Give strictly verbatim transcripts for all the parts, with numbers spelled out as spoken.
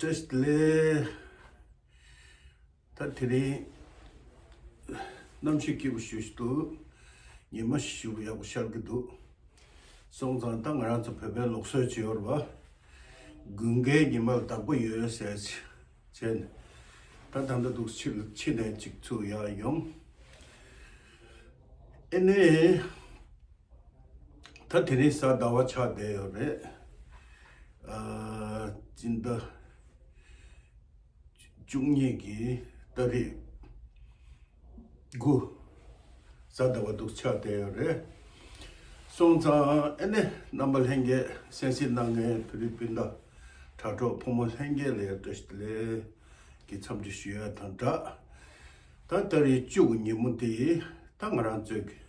བཀྲ་ཤིས་བདེ་ལེགས། ད་དེ་རིང་གནམ་གཤིས་སྐྱིད་པོ་ཞེ་པོ་ཞིག་འདུག་ཉི་མ་ཞེ་པོ་ཡག་པོ་ཤར་གྱི་འདུག་སོང་ཙང་ད་ང་རང་ཚོ་བོད་པའི་ལུགས་སྲོལ་ཅིག་ཡོད་རེད་པ། དགུན་ཁའི་ཉི་མ་ལ་བདག་པོ་ཡོད་ཟེར་བྱས་ནས། ད་ད་ལྟ་འདུག་ཕྱི་ལ་ཕྱི་ནས་ཅིག་ཚུར་ཡར་ཡོང་། ཨེ་ནས། ད་དེ་རིང་གཟའ་ཟླ་བ་ཆགས་བསྡད་ཡོད་རེད། ཨ། སྤྱི་ཟླ་བཅུ་གཉིས་ཀྱི་ཏ་རིག་དགུ། གཟའ་ཟླ་བ་འདུག་ཆགས་བསྡད་ཡོད་རེད། སོང་ཙང་ཨེ་ནས་རྣམ་པ་ལྷན་རྒྱས་གསན་གཟིགས་གནང་མཁན་བོད་རིགས་སྤུན་ཟླ་དྲ་གྲོགས་ཕོ་མོ་ལྷན་རྒྱས་ལ་ཡང་བཀྲ་ཤིས་བདེ་ལེགས་ཀྱི་འཚམས་འདྲི་ཞུ་ཡ་དང་སྦྲགས། ད་ཏ་རིག་བཅུ་གི་ཉིན་མོ་དེ་ད་ང་རང་ཚོའི་གི་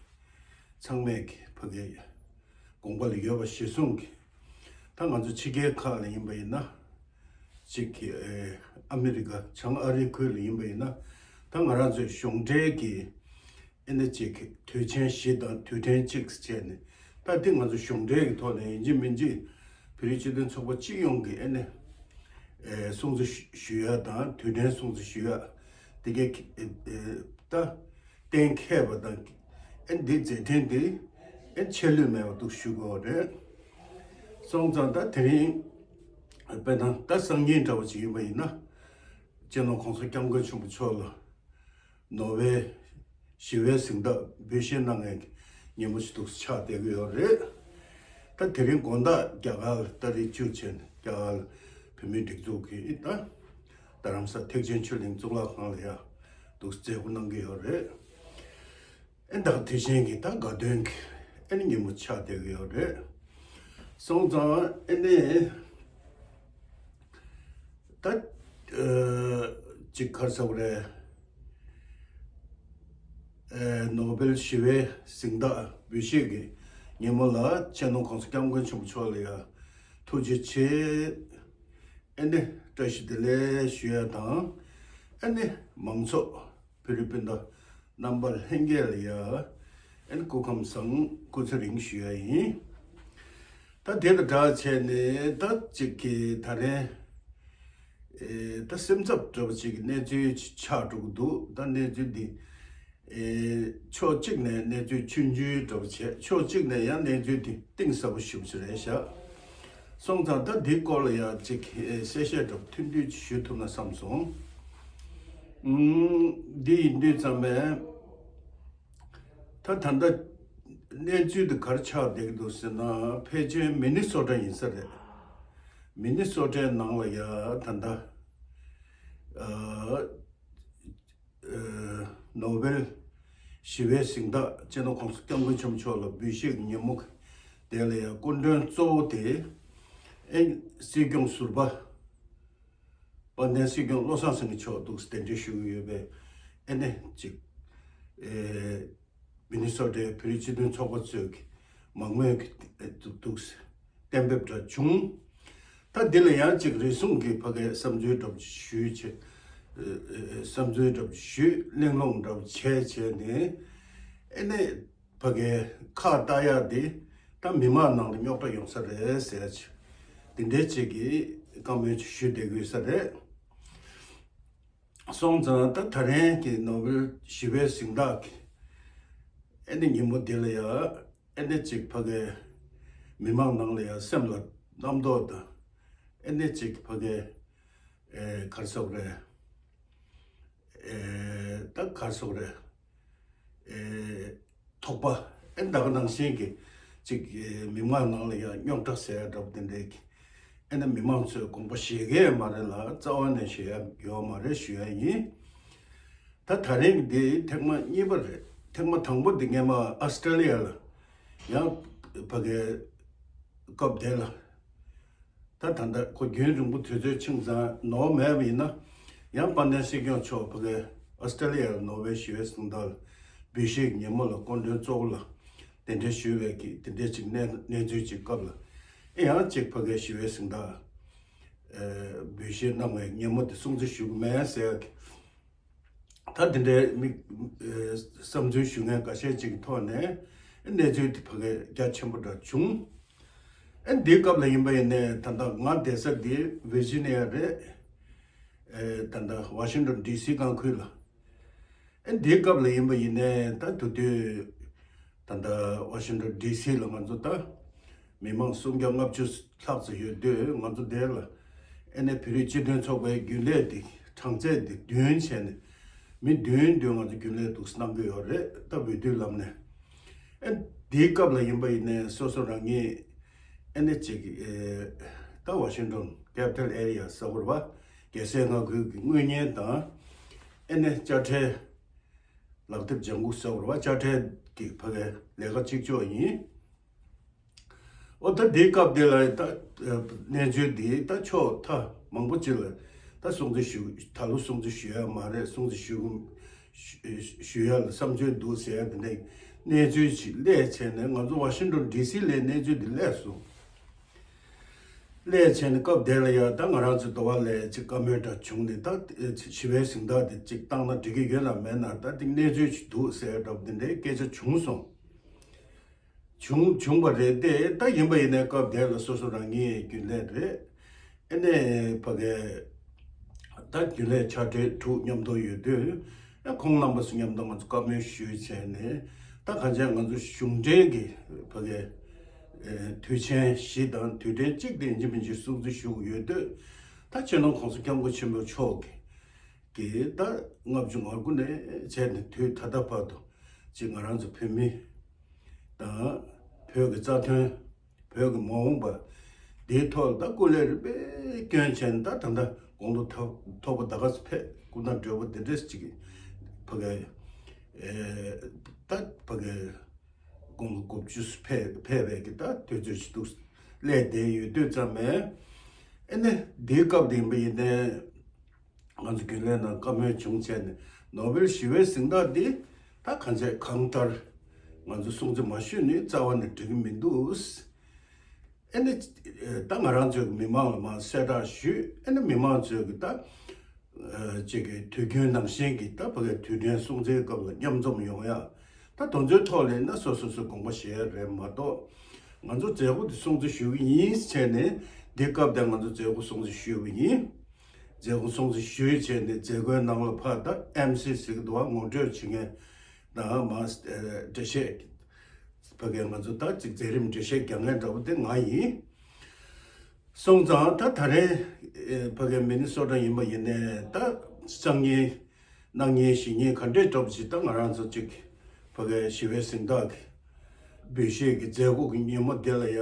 ཚང་མས་གི་ཕ་གི་དགོངས་པ་ལ་ཡོད་པ་གཞིར་བཟུང་གི། ད་ང་ཚོ་ཕྱི་རྒྱལ་ཁག་ལ་ཡིན་པ་ཡིན་ན། གཅིག་གི་ཨ་མི་རི་ཀ་བྱང་ཨ་རིའི་ཁུལ་ལ་ཡིན་པ་ཡིན་ན། ད་ང་རང་ཚོའི་གཞུང་འབྲེལ་གྱི་ཨེ་ནི་གཅིག་གི་དུས་ཆེན་བཞི་དང་དུས་དྲན་གཅིག་བྱས་ནས། ད་འདི་ང་ཚོ་གཞུང་འབྲེལ་གྱི་ཐོག་ནས་ཡིན་གཅིག་མིན་གཅིག་བོད་རིགས་སྤྱི་མཐུན་ཚོགས་པ་སྤྱི་ཡོངས་ཀྱི་ཨེ་ནི་ཨེ་སྲུང་བརྩི་ཞུ་ཞུ་ཡ་དང་དུས་དྲན་སྲུང་བརྩི་ཞུ་ཡ་དེ་གའི་ཨེ་ཨེ་ད་གཏན་འཁེལ་བ་དང་། ཨེ་འདི་མཛད་འཕྲིན་འདི་ཨེ་ཆད་ལུས་མེད་པ་འདུག་ཞུ་དགོས་རེད། སོང་ཙང་ད་དེ་རིང་དཔེར་ན་ད་སང་ཉིན་འདྲ་བོ་ཅིག་ཡིན་པ་ཡིན་ན། སྤྱི་ནོར་གོང་ས་སྐྱབས་མགོན་ཆེན་པོ་མཆོག་ལ་ནོ་བེལ་ཞི་བའི་གཟེངས་རྟགས་འབུལ་བཞེས་གནང་མཁན་གྱི་ཉིན་མོ་ཞིག་འདུག་ཆགས་བསྡད་ཀྱི་ཡོད་རེད། ད་དེ་རིང་དགོང་དག་རྒྱ་གར་ལ་ཏ་རིག་བཅུ་བྱས་ནས་རྒྱ་གར་ལ་བོད་མིའི་སྒྲིག་འཛུགས་ཀྱིས་ད་རྡ་རམ་ས་ཐེག་ཆེན་ཆོས་གླིང་གཙུག་ལག་ཁང་ལ་ཡ་འདུག་མཛད་སྒོ་གནང་གི་ཡོད་རེད། ཨེ་ད་དེ་བཞིན་གྱི་ད་དགའ་སྟོན་གྱི་ཨེ་ནི་ཉིན་མོ་ཆགས་བསྡད་ཀྱི་ཡོད་རེད། སོང་ཙང་ཨེ་ནི་ད་ཨ་ཅིག་ག་རེ་ཟེར་དགོས་རེད། ཨེ་ནོ་བེལ་ཞི་བའི་གཟེངས་རྟགས་འབུལ་བཞེས་ཀྱི་ཉིན་མོ་ལ་སྤྱི་ནོར་གོང་ས་སྐྱབས་མགོན་ཆེན་པོ་མཆོག་ལ་ཡ་ཐུགས་རྗེ་ཆེ། ཨེ་ནི་བཀྲ་ཤིས་བདེ་ལེགས་ཞུ་ཡ་དང་། ཨེ་ནི་མང་ཚོགས་བོད་རིགས་སྤུན་ཟླ་རྣམ་པ་ལྷན་རྒྱས་ལ་ཡ་ཨེ་ནི་སྐུ་ཁམས་བཟང་སྐུ་ཚེ་རིང་ཞུ་ཡ་ཡིན། ད་དེ་དང་སྦྲགས་བྱས་ནས་ད་ཅིག་གི་ད་རེས་ཨེ་ད་སེམས་འཚབ་འདྲ་བོ་ཅིག་གི་གནས་ཚུལ་ཆགས་འགྲོ་གི་འདུག་ད་གནས་ཚུལ་འདི་ཨེ་ཕྱོགས་གཅིག་ནས་གནས་ཚུལ་ཆུང་ཆུང་འདྲ་བོ་བྱས། ཕྱོགས་གཅིག་ནས་ཡང་གནས་ཚུལ་འདི་གཏིང་ཟབ་པོ་ཞེ་པོ་ཅིག་རེད་ཤག་སོང་ཙང་ད་འདིའི་སྐོར་ལ་ཡང་ཅིག་ཨེ་གསལ་བཤད་འདྲ་བོ་ཐུང་ཐུང་ཅིག་ཞུ་ཐུབ་ན་བསམ་སོང་། ཨུམ། འདི་ཡིན་དུས་ཙམ་པས། ད་ད་ལྟ་གནས་ཚུལ་འདི་ག་རེ་ཆགས་བསྡད་ཀྱི་འདུག་ཟེར་ན། ཕལ་ཆེར་མི་ནི་སོ་ཊ་ཡིན་ས་རེད། མི་ནི་སོ་ཊའི་ནང་ལ་ཡ་ད་ལྟ་ཨ་ཨ་ནོ་བེལ་ཞི་བའི་གཟེངས་རྟགས་སྤྱི་ནོར་གོང་ས་སྐྱབས་མགོན་ཆེན་པོ་མཆོག་ལ་འབུལ་བཞེས་ཀྱི་ཉིན་མོ་དེ་ལ་ཡ་སྐུ་མགྲོན་གཙོ་བོ་དེ་ཨེ་སྲིད་སྐྱོང་ཟུར་པ། དཔལ་ལྡན་སྲིད་སྐྱོང་བློ་བཟང་སེང་གེ་མཆོག་འདུག་གདན་འདྲེན་ཞུ་གི་ཡོད་པས། ཨེ་ནས་ཅིག་ཨེ་མི་ནི་སོ་ཊའི་བོད་རིགས་སྤྱི་མཐུན་ཚོགས་པ་ཚོས་ཀྱི་མང་མོས་ཀྱི་ཨེ་འདུག་འདུག་གཏན་འབེབས་འདྲ་བྱུང་། ད་འདི་ལ་ཡང་ཅིག་རེ་ཟུང་གི་ཕ་གའི་བསམ་ཚུལ་འདྲ་བོ་ཞུས་བྱས། ཨེ་ཨེ་བསམ་ཚུལ་འདྲ་བོ་ཞུས། གླེང་སློང་འདྲ་བོ་བྱས་བྱས་ནས། ཨེ་ནས་ཕ་གའི་ཁག་ལྟ་ཡག་དེ་ད་མི་མང་ནང་ལ་རྙོག་དྲ་ཡོང་ས་རེད་ཟེར་ཡ་ཅིག་འདི་འདྲའི་ཅིག་གི་བཀའ་མོལ་ཅིག་ཞུས་བསྡད་དགོས་ས་རེད། སོང་ཙང་ད་ད་རེས་ཀྱི་ནོ་བེལ་ཞི་བའི་གཟེངས་རྟགས་ཀྱི་ཨེ་ནི་ཉིན་མོ་འདི་ལ་ཡ་ཨེ་ནི་ཅིག་ཕ་གའི་མི་མང་ནང་ལ་ཡ་སེམས་ལ་རྣམ་རྟོག་དང་། ཨེ་ནི་ཅིག་ཕ་གའི་ཨེ་ག་རེ་ཟེར་དགོས་རེད། ཨེ་ད་ག་རེ་ཟེར་དགོས་རེད། ཨེ་དོགས་པ། ཨེ་ད་ག་ནང་བཞིན་གྱི་ཅིག་ཨེ་མི་མང་ནང་ལ་ཡང་རྙོག་དྲ་ཟེར་ཡ་འདྲ་པོ་དེ་འདྲའི་གི། ཨེ་ན་མི་མང་ཚོས་དགོངས་པ་བཞེས་ཀྱི་མ་རེད་ལ། རྩ་བ་ནས་བཞེས་ཡ་ཡོད་མ་རེད་ཞུ་ཡ་ཡིན། ད་ད་རེས་ཀྱི་འདི་ཐེངས་མ་གཉིས་པ་རེད། ཐེངས་མ་དང་པོ་འདི་སྔས་མ་ཨ་སི་ཀྲེ་ལི་ཡ་ལ་ཡང་ཕ་གའི་སྐབས་དེ་ལ། ད་ད་ལྟ་ཁོ་རྒྱུན་རིང་པོ་དུས་ཚོད་ཕྱིན་ཙང་ནོར་བ་མེད་པ་ཡིན་ན། ཡང་དཔལ་ལྡན་སྲིད་སྐྱོང་མཆོག་ཕ་གའི་ཨོ་སི་ཀྲེ་ལི་ཡ་ལ་ནོ་བེལ་ཞི་བའི་གཟེངས་རྟགས་ལ་འབུལ་བཞེས་ཀྱི་ཉིན་མོ་ལ་སྐུ་མགྲོན་གཙོ་བོ་ལ་གདན་འདྲེན་ཞུས་པའི་གི་དེ་འདྲའི་ཅིག་གནས་གནས་ཚུལ་ཅིག་སྐབས་ལ། ཨེ་ཡང་ཅིག་ཕ་གའི་ཞི་བའི་གཟེངས་རྟགས་ཨེ་འབུལ་བཞེས་གནང་བའི་ཉིན་མོ་དེ་སྲུང་བརྩི་ཞུ་གི་མེད་ཟེར་གི། ད་དེ་འདྲའི་མི་ཨེ་བསམ་ཚུལ་ཞུ་མཁན་འགའ་ཤས་ཅིག་གི་ཐོག་ནས་གནས་ཚུལ་དེ་ཕ་གའི་རྒྱ་ཆེན་པོ་འདྲ་བྱུང་། ཨེ་འདིའི་སྐབས་ལ་ཡིན་པ་ཡིན་ནའི་ད་ལྟ་ང་བསྡད་ས་འདི་ཝིར་ཇི་ནི་ཡ་རེད། ཨེ་ད་ལྟ་ཝ་ཤིང་ཏོན་ཌི་སི་ཁང་ཁུལ་ལ། ཨེ་འདིའི་སྐབས་ལ་ཡིན་པ་ཡིན་ནའི་ད་དུ་དུས་ད་ལྟ་ཝ་ཤིང་ཏོན་ཌི་སི་ལ་ང་ཚོ་ད་མི་མང་སུམ་བརྒྱ་ལྔ་བཅུ་ལྷག་ཙམ་ཡོད་དུས། ང་ཚོ་དེ་ལ་ཨེ་ནས་བོད་རིགས་སྤྱི་མཐུན་ཚོགས་པའི་རྒྱུན་ལས་དེ་གྲངས་ཚད་དེ་བདུན་བྱས་ནས། མི་བདུན་བདུན་ང་ཚོ་རྒྱུན་ལས་འདུག་གནང་གི་ཡོད་རེད། ད་འོས་བསྡུའི་ལམ་ནས། ཨེ་འདིའི་སྐབས་ལ་ཡིན་པ་ཡིན་ནའི་སོ་སོ་རང་ཉིད་ཨེ་ནས་ཅིག་ཨེ་ད་ཝ་ཤིང་ཏོན་ཁེ་པི་ཊལ་ཨེ་རི་ཡ་ཟེར་བ་རེད་པ། རྒྱལ་སའི་མངའ་ཁུལ་གྱི་དངུལ་གཉེར་དང་། ཨེ་ནས་དཔྱ་ཁྲལ་ལག་དེབ་ལྗང་གུ་ཟེར་བ་རེད་པ། དཔྱ་ཁྲལ་གྱི་ཕ་གའི་ལས་ཀ་གཅིག་ལྕོགས་ཡིན། ཨོ་ད་དེའི་སྐབས་དེ་ལ་ད་གནས་ཚུལ་འདི་ད་ཕྱོགས་མཐའ་མང་པོ་ཅིག་ལ་ད་སྲུང་བརྩི་ཞུ། ད་ལོ་སྲུང་བརྩི་ཞུ་ཡ་མ་རེད། སྲུང་བརྩི་ཞུ་ཞུ་ཡ་ལ་བསམ་ཚུལ་འདུག་ཟེར་ཡ་དེ་འདྲའི་གནས་ཚུལ་ཞིག་སླེབས་བྱས་ནས། ང་ཚོ་ཝ་ཤིང་ཏོན་ཌི་སི་ལ་གནས་ཚུལ་འདི་སླེབས་སོང་། སླེབས་བྱས་ནས་སྐབས་དེ་ལ་ཡ་ད་ང་རང་ཚོ་འདི་བ་ལ་ཅིག་བཀའ་མོལ་འདྲ་བྱུང་ནས། ད་ཞི་བའི་གཟེངས་རྟགས་དེ་ཅིག་བཏང་ན་འགྲིག་གི་ཡོད་ན་མེད་ན། ད་དེ་གནས་ཚུལ་ཞིག་འདུག་ཟེར་འདྲ་པོ་དེ་འདྲའི་སྐད་ཆ་བྱུང་སོང་། བྱུང་བྱུང་བ་རེད་དེ། ད་ཡིན་པ་ཡིན་ནའི་སྐབས་དེ་ལ་སོ་སོ་རང་ཉིད་རྒྱུན་ལས་རེད། ཨེ་ནས་ཕ་གའི་ད་རྒྱུན་ལས་ཕྱག་སྦྲེལ་དྲུག་མཉམ་དུ་ཡོད་དུས། ཨེ་ཁོང་རྣམ་པ་ཚོ་མཉམ་དུ་ང་ཚོ་བཀའ་མོལ་ཞུས་བྱས་ནས། ད་གང་ཅི་ང་ཚོ་གཞུང་འབྲེལ་གྱི་ཕ་གའི་ཨེ་དུས་ཆེན་བཞི་དང་དུས་དྲན་གཅིག་དེ་ཡིན་གཅིག་མིན་གཅིག་སྲུང་བརྩི་ཞུ་གི་ཡོད་དུས། ད་སྤྱི་ནོར་༸གོང་ས་༸སྐྱབས་མགོན་ཆེན་པོ་མཆོག་གིས་གི་ད་ལྔ་བཅུ་ང་དགུ་ནས་བྱས་ནས་དུས་ད་ལྟ་བར་དུ་ཅིག་ང་རང་ཚོ་བོད་མི་དང་བོད་ཀྱི་རྩ་དོན། བོད་ཀྱི་མ་འོངས་པ་འདིའི་ཐོག་ལ་ད་སྐུ་ལས་རིམ་པས་བསྐྱོན་བྱས་ནས། ད་ད་ལྟ་དགུང་ལོ་མཐོ་མཐོ་པོ་ད་ག་ཚོད་ཕེབས། སྐུ་ན་གྲོས་པོ་འདི་འདྲས་ཅིག་ཕ་གའི་ཨེ་ད་ཕ་གའི་དགུང་ལོ་དགུ་བཅུ་ཕེབས་ཕེབས་པའི་གི་ད་དུས་ཚོད་ཅིག་འདུག་སླེབས་བསྡད་ཡོད་དུས་ཙམ་མས། ཨེ་ནས་འདིའི་སྐབས་དེ་ཡིན་པ་ཡིན་ནའི། ང་ཚོ་རྒྱུན་ལས་ནང་བཀའ་མོལ་བྱུང་བྱས་ནས། ནོ་བེལ་ཞི་བའི་གཟེངས་རྟགས་འདི་ད་གང་ཚད་གང་ལྟར་ང་ཚོ་སྲུང་བརྩི་མ་ཞུས་ནི་རྩ་བ་ནས་འགྲིག་གི་མི་འདུག། ཨེ་ནི་ད་ང་རང་ཚོའི་མི་མང་ལ་མར་གསལ་བསྒྲགས་ཞུས། ཨེ་ནི་མི་མང་ཚོས་གི་ད་ཅིག་གི་དུས་རྒྱུན་ནང་བཞིན་གྱི་ད་ཕ་གའི་དུས་དྲན་སྲུང་བརྩིའི་སྐབས་ལ་མཉམ་འཛོམས་ཡོང་ཡ། ད་དེ་ཚོའི་ཐོག་ལ་ཡིན་ན་སོ་སོ་སོའི་དགོངས་པ་བཞེས་རེད་མ་གཏོགས། ང་ཚོ་མཛད་སྒོ་འདི་སྲུང་བརྩི་ཞུ་གི་ཡིན་བྱས་ནས། འདི་སྐབས་དེ་ང་ཚོ་མཛད་སྒོ་སྲུང་བརྩི་ཞུས་པ་ཡིན། མཛད་སྒོ་སྲུང་བརྩི་ཞུས་བྱས་ནས། མཛད་སྒོའི་ནང་ལ་ཕར་ད་ཨེམ་སི་ཟེར་གི་འདུག་བ། ངོ་སྤྲོད་བྱེད་མཁན་དང་མ་འགྲེལ་བཤད་ཕ་གའི་ང་ཚོ་ད་ཅིག་མཛད་རིམ་འགྲེལ་བཤད་རྒྱག་མཁན་འདྲ་པོ་དེ་ང་ཡིན། སོང་ཙང་ད་ད་རེས་ཕ་གའི་མི་ནི་སོ་ཊ་ཡིན་པ་ཡིན་ནའི། ད་སང་ཉིན་གནངས་ཉིན་གཞེས་ཉིན་ག་འདྲས་འདྲ་པོ་ཅིག་ད་ང་རང་ཚོ་ཅིག་ཕ་གའི་ཞི་བའི་གཟེངས་རྟགས་ཀྱི་འབུལ་བཞེས་ཀྱི་མཛད་སྒོ་གི་ཉིན་མོ་དེ་ལ་ཡ།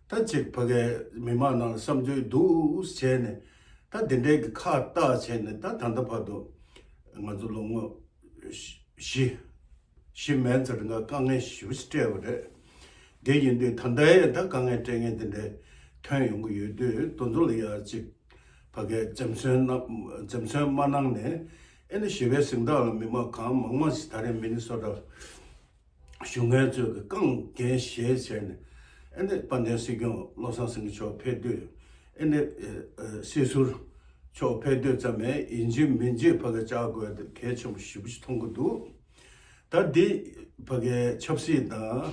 ད་ཅིག་ཕ་གའི་མི་མང་ནང་ལ་བསམ་ཚུལ་འདུག་བྱས་ནས། ད་འདི་འདྲའི་གི་ཁག་བཏགས་བྱས་ནས། ད་ད་ལྟ་བར་དུ་ང་ཚོ་ལོ་ངོ་བཞི་བཞི་མན་ཙམ་རིང་ག་དཀའ་ངལ་ཞེ་པོ་ཞིག་འཕྲད་པ་རེད། དེ་ཡིན་དུས་ད་ལྟའི་ད་དཀའ་ངལ་འཕྲད་མཁན་དེ་འདྲའི་ཐོན་ཡོང་གི་ཡོད་དུས། དེ་ཚོ་ལ་ཡ་ཅིག་ཕ་གའི་འཛེམ་ཟོན་གནང་འཛེམ་ཟོན་མ་གནང་ནས། ཨེ་ནི་ཞི་བའི་གཟེངས་རྟགས་ལ་མི་མང་གང་མང་མང་ཞིག་ད་རེས་མི་ནི་སོ་ཊ་བཞུགས་མཁན་ཚོས་ཀྱི་རྐང་འགན་བཞེས་བྱས་ནས། ཨེ་ནི་དཔལ་ལྡན་སྲིད་སྐྱོང་བློ་བཟང་སེང་གེ་མཆོག་ཕེབས་དུས། ཨེ་ནི་ཨེ་ཨེ་སྲིད་ཟུར་མཆོག་ཕེབས་དུས་ཙམ་མས་ཡིན་གཅིག་མིན་གཅིག་ཕ་གི་བཅར་དགོས་དེ་གལ་ཆེན་པོ་ཞེ་པོ་ཞིག་མཐོང་གི་འདུག། ད་འདི་ཕ་གའི་ཆབ་སྲིད་དང་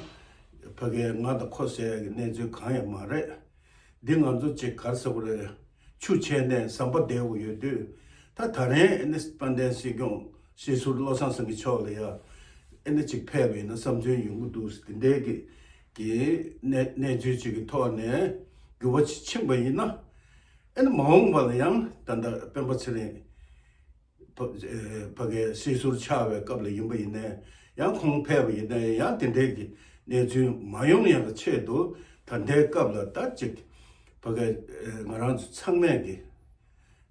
ཕ་གའི་ང་དང་ཁོ་ཟེར་ཡ་གི་གནས་ཚུལ་གང་ཡང་མ་རེད། འདི་ང་ཚོ་ཅིག་ག་རེ་ཟེར་དགོས་རེད། ཆུ་ཆད་ནས་ཟམ་པ་བརྡལ་དགོས་ཡོད་དུས། ད་ད་རེས་ཨེ་ནི་དཔལ་ལྡན་སྲིད་སྐྱོང་སྲིད་ཟུར་བློ་བཟང་སེང་གེ་མཆོག་ལ་ཡ་ཨེ་ནི་ཅིག་ཕེབས་པ་ཡིན་ན་བསམ་ཚུལ་ཡོང་གི་འདུག། དེ་འདྲའི་གི་གི་གནས་གནས་ཚུལ་ཅིག་གི་ཐོག་ནས་འགྱུར་བ་ཅིག་ཕྱིན་པ་ཡིན་ན། ཨེ་ནི་མ་འོངས་པ་ལ་ཡང་ད་ལྟ་སྤེན་པ་ཚེ་རིང་ཕ་ཨེ་ཕ་གའི་སྲིད་ཟུར་ཆགས་པའི་སྐབས་ལ་ཡིན་པ་ཡིན་ནའི། ཡང་ཁོང་ཕེབས་པ་ཡིན་ནའི་ཡང་དེ་འདྲའི་གི་གནས་ཚུལ་མ་ཡོང་ཡག་གི་ཆེད་དུ། ད་ལྟའི་སྐབས་ལ་ད་ཅིག་ཕ་གའི་ཨེ་ང་རང་ཚོ་ཚང་མས་གི་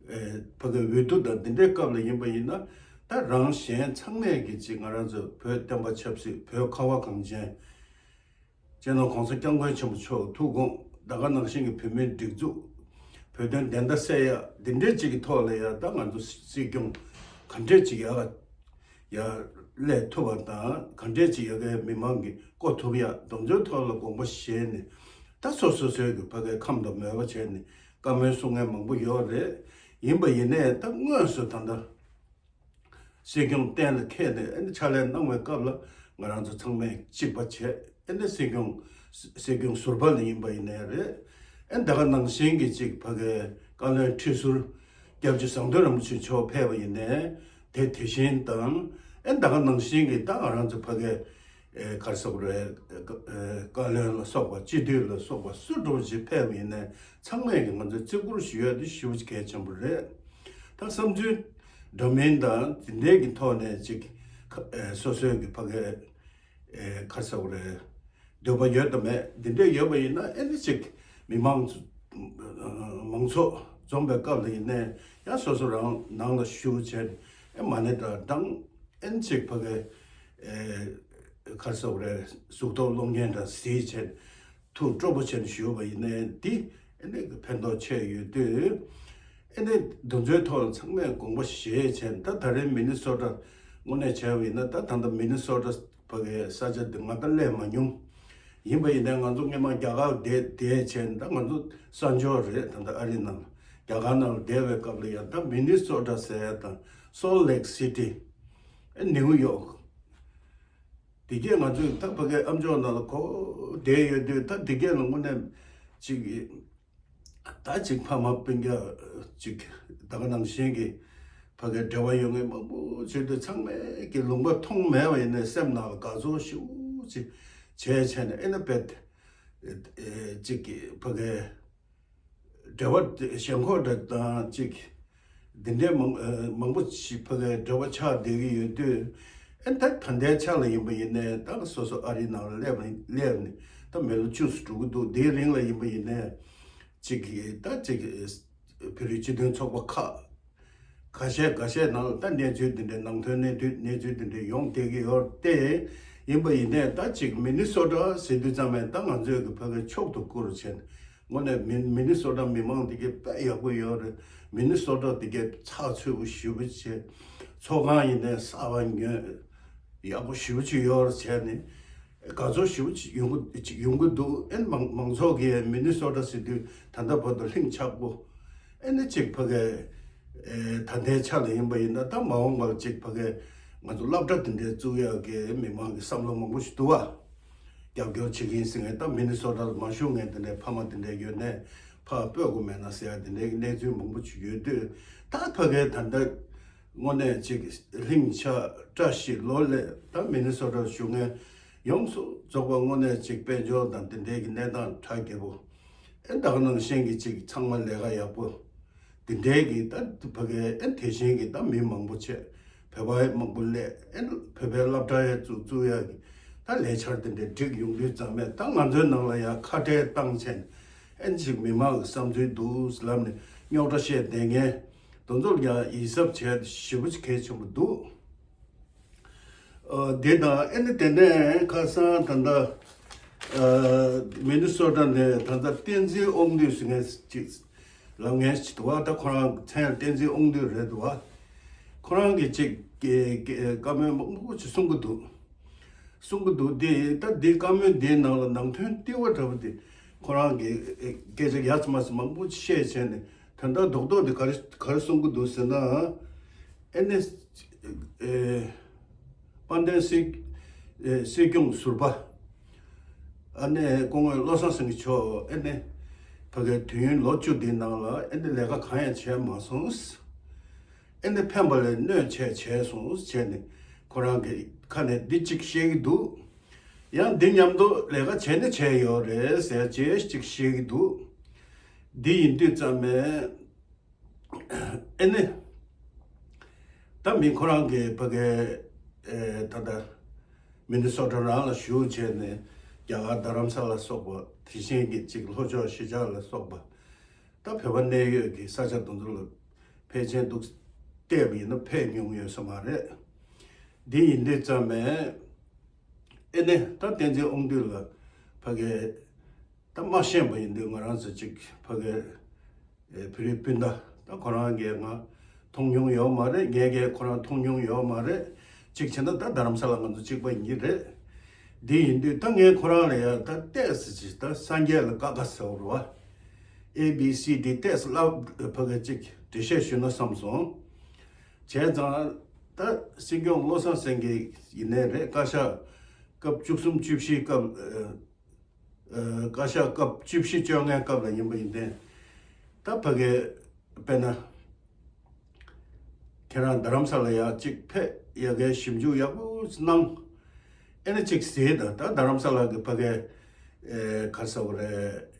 ཨེ་ཕ་གའི་འོས་བསྡུ་དང་དེ་འདྲའི་སྐབས་ལ་ཡིན་པ་ཡིན་ན། ད་རང་གཞན་ཚང་མས་གི་ཅིག་ང་རང་ཚོ་བོད་བསྟན་པ་ཆབ་སྲིད། བོད་ཁ་བ་གངས་ཅན། སྤྱི་ནོར་༸གོང་ས་༸སྐྱབས་མགོན་ཆེན་པོ་མཆོག་ཐུགས་དགོངས། ད་ག་ནང་བཞིན་གྱི་བོད་མིའི་སྒྲིག་འཛུགས། བོད་དོན་བདེན་མཐའ་གསལ་ཡ་འདི་འདྲའི་ཅིག་གི་ཐོག་ལ་ཡ། ད་ང་ཚོ་སྲིད་སྐྱོང་ག་འདྲས་ཅིག་ཡ་ཡ་སླེབས་ཐུབ་པ་དང་། ག་འདྲས་ཅིག་ཡ་གའི་མི་མང་གིས་བསྐོ་ཐུབ་ཡ། དེ་ཚོའི་ཐོག་ལ་དགོངས་པ་བཞེས་ནས། ད་སོ་སོ་སོའི་གི་ཕ་གའི་ཁམས་དང་མོས་པ་བྱས་ནས་བཀའ་མོལ་གསུང་མཁན་མང་པོ་ཡོད་རེད། ཡིན་པ་ཡིན་ནའི་ད་དངོས་སུ་ད་ལྟ་སྲིད་སྐྱོང་གཏན་ལ་འཁེལ་ནས་ཨ་ནི་ཕྱག་ལས་གནང་བའི་སྐབས་ལ་ང་རང་ཚོ་ཚང་མས་གཅིག་པ་བྱས། ཨ་ནི་སྲིད་སྐྱོང་སྲིད་སྐྱོང་ཟུར་པ་ལ་ཡིན་པ་ཡིན་ནའི་རེད། ཨ་ནི་ད་ག་ནང་བཞིན་གྱི་ཅིག་ཕ་གའི་བཀའ་བློན་ཁྲི་ཟུར་ སྐྱབས་རྗེ་ཟམ་གདོང་རིན་པོ་ཆེ་མཆོག་ཕེབས་པ་ཡིན་ནའི་དེ་དེ་བཞིན་དང་། ཨེ་ད་ག་ནང་བཞིན་གྱི་ད་ང་རང་ཚོ་ཕ་གི་ཨེ་ག་རེ་ཟེར་དགོས་རེད། ཨེ་བཀའ་བློན་ལ་སོགས་པ་སྤྱི་འཐུས་ལ་སོགས་པ་སུ་འདྲ་བོ་ཞིག་ཕེབས་པ་ཡིན་ནའི་ཚང་མས་ཀྱི་ང་ཚོ་བརྩི་བཀུར་ཞུ་ཡ་དེ་ཞེ་པོ་ཅིག་གལ་ཆེན་པོ་རེད། ད་བསམ་ཚུལ་འདྲ་མིན་དང་དེ་འདྲའི་གི་ཐོག་ནས་ཅིག་ཁ་ཨེ་སོ་སོའི་གི་ཕ་གི་ཨེ་ག་རེ་ཟེར་དགོས་རེད། འདོད་པ་ཡོད་དམ་མེད་འདི་འདྲས་ཡོད་པ་ཡིན་ན། ཨེ་ནི་ཅིག་མི་མང་ཚོ་མང་ཚོགས་འཛོམས་པའི་སྐབས་ལ་ཡིན་ནའི་ཡང་སོ་སོ་རང་ནང་ལ་བཞུགས་བྱས། ཨེ་མ་ཎི་འདྲ་བགྲངས། ཨེ་ནི་ཅིག་ཕ་གི་ཨེ་ག་རེ་ཟེར་དགོས་རེད། གཟུགས་ཐོག་སློབ་གཉེར་འདྲ་གཟིགས་བྱས། ཐུགས་སྤྲོ་པོ་བྱས་ནས་བཞུགས་པ་ཡིན་ནའི་འདི་ཨེ་ནི་ཕན་ཐོགས་ཆེ་ཡོད་དུས། ཨེ་ནི་འདི་ཚོའི་ཐོག་ལ་ཚང་མས་དགོངས་པ་བཞེས་བྱས། ད་ད་རེས་མི་ནི་སོ་ཊ་དངོས་གནས་བྱས་པ་ཡིན་ན། ད་ད་ལྟ་མི་ནི་སོ་ཊ་ཕ་གི་ས་ཆ་འདི་ང་ད་སླེབས་མ་མྱོང་། ཡིན་པ་ཡིན་ནའི་ང་ཚོ་སྔོན་མ་རྒྱ་གར་བསྡད་བསྡད་བྱས། ད་ང་ཚོ་གསར་འབྱོར་རེད། ད་ལྟ་ཨ་རི་ནང་རྒྱ་གར་ནང་ལ་བསྡད་པའི་སྐབས་ལ་ཡང་ད་མི་ནི་སོ་ཊ་ཟེར་ཡ་དང་སོལ་ལེག་སི་ཊི། ཨེ་ནིའུ་ཡོག་དེ་གས་ང་ཚོས་ད་ཕ་གའི་ཨ་མཆོག་ནང་ལ་གོ་བསྡད་ཡོད་དུས། ད་དེ་གས་ལ་དངོས་གནས་ཅིག་ད་ཅིག་ཕ་མ་སྤུན་ཀྱག་ཅིག་ད་ག་ནང་བཞིན་གྱི་ཕ་གའི་འབྲེལ་བ་ཡོད་མཁན་མང་པོ་བྱེད་དུས། ཚང་མས་ཀྱི་ལུང་པ་མཐོང་མེད་པ་ཡིན་ནའི་སེམས་ནང་ལ་དགའ་ཚོར་ཞེ་པོ་ཅིག་བྱས་བྱས་ནས། ཨེ་ན་བེད་ཅིག་གི་ཕ་གའི་འབྲེལ་བ་ཞེན་ཁོག་འདྲ་དང་ཅིག་འདི་འདྲའི་མང་ཨ་མང་པོ་ཞིག་ཕ་གའི་འབྲེལ་བ་ཆགས་བསྡད་ཀྱི་ཡོད་དུས། ཨེ་ད་ད་ལྟའི་ཆ་ལ་ཡིན་པ་ཡིན་ནའི་ད་སོ་སོ་ཨ་རིའི་ནང་ལ་སླེབས་ནས་སླེབས་ནས་ད་མི་ལོ་བཅུ་ཙམ་འགྲོ་གི་འདུག་དེའི་རིང་ལ་ཡིན་པ་ཡིན་ནའི་ཅིག་གི་ད་ཅིག་བོད་རིགས་སྤྱི་མཐུན་ཚོགས་པ་ཁག་ཁ་ཤས་ཁ་ཤས་ནང་ལ་ད་གནས་ཚུལ་འདི་འདྲའི་ནང་དོན་གནས་ཚུལ་གནས་ཚུལ་འདི་འདྲའི་ཡོང་བསྡད་ཀྱི་ཡོད་དེ། ཡིན་པ་ཡིན་ནའི་ད་ཅིག་མི་ནི་སོ་ཊ་ཟེར་དུས་ཙམ་པ་ད་ང་ཚོས་ཀྱི་ཕ་གའི་ཕྱོགས་ཏུ་བསྐོར་བྱས་ནས། དངོས་གནས་མི་མི་ནི་སོ་ཊ་མི་མང་འདི་གས་དཔེ་ཡག་པོ་ཡོད་རེད། མི་ནི་སོ་ཊ་འདི་གས་ཚགས་ཚུད་པོ་ཞེ་པོ་བྱས། ཚོགས་ཁང་ཡིན་ནའི་གསར་པ་ཉོས། ཡག་པོ་ཞེ་པོ་ཅིག་ཡོད་རེད་བྱས་ནས། དགའ་ཚོར་ཞེ་པོ་ཅིག་ཡོང་གི་ཅིག་ཡོང་གི་འདུག་ཨེ་མང་མང་ཚོགས་ཀྱིས་མི་ནི་སོ་ཊ་ཟེར་དུས་ད་ལྟ་བར་དུ་ལྷིང་འཇགས་པོ། ཨེ་ནི་ཅིག་ཕ་གའི་ཨེ་ད་ལྟའི་ཆ་ལ་ཡིན་པ་ཡིན་ན། ད་མ་འོངས་པར་ཅིག་ཕ་གའི་ང་ཚོ་སློབ་གྲྭ་དེ་འདྲའི་བཙུགས་ཡག་གི་མི་མང་གི་བསམ་བློ་མང་པོ་ཞིག་འདུག་བ། རྒྱབ་སྐྱོར་བྱེད་མཁན་ཟེར་མཁན། ད་མི་ནི་སོ་ཊ་ལ་མ་བཞུགས་མཁན་དེ་འདྲའི་ཕ་མ་དེ་འདྲའི་ཡོད་ནའི་ཕར་སྤོ་དགོས་མེད་ན་ཟེར་ཡ་དེ་འདྲའི་གནས་ཚུལ་མང་པོ་ཞིག་ཡོད་དུས། ད་ཕ་གའི་ད་ལྟ་དངོས་གནས་ཅིག་ལྷིང་འཇགས་བཀྲ་ཤིས་ལོ་ལེགས། ད་མི་ནི་སོ་ཊར་བཞུགས་མཁན་ཡོངས་སུ་རྫོགས་པ་དངོས་གནས་ཅིག་དཔལ་འབྱོར་དང་དེ་འབྲེལ་གྱི་གནས་སྟངས་གྲ་རྒྱས་པོ། ཨེ་ད་ག་ནང་བཞིན་གྱི་ཅིག་ཚང་མ་ལས་ཀ་ཡག་པོ། དེ་འབྲེལ་གྱི་ད་ཕ་གའི་ཨེ་དེ་བཞིན་གྱི་ད་མི་མང་པོ་བྱས། བོད་པ་མང་པོ་སླེབས། ཨེ་བོད་པའི་སློབ་གྲྭ་ཡང་བཙུགས་བཙུགས་ཡག་གི་ད་ལས་འཆར་དེ་འདྲའི་སྒྲིག་ཡོང་དུས་ཙམ་པ། ད་ང་ཚོའི་ནང་ལ་ཡང་ཁ་བྲལ་བཏང་བྱས་ནས། ཨེ་ཅིག་མི་མང་གི་བསམ་ཚུལ་འདུག་ལབ་ནས་རྙོག་དྲ་བཤད་བསྡད་མཁན་དེ་ཚོར་ཡང་ཡིད་གཟབ་བྱས་ཞེ་པོ་ཅིག་གལ་ཆེན་པོ་འདུག་ཨ་དེ་དང་ཨེ་ནི་དེ་ནས་ཁ་སང་ད་ལྟ་ཨ་མི་ནི་སོ་ཊ་ནས་ད་ལྟ་བསྟན་འཛིན་དབང་འདུས་ཟེར་མཁན་ཅིག་ལབ་མཁན་ཞིག་འདུག་བ། ད་ཁོ་རང་མཚན་བསྟན་འཛིན་དབང་འདུས་རེད་འདུག་བ། ཁོ་རང་གིས་ཅིག་གི་གི་བཀའ་མོལ་མང་པོ་ཅིག་གསུང་གི་འདུག་གསུང་གི་འདུག་དེ་ད་འདི་བཀའ་མོལ་འདིའི་ནང་ལ་ནང་དོན་ལྟེ་བ་འདྲ་བོ་དེ་ཁོ་རང་གིས་ཨེ་སྐད་ཆ་ཡ་ཙམ་མ་ཙམ་མང་པོ་བཤད་བྱས་ནས། དོན་དག་རྡོག་རྡོག་དེ་ག་རེ་ག་རེ་གསུང་གི་འདུག་ཟེར་ན། ཨེ་ནི་ཨེ་དཔལ་ལྡན་སྲིད་ཨེ་སྲིད་སྐྱོང་ཟུར་པ། ཨ་ནི་སྐུ་ངོ་བློ་བཟང་སེང་གེ་མཆོག་ཨེ་ནི་ཕ་གའི་དུས་ཡུན་ལོ་བཅུ་འདིའི་ནང་ལ་ཨེ་ནི་ལས་ཀ་གང་ཡང་བྱས་མ་སོང་། ཨེ་ནི་ཕན་པ་ལས་གནོད་བྱས་བྱས་སོང་བྱས་ནས། ཁོ་རང་གི་ཁ་ནས་འདི་གཅིག་བཤད་ཀྱི་འདུག་ཡང་འདི་མཉམ་དུ་ལས་ཀ་བྱས་ནས་བྱས་ཡོད་རེད་ཟེར་ཅེས་གཅིག་བཤད་ཀྱི་འདུག་འདི་ཡིན་དུས་ཙམ་པས་ཨེ་ནི་ད་མི་ཁོ་རང་གི་ཕ་གའི་ཨེ་ད་ལྟ་མི་ནི་སོ་ཊ་རང་ལ་བཞུགས་བྱས་ནས། རྒྱ་གར་རྡ་རམ་ས་ལ་སོགས་པ་དེ་བཞིན་གྱི་ཅིག་ལྷོ་ཕྱོགས་གཞིས་ཆགས་ལ་སོགས་པ། ད་བོད་པ་གནས་ཡོད་ཀྱི་ས་ཆ་དེ་ཚོ་ལ་ཕལ་ཆེར་འདུག་བལྟས་པ་ཡིན་ན་ཕེབས་མྱོང་ཡོད་ས་མ་རེད། འདི་ཡིན་དུས་ཙམ་པས་ཨེ་ནི་ད་བསྟན་འཛིན་དབང་འདུས་ལ་ཕ་གའི་ད་མ་ཤེས་པ་ཡིན་དུས། ང་རང་ཚོ་ཅིག་ཕ་གའི་ཨེ་བོད་རིགས་སྤུན་ཟླ་ད་ཁོ་རང་གིས་ང་མཐོང་མྱོང་ཡོད་མ་རེད། ངས་ཀྱང་ཁོ་རང་མཐོང་མྱོང་ཡོད་མ་རེད། གཅིག་བྱས་ན་ད་རྡ་རམ་ས་ལ་ང་ཚོ་གཅིག་པ་ཡིན་གྱི་རེད། འདི་ཡིན་དུས་ད་ངས་ཁོ་རང་ལ་ཡ་ད་ཏོག་ཙམ་ཅིག་ད་སངས་རྒྱས་ལ་ཀ་ཁ་ཟེར་བ་རེད་བ། ཨེ་བི་སི་ཌི་ཏོག་ཙམ་ལབ་ཕ་གི་ཅིག་འགྲེལ་བཤད་ཞུས་ན་བསམ་སོང་། བྱས་ཙང་ད་སྲིད་སྐྱོང་བློ་བཟང་སེང་གེ་ཡིན་ནའི་རེད། བཀའ་ཤག་སྐབས་བཅུ་གསུམ་བཅུ་བཞིའི་སྐབས་ཨ། ཨ། བཀའ་ཤག་སྐབས་བཅུ་བཞི་བཅོ་ལྔའི་སྐབས་ལ་ཡིན་པ་ཡིན་ཏེ། ད་ཕ་གི་དཔེར་ན་ ཁྱེད་རང་རྡ་རམ་ས་ལ་ཡ་གཅིག་ཕེབས། ཡ་གའི་ཞིབ་འཇུག་ཡག་པོ་གནང་། ཨེ་ནི་གཅིག་ཟེར་དང་། ད་རྡ་རམ་ས་ལ་གི་ཕ་གའི་ཨེ་ག་རེ་ཟེར་དགོས་རེད།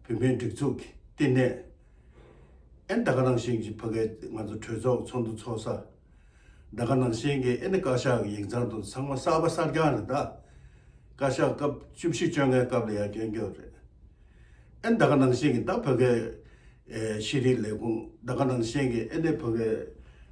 བོད་མིའི་སྒྲིག་འཛུགས་ཀྱི་བསྟི་གནས། ཨེ་ནི་ད་ག་ནང་བཞིན་གྱི་ཕ་གའི་ང་ཚོ་གྲོས་ཚོགས་ཚོགས་འདུ་ཚོགས་ས། ད་ག་ནང་བཞིན་གྱི་ཨེ་ནི་བཀའ་ཤག་གི་ཡིག་ཚང་དུ་ཚང་མ་གསར་པ་གསར་རྐྱང་རེད། ད་བཀའ་ཤག་སྐབས་བཅུ་བཞི་བཅོ་ལྔའི་སྐབས་ལ་ཡང་སྐྱོན་སྐྱོན་རེད། ཨེ་ནི་ད་ག་ནང་བཞིན་གྱི་ད་ཕ་གའི་ཨེ་ཤེས་རིག་ལས་ཁུངས། ད་ག་ནང་བཞིན་གྱི་ཨེ་ནི་ཕ་གའི་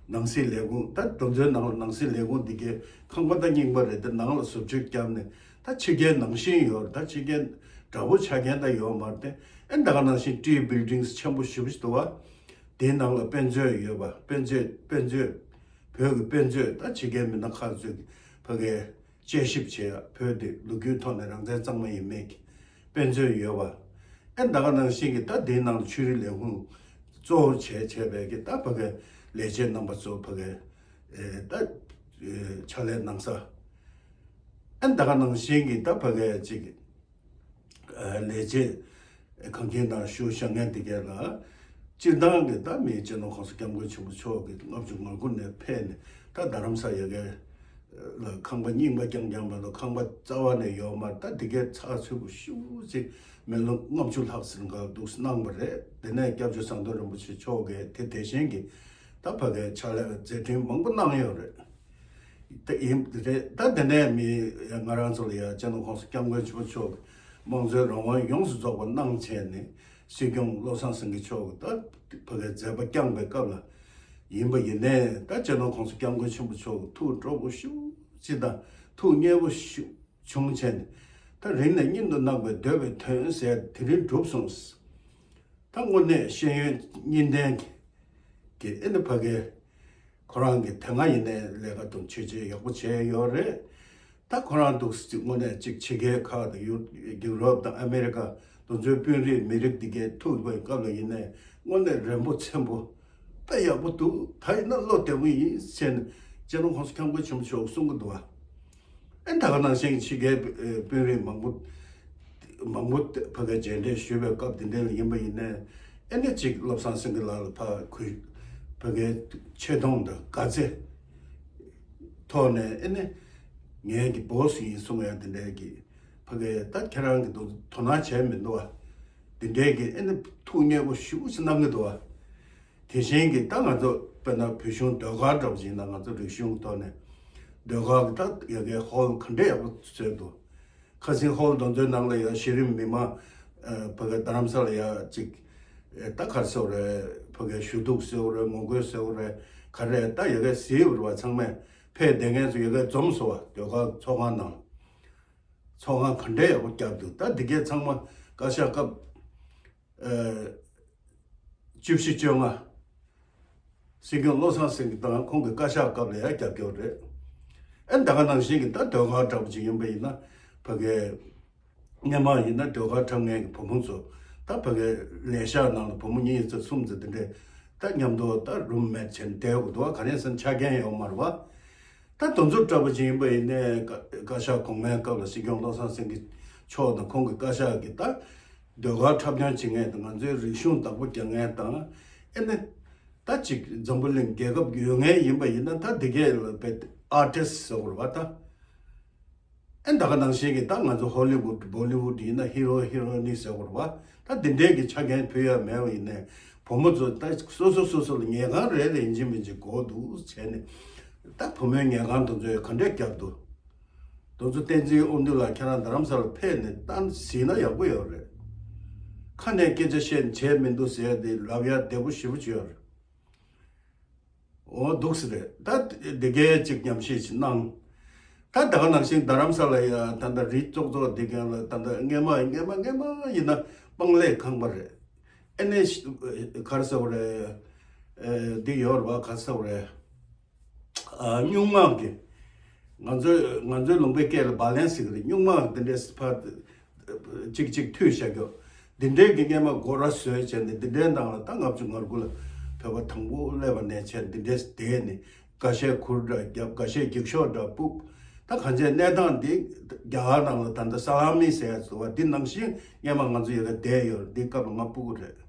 ནང་སྲིད་ལས་ཁུངས། ད་དེ་ཚོའི་ནང་ལ་ནང་སྲིད་ལས་ཁུངས་འདི་གའི་ཁང་པ་ད་རྙིང་པ་རེད། དེ་ནང་ལ་བཟོ་བཅོས་བརྒྱབ་ནས་ད་ཕྱི་རྒྱལ་ནང་བཞིན་ཡོད་རེད། ད་ཕྱི་རྒྱལ་འདྲ་པོ་ཆགས་མཁན་ད་ཡོད་མ་རེད་དེ། ཨེ་ནི་ད་ག་ནང་བཞིན་Three Buildings ཆེན་པོ་ཞེ་པོ་ཞིག་འདུག་བ། དེའི་ནང་ལ་དཔེ་མཛོད་ཡོད་པ། དཔེ་མཛོད། དཔེ་མཛོད། བོད་ཀྱི་དཔེ་མཛོད། ད་ཕྱི་རྒྱལ་མི་སྣ་ཁག་ཚོས་ཕ་གའི་དཔྱད་ཞིབ་བྱེད་ཡ། བོད་དེ་ལོ་རྒྱུས་ཐོག་ནས་རང་བཙན་གཙང་མ་ཡིན་མེད་ཀྱི་དཔེ་མཛོད་ཡོད་པ། ཨེ་ད་ག་ནང་བཞིན་གྱི་ད་དེའི་ནང་ལ་ཆོས་རིག་ལས་ཁུངས་གཙོ་བོ་བྱས་བྱས་པའི་གི་ད་ཕ་གའི་ལས་བྱེད་རྣམ་པ་ཚོ་ཕ་གའི་ཨེ་ད་ཨེ་ཕྱག་ལས་གནང་ས། ཨེ་ད་ག་ནང་བཞིན་གྱི་ད་ཕ་གའི་ཅིག་ལས་བྱེད་གང་གིན་དང་ཞུ་བཞག་མཁན་དེ་གས་ལ། སྤྱིར་བཏང་གི་ད་མི་སྤྱི་ནོར་༸གོང་ས་༸སྐྱབས་མགོན་ཆེན་པོ་མཆོག་གིས་ལྔ་བཅུ་ང་དགུ་ནས་ཕེབས་ནས་ད་རྡ་རམ་ས་ཡ་གའི་ལ་ཁང་པ་རྙིང་པ་རྐྱང་རྐྱང་མ་གཏོགས་ཁང་པ་རྩ་བ་ནས་ཡོད་མ་རེད། ད་དེ་གས་ཚགས་ཚུད་པོ་ཞེ་པོ་ཅིག་མི་ལོ་ལྔ་བཅུ་ལྷག་ཙམ་ག་འདུག་གནང་བ་རེད། དེ་ནས་སྐྱབས་རྗེ་ཟམ་གདོང་རིན་པོ་ཆེ་མཆོག་གིས་དེ་དེ་བཞིན་གྱི་ད་ཕ་གའི་ཕྱག་ལས་མཛད་འཕྲིན་མང་པོ་གནང་ཡོད་རེད། ད་ཡིན་རེད། ད་དེ་ནས་མི་ང་རང་ཚོ་ལ་ཡ་སྤྱི་ནོར་༸གོང་ས་༸སྐྱབས་མགོན་ཆེན་པོ་མཆོག་གིས་དམངས་གཙོའི་རང་དབང་ཡོངས་སུ་རྫོགས་པ་གནང་བྱས་ནས་སྲིད་སྐྱོང་བློ་བཟང་སེང་གེ་མཆོག་གིས་ད་ཕ་གའི་མཛད་པ་བསྐྱངས་པའི་སྐབས་ལ་ཡིན་པ་ཡིན་ནའི། ད་སྤྱི་ནོར་༸གོང་ས་༸སྐྱབས་མགོན་ཆེན་པོ་མཆོག་གིས་ཐུགས་སྤྲོ་པོ་ཞེ་པོ་ཅིག་དང་ཐུགས་མཉེས་པོ་ཞེ་པོ་བྱུང་བྱས་ནས། ད་རིང་ནས་སྙིང་དུ་བརྣག་པའི་འདོད་པའི་དོན་ཟེར་དེ་རིང་གྲུབ་སོང་། ད་དངོས་གནས་ཤེས་ཡོན་གཉིས་ལྡན་གྱི་ཨེ་ནི་ཕ་གའི་ཁོ་རང་གིས་དེ་སྔ་ཡིན་ནའི་ལས་ཀ་དང་བྱས་རྗེས་ཡག་པོ་བྱས་ཡོད་རེད། ད་ཁོ་རང་འདུག་སེ་དངོས་གནས་ཅིག་ཕྱི་རྒྱལ་ཁག་དང་ཡུ་ཡུ་རོབ་དང་ཨ་མེ་རི་ཀ་དེ་ཚོའི་དཔོན་རིགས་མི་རིགས་འདི་གའི་ཐུག་པའི་སྐབས་ལ་ཡིན་ནའི་དངོས་གནས་རན་པོ་ཚན་པོ་དཔེ་ཡག་པོ་འདུག་ད་ཡིན་ན་བློ་བདེ་པོ་ཡིན་ཟེར་ནས་སྤྱི་ནོར་༸གོང་ས་༸སྐྱབས་མགོན་ཆེན་པོ་མཆོག་གསུང་གི་འདུག་བ། ཨེ་ད་ག་ནང་བཞིན་ཕྱི་རྒྱལ་དཔོན་རིགས་མང་པོ་མང་པོ་ཕ་གའི་མཇལ་འཕྲད་ཞུས་པའི་སྐབས་དེ་འདྲ་ལ་ཡིན་པ་ཡིན་ནའི། ཨེ་ནི་གཅིག་བློ་བཟང་སེང་གེ་ལགས་ལ་ཕ་གུས་ཕ་གའི་ཆེ་མཐོང་དང་དགའ་ཚོར་ཐོག་ནས། ཨེ་ནི་ངའི་གི་བོ་སི་ཡིན་གསུང་ཡ་དེ་འདྲའི་གི་ཕ་གའི་ད་ཁྱེད་རང་གི་དོ་དོ་སྣང་བྱས་མི་འདུག་བ། དེ་འདྲའི་གི་ཨེ་ནི་ཐུགས་མཉེས་པོ་ཞེ་པོ་ཅིག་གནང་གི་འདུག་བ། དེ་བཞིན་གྱི་ད་ང་ཚོ་དཔེར་ན་བོད་གཞུང་ཟློས་གར་འདྲ་པོ་ཞིག་ཡིན་ན། ང་ཚོ་རིག་གཞུང་ཐོག་ནས་ཟློས་གར་གྱི་ད་ཡ་གའི་ཧོལ་ག་འདྲ་ཡག་པོ་བཟོས་འདུག་ཁ་སང་ཧོལ་དེ་ཚོའི་ནང་ལ་ཡ་གཞི་རིམ་མི་མང་ཨ་ཕ་གི་རྡ་རམ་ས་ལ་ཡ་ཅིག་ཨ་ད་ག་རེ་ཟེར་དགོས་རེད། ཕ་གི་ཞུ་གཏུག་ཟེར་དགོས་རེད། ངོ་རྒོལ་ཟེར་དགོས་རེད། ག་རེ་ད་ཡ་གའི་ཟེར་དགོས་རེད་བ། ཚང་མས་ཕེབས་བསྡད་མཁན་ཚོ་ཡ་གའི་འཛོམས་སོང་བ། ཟློས་གར་ཚོགས་ཁང་ནང་ཚོགས་ཁང་ག་འདྲ་ཡག་པོ་བརྒྱབ་འདུག་ད་འདི་གའི་ཚང་མ་བཀའ་ཤག་སྐབས་ཨ་བཅུ་བཞི་བཅོ་ལྔ། སྲིད་སྐྱོང་བློ་བཟང་སེང་གེ་དང་ཁོང་གི་བཀའ་ཤག་སྐབས་ལ་ཡང་རྒྱབ་སྐྱོར་རེད། ཨེ་ད་ག་ནང་བཞིན་གྱི་ད་ཟློས་གར་འདྲ་པོ་ཅིག་ཡིན་པ་ཡིན་ན། ཕ་གའི་སྔོན་མ་ཡིན་ན་ཟློས་གར་འཁྲབ་མཁན་གྱི་བུ་མོ་ཚོ་ད་ཕ་གའི་ལས་ཤག་ནང་ལ་བུ་མོ་གཉིས་ཙམ་གསུམ་ཙམ་དེ་འདྲས་ད་མཉམ་དུ་ད་རུམ་མེཊ་བྱས་ནས་བསྡད་དགོས་འདུག་ག་རེ་ཟེར་ན་ཆ་རྐྱེན་ཡོད་མ་རེད་བ། ད་དེ་ཚོ་འདྲ་པོ་ཅིག་ཡིན་པ་ཡིན་ནའི་བཀའ་བཀའ་ཤག་གོང་མའི་སྐབས་ལ་སྲིད་སྐྱོང་བློ་བཟང་སེང་གེ་མཆོག་དང་ཁོང་གི་བཀའ་ཤག་གིས་ད་ཟློས་གར་འཁྲབ་སྟོན་བྱེད་མཁན་དང་། ང་ཚོའི་རིག་གཞུང་བདག་པོ་རྒྱག་མཁན་དང་། ཨེ་ནི་ད་ཅིག་འཛམ་བུ་གླིང་རྒྱལ་ཁབ་ཡོད་མཁན་ཡིན་པ་ཡིན་ན། ད་འདི་གས་ལ་བས་ཨར་ཊིསི་ཟེར་དགོས་རེད་བ། ད་ཨེ་ད་ག་ནང་བཞིན་གྱི་ད་ང་ཚོ་ཧོ་ལི་ཝུཌ་བོ་ལི་ཝུཌ་ཡིན་ན་ཧི་རོ་ཧི་རོ་ནི་ཟེར་དགོས་རེད་བ། ད་འདི་འདྲའི་གི་ཆ་རྐྱེན་ཕུལ་ཡ་མེད་པ་ཡིན་ནའི་བུ་མོ་ཚོ་ད་སོ་སོ་སོ་སོ་ལ་ཉལ་ཁང་རེ་རེ་ཡིན་གཅིག་མིན་གཅིག་དགོས་འདུག་བྱས་ནས། ད་བུ་མོའི་ཉལ་ཁང་དེ་ཚོས་ག་འདྲས་བརྒྱབ་འདུག་དེ་ཚོ་བསྟན་འཛིན་དབང་འདུས་ལགས་ཁྱེད་རང་རྡ་རམ་ས་ལ་ཕེབས་ནས་ད་གཟིགས་ན་ཡག་པོ་ཡོད་རེད། ཁ་ནས་སྐད་ཆ་བཤད་བྱས་མི་འདུག་ཟེར་ཏེ་ལབ་ཡ་བདེ་པོ་ཞེ་པོ་ཅིག་ཡོད་རེད། འོ་འདུག་སེ་རེད། ད་འདི་གའི་ཅིག་ཉམས་ཞིབ་ཅིག་གནང་། ད་ད་ག་ནང་བཞིན་རྡ་རམ་ས་ལ་ཡ་ད་ལྟ་རི་ཙོག་ཙོག་འདི་ག་ལ་ད་ལྟ་སྔས་མ་སྔས་མ་སྔས་མ་ཡིན་ན་སྤང་ལེབ་ཁང་པ་རེད། ཨེ་ནས་ག་རེ་ཟེར་དགོས་རེད། ཨེ་འདི་ཡོད་རེད་བ། ག་རེ་ཟེར་དགོས་རེད། ཨ་སྨྱུག་མ་གི། ང་ཚོའི་ང་ཚོའི་ལུང་པའི་སྐད་ལ་བ་ལན་ཟེར་གི་རེད། སྨྱུག་མ་འདི་འདྲས་ཕར་གཅིག་གཅིག་མཐུད་བཞག་རྒྱུ། འདི་འདྲའི་གི་སྔས་མ་སྒོ་ར་བཟོས་བྱས་ནས། འདི་འདྲའི་ནང་ལ་ད་ལྔ་བཅུ་ང་དགུ་ལ་བོད་པ་དང་པོ་སླེབས་པ་ནས་བྱས་འདི་འདྲས་བསྡད་ནས། འགའ་ཤས་གུར་འདྲ་བརྒྱབ། འགའ་ཤས་འགྱིག་ཤོག་འདྲ་སྤུབས། ད་གང་ཅིའི་གནས་སྟངས་འདི་རྒྱ་གར་ནང་ལ་ད་ལྟ་ས་ལ་མི་ཟེར་ཡ་ཚོ་བ་འདི་ནང་བཞིན་སྔས་མ་ང་ཚོ་ཡོད་ལ་བསྡད་ཡོད། འདི་སྐབས་ལ་ང་སྤུ་གུ་རེད།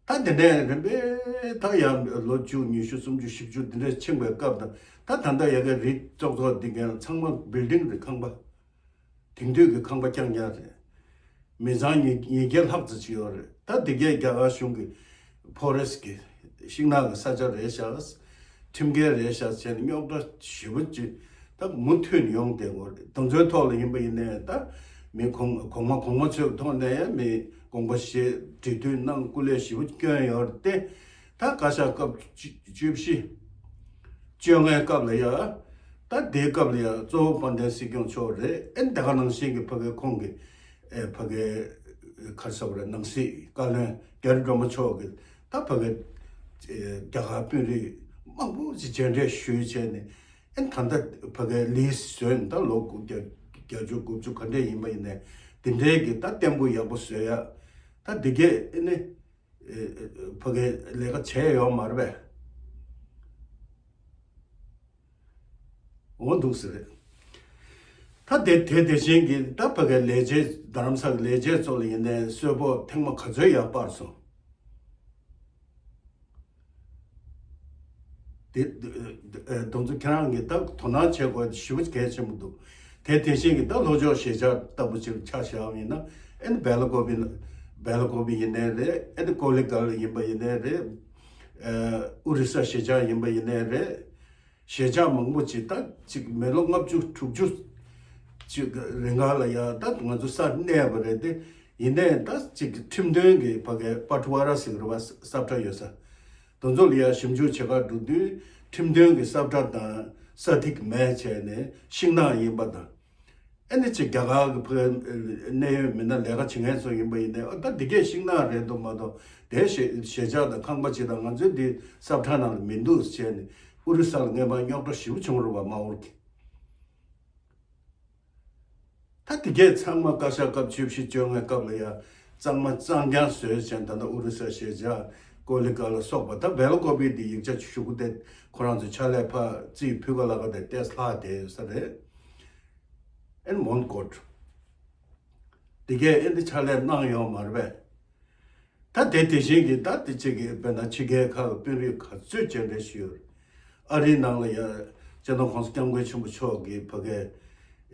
ད་དེ་འདྲའི་རིམ་པས་ད་ཡང་ལོ་བཅུ་ཉི་ཤུ་སུམ་ཅུ་བཞི་བཅུ་དེ་འདྲ་ཕྱིན་པའི་སྐབས་དང་ད་ད་ལྟ་ཡ་གི་རི་ཙོག་ཙོག་འདི་གའི་ཚང་མ་བིལ་ཌིང་རེད། ཁང་པ། དེང་དུས་ཀྱི་ཁང་པ་རྐྱང་རྐྱང་རེད། མི་ཚང་ཉིས་ཉིས་བརྒྱ་ལྷག་ཙམ་ཅིག་ཡོད་རེད། ད་འདི་གའི་རྒྱ་གར་གཞུང་གི་ཕོ་རེ་སི་གི་ཤིང་ནགས་ཀྱི་ས་ཆ་རེད་ཤག་ཁྲིམས་འགལ་རེད་ཤག་བྱས་ནས་རྙོག་དྲ་ཞེ་པོ་ཅིག་ད་མུ་མཐུད་ནས་ཡོང་བསྡད་ཡོད་རེད། དེ་ཚོའི་ཐོག་ལ་ཡིན་པ་ཡིན་ནའི་ད་མི་གོང་གོང་མ་གོང་མ་ཚོའི་ཐོག་ནས་ཡང་མི་དགོངས་པ་བཞེས་གྲོས་བསྡུར་གནང་སྐུ་ལས་ཞེ་པོ་བསྐྱོན་ཡོད་རེད་དེ། ད་བཀའ་ཤག་སྐབས་བཅུ་བཅུ་བཞི་བཅོ་ལྔའི་སྐབས་ལ་ཡ། ད་དེའི་སྐབས་ལ་ཡ་གཙོ་བོ་དཔལ་ལྡན་སྲིད་སྐྱོང་མཆོག་རེད། ཨེ་ད་ག་ནང་བཞིན་གྱི་ཕ་གའི་ཁོང་གི་ཨེ་ཕ་གའི་ག་རེ་ཟེར་དགོས་རེད། ནང་སྲིད་བཀའ་བློན་རྒྱ་རི་སྒྲོལ་མ་མཆོག་གིས་ད་ཕ་གའི་ཨེ་རྒྱ་གར་དཔོན་རིགས་མང་པོ་ཞིག་མཇལ་འཕྲད་ཞུས་བྱས་ནས་ཨེ་ད་ལྟ་ཕ་གའི་ལིས་བཟོས་ནས་ད་ལོ་དགུ་བརྒྱ་བརྒྱད་ཅུ་དགུ་བཅུ་ག་འདྲས་ཡིན་པ་ཡིན་ནའི་དེ་འདྲའི་གི་ད་བརྟན་པོ་ཡག་པོ་བཟོས་ཡ། ད་འདི་གས་ཨེ་ནི། ཕ་གིའི་ལས་ཀ་བྱས་ཡོད་མ་རེད་པས། འོ་འདུག་ཟེར་རེད། ད་དེ་དེ་དེ་བཞིན་གྱི་ད་ཕ་གིའི་ལས་བྱེད་རྡ་རམ་ས་གི་ལས་བྱེད་ཚོ་ལ་ཡིན་ནའི་གསོལ་ཕོགས་ཐེངས་མ་ག་ཚོད་ཡར་སྤར་སོང་། དེ་དེ་ཚོ་ཁྱེད་རང་གིས་ད་དོ་སྣང་བྱེད་དགོས་ཞེ་པོ་གལ་ཆེན་པོ་འདུག་དེ་དེ་བཞིན་གྱི་ད་ལྷོ་ཕྱོགས་གཞིས་ཆགས་ལྟ་བུ་ཅིག་ཆ་བཞག་པ་ཡིན་ན་ཨེ་ནི་སྦེ་ལ་ཀོ་བི་སྦེ་ལ་ཀོ་བི་ཡིན་ནའི་རེད། ཨེ་ནི་ཀོ་ལི་གལ་ཡིན་པ་ཡིན་ནའི་རེད། ཨུ་རི་ས་གཞིས་ཆགས་ཡིན་པ་ཡིན་ནའི་རེད། གཞིས་ཆགས་མང་པོ་ཅིག་ད་ཅིག་མི་ལོ་ལྔ་བཅུ་དྲུག་ཅུ་ཅིག་རིང་ག་ལ་ཡ་ད་ང་ཚོ་ས་གནས་པ་རེད་དེ། ཡིན་ནའི་ད་ཅིག་ཁྲིམས་དོན་གྱི་ཕ་གའི་པ་ཊི་ཝ་ར་ཟེར་གྱི་རེད་པ། ས་ཁྲ་ཡོད་ས་དེ་ཚོ་ལ་ཡ་ཞིབ་འཇུག་བྱེད་གར་འགྲོ་དུས་ཁྲིམས་དོན་གྱི་ས་ཁྲ་དང་ས་ཐིག་མེད་བྱས་ནས་ཤིང་ནགས་ཡིན་པ་དང་། ཨ་ནི་ཅིག་རྒྱ་གར་གྱི་ཕ་གའི་གནད་ཡོད་མི་སྣ་ལས་ཀ་བྱེད་མཁན་ཚོ་ཡིན་པ་ཡིན་ནའི་ཨ་ད་འདི་གས་ཤིང་ནགས་རེད་འདུག་མ་གཏོགས་དེ་གཞིས་གཞིས་ཆགས་དང་ཁང་པ་ཅིག་དང་ང་ཚོའི་འདི་ས་ཁྲ་ནང་ལ་མི་འདུག་བྱས་ནས་ཨུ་རི་ས་ལ་སྔོན་མ་རྙོག་དྲ་ཞེ་པོ་བྱུང་རེད་པ། དམར་པོ་གི། ད་དེ་གས་ཚང་མ་བཀའ་ཤག་སྐབས་བཅུ་བཞི་བཅོ་ལྔའི་སྐབས་ལ་ཡ་གཙང་མ་གཙང་རྐྱང་བཟོས་བྱས་ད་ལྟ་ཨུ་རི་ས་གཞིས་ཆགས་ཀོ་ལི་གལ་ལ་སོགས་པ་ད་སྦེ་ལ་ཀོ་བི་འདི་ཡིག་ཆ་ཞུ་གི་དེ་ཁོ་རང་ཚོ་ཕྱག་ལས་ཕར་རྩིས་ཕུལ་ག་ལ་ག་དེ་ཏེས་ལྷག་བསྡད་ཡོད་ས་རེད། ཨེན་མོན་གྷོ་ཊ། དེ་གས་ཨེ་འདི་ཕྱག་ལས་གནང་ཡོད་མ་རེད་པས། ད་དེ་དེ་བཞིན་གྱི་ད་དེ་གཅིག་གི་དཔེར་ན་ཕྱི་རྒྱལ་ཁག་གི་དཔོན་རིགས་ག་ཚོད་མཇལ་འཕྲད་ཞུས་ཡོད་རེད། ཨ་རིའི་ནང་ལ་ཡ་སྤྱི་ནོར་༸གོང་ས་༸སྐྱབས་མགོན་ཆེན་པོ་མཆོག་གི་ཕ་གའི་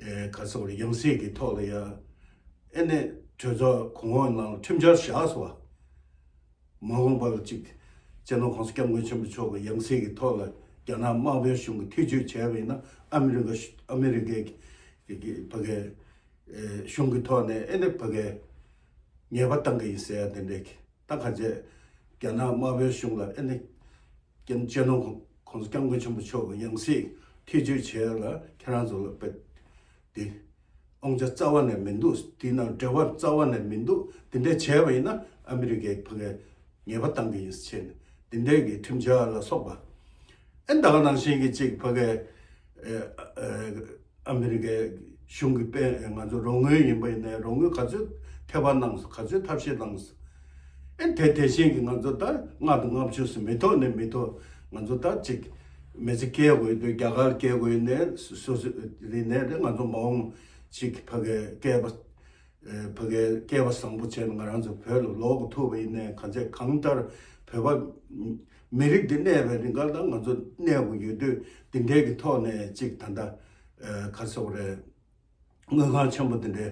ཨེ་ག་ཟེར་དགོས་རེད། ཡང་སྲིད་ཀྱི་ཐོག་ལ་ཡ་ཨེ་ནས་གྲོས་ཚོགས་གོང་འོག་ནང་ལ་ཁྲིམས་འཆར་བཞག་སོང་བ། མ་འོངས་པ་ལ་གཅིག་སྤྱི་ནོར་༸གོང་ས་༸སྐྱབས་མགོན་ཆེན་པོ་མཆོག་གི་ཡང་སྲིད་ཀྱི་ཐོག་ལ་རྒྱ་ནག་དམར་པོའི་གཞུང་གིས་ཐེ་བྱུས་བྱས་པ་ཡིན་ན་ཨ་མི་རི་ཀ་ཨ་མི་རི་ཀའི་གི་གི་ཕ་གའི་ཨེ་གཞུང་གི་ཐོག་ནས་ཨེ་ནི་ཕ་གའི་ཉེས་པ་བཏང་གི་ཡིན་ཟེར་ཡ་དེ་འདྲའི་གི་ད་ག་ཚད་རྒྱ་ནག་དམར་པོའི་གཞུང་ལ་ཨེ་ནི་སྤྱི་ནོར་༸གོང་ས་༸སྐྱབས་མགོན་ཆེན་པོ་མཆོག་གི་ཡང་སྲིད་ཐེ་བྱུས་བྱས་ཡ་ལ་ཁྱེད་རང་ཚོ་ལ་དཔེ་དེ། དབང་ཆ་རྩ་བ་ནས་མི་འདུག་དེ་ནང་འབྲེལ་བ་རྩ་བ་ནས་མི་འདུག་དེ་འདྲ་བྱས་པ་ཡིན་ན་ཨ་མི་རི་ཀའི་ཕ་གའི་ཉེས་པ་བཏང་གི་ཡིན་ཟེར་བྱས་ནས་དེ་འདྲའི་གི་ཁྲིམས་འཆར་ལ་སོགས་པ། ཨེ་ད་ག་ནང་བཞིན་གྱི་གཅིག་ཕ་གའི་ཨེ་ཨེ་ཨ་མི་རི་ཀའི་གཞུང་གི་དཔོན་ང་ཚོ་རོགས་དངུལ་ཡིན་པ་ཡིན་ནའི་རོགས་དངུལ་ག་ཚོད་ཐེ་བ་གནང་སོང་། ག་ཚོད་ཐབས་ཤེས་གནང་སོང་། ཨེ་དེ་དེ་བཞིན་གྱི་ང་ཚོ་ད་ལྔ་དང་ལྔ་བཅུ་སུ་མི་ཐོག་ནས་མི་ཐོག་ང་ཚོ་ད་ཅིག་མི་ཚེ་སྐྱེལ་དགོས་དུས་རྒྱ་གར་སྐྱེལ་དགོས་ནས་སོ་སོ་རེད་ནས་རེད། ང་ཚོ་མ་འོངས་ཅིག་ཕ་གའི་སྐལ་བ་ཕ་གའི་སྐལ་བ་བཟང་པོ་བྱས་ནས་ང་རང་ཚོ་བོད་ལ་ལོག་གི་ཐུབ་པ་ཡིན་ནས་གང་ཚེ་གང་ལྟར་བོད་པ་མི་རིགས་འདི་གནས་པའི་རིང་ག་ལ་ང་ཚོ་གནས་དགོས་ཡོད་དུས་འདི་འདྲའི་གི་ཐོག་ནས་ཅིག་ད་ལྟ་ག་རེ་ཟེར་དགོས་རེད། དངུལ་ཁང་ཆེན་པོ་འདི་འདྲའི་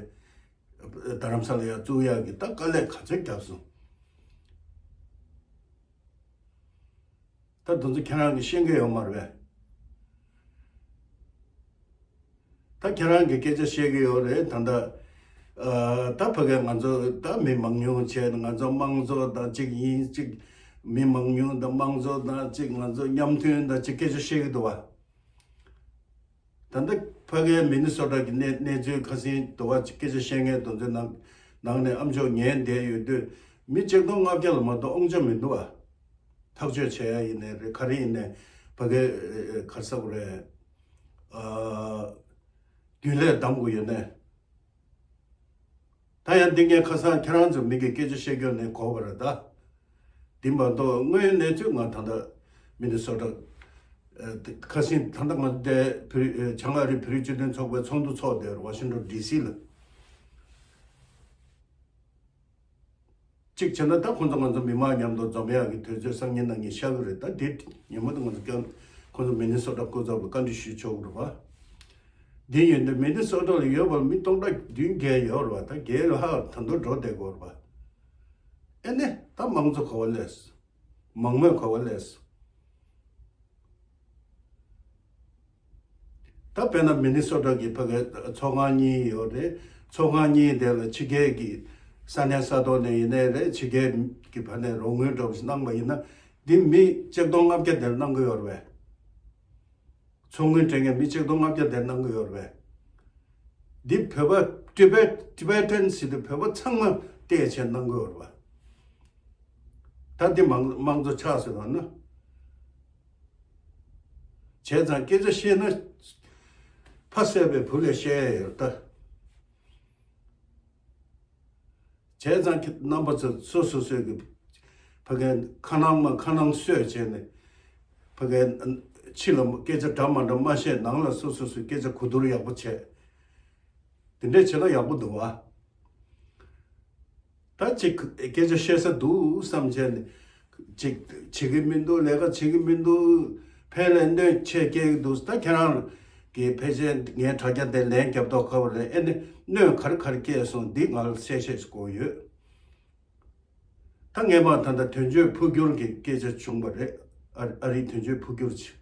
རྡ་རམ་ས་ལ་ཡར་བཙུགས་ཡག་གི་ད་དཀའ་ལས་ག་ཚོད་བརྒྱབ་སོང་། ད་དེ་ཚོ་ཁྱེད་རང་གིས་ཤེས་ཀྱི་ཡོད་མ་རེད་པས། ད་ཁྱེད་རང་གིས་སྐད་ཆ་བཤད་ཀྱི་ཡོད་རེད། ད་ལྟ་ཨ་ད་ཕ་གིར་ང་ཚོ་ད་མི་མང་ཉུང་བྱས་ནས་ང་ཚོ་དམངས་གཙོ་དང་གཅིག་ཡིན། གཅིག་མི་མང་ཉུང་དང་དམངས་གཙོ་དང་གཅིག་ང་ཚོ་མཉམ་མཐུན་དང་གཅིག་སྐད་ཆ་བཤད་ཀྱི་འདུག་བ། ད་ལྟ་ཕ་གིའི་མི་ནི་སོ་ཊ་གི་གནས་གནས་ཚུལ་ཁ་སང་དུ་བ་སྐད་ཆ་བཤད་མཁན་དེ་ཚོའི་ནང་ནང་ནས་ཨ་མཆོག་ཉན་བསྡད་ཡོད་དུས་མི་ཆིག་སྟོང་ལྔ་བརྒྱ་ལ་མ་གཏོགས་དབང་ཆ་མི་འདུག་ཨ། ཐག་གཅོད་བྱེད་ཡ་ཡིན་ནའི་རེད། ག་རེ་ཡིན་ནའི་ཕ་གིའི་ག་རེ་ཟེར་དགོས་རེད། ཨ་རྒྱུན་ལས་གདམ་དགོས་ཡོད་ནའི། ད་ཡང་འདི་ངས་ཁ་སང་ཁྱེད་རང་ཚོ་མི་གི་སྐད་ཆ་བཤད་རྒྱུ་ནས་གོ་བ་རེད་ད། འདི་མ་གཏོགས་དངོས་ཡོད་གནས་ཚུལ་ང་ད་ལྟ་མི་ནི་སོ་ཊ་ཨ་ཁ་སང་ད་ལྟ་ང་འདི་བོད་རིགས་ཨ་བྱང་ཨ་རི་བོད་རིགས་སྤྱི་མཐུན་ཚོགས་པའི་ཚོགས་འདུ་ཚོགས་བསྡད་ཡོད་རེད། ཝ་ཤིང་ཊོན་ཌི་སི་ལ། གཅིག་བྱས་ན་ད་ཁོང་ཚོ་ང་ཚོ་མི་མང་མཉམ་དུ་འཛོམས་ཡག་གི་དུས་ཚོད་སང་ཉིན་གནངས་ཉིན་ཤར་གི་རེད། ད་དེ་ཉིན་མོ་དེ་ང་ཚོ་ཀྱང་ཁོང་ཚོ་མི་ནི་སོ་ཊ་སྐུ་ཚབ་ལ་བཀའ་འདྲི་ཞུ་ཆོག་གི་རེད་པ། དེ་ཡིན་དུས་མི་ནི་སོ་ཊ་ལ་ཡོད་པ་མི་སྟོང་ཕྲག་བདུན་བརྒྱད་ཡོད་རེད་པ། ད་བརྒྱད་ལ་ཧ་ད་དུང་འགྲོ་བསྡད་ཀྱི་ཡོད་རེད་པ། ཨེ་ནས་ད་མང་གཙོ་ག་པར་སླེབས། མང་མོས་ག་པར་སླེབས། ད་དཔེར་ན་མི་ནི་སོ་ཊ་གི་ཕ་གའི་ཚོགས་ཁང་གཉིས་ཡོད་རེད། ཚོགས་ཁང་གཉིས་དེ་ལ་ཕྱི་རྒྱལ་གྱི་ས་གནས་ས་ཐོག་ནས་ཡིན་ནའི་རེད། ཕྱི་རྒྱལ་གྱི་ཕ་ནས་རོགས་དངུལ་འདྲ་པོ་ཞིག་གནང་པ་ཡིན་ན། འདི་མི་ཆིག་སྟོང་ལྔ་བརྒྱ་དེར་གནང་གི་ཡོད་རེད་པས། ཚོགས་དངུལ་སྤྲད་མཁན་མི་ཆིག་སྟོང་ལྔ་བརྒྱ་དེར་གནང་གི་ཡོད་རེད་པས། འདི་བོད་པ་ཊི་བེཊ་ཊི་བེ་ཊན་ཟེར་དུས་བོད་པ་ཚང་མ་བལྟས་བྱས་གནང་གི་ཡོད་རེད་པ། ད་འདི་མང་མང་གཙོ་ཆགས་ཟེར་བ་ན། བྱས་ཙང་སྐད་ཆ་བཤད་ན་ཕ་བསད་པའི་བུ་ལས་བཤད་ཡ་ཡོད་ད། བྱས་ཙང་ཁྱེད་རྣམ་པ་ཚོ་སོ་སོ་སོའི་གི་ཕ་གའི་ཁ་ནང་མ་ཁ་ནང་གསོས་བྱས་ནས་ཕ་གའི་ཕྱི་ལ་སྐད་ཆ་འདྲ་མ་འདྲ་མ་བཤད། ནང་ལ་སོ་སོ་སོའི་སྐད་ཆ་གོ་བསྡུར་ཡག་པོ་བྱས། དེ་འདྲས་བྱས་ན་ཡག་པོ་འདུག་བ། ད་ཅིག་སྐད་ཆ་བཤད་ས་འདུག་བསམ་བྱས་ནས་ཅིག་བྱེད་ཀྱི་མི་འདུག་ལས་ཀ་བྱེད་ཀྱི་མི་འདུག་ཕན་ལས་གནོད་ཆེ་སྐྱེལ་གྱི་འདུག་ད་ཁྱེད་རང་གི་ཕལ་ཆེར་ངའི་དྲ་རྒྱ་དེ་ལན་རྒྱབ་མདོག་ཁ་པོ་རེད། ཨེ་ནི་གནོད་ག་རེ་ག་རེ་སྐྱེལ་སོང་འདི་ང་ལ་གསལ་བཤད་ཞིག་དགོས་ཡོད། ད་ངས་མ་ད་ལྟ་དོན་གཅོད་འཕོ་འགྱུར་གྱི་སྐད་ཆ་བྱུང་བ་རེད། ཨ་ཨ་རིའི་དོན་གཅོད་འཕོ་འགྱུར་ཆེ།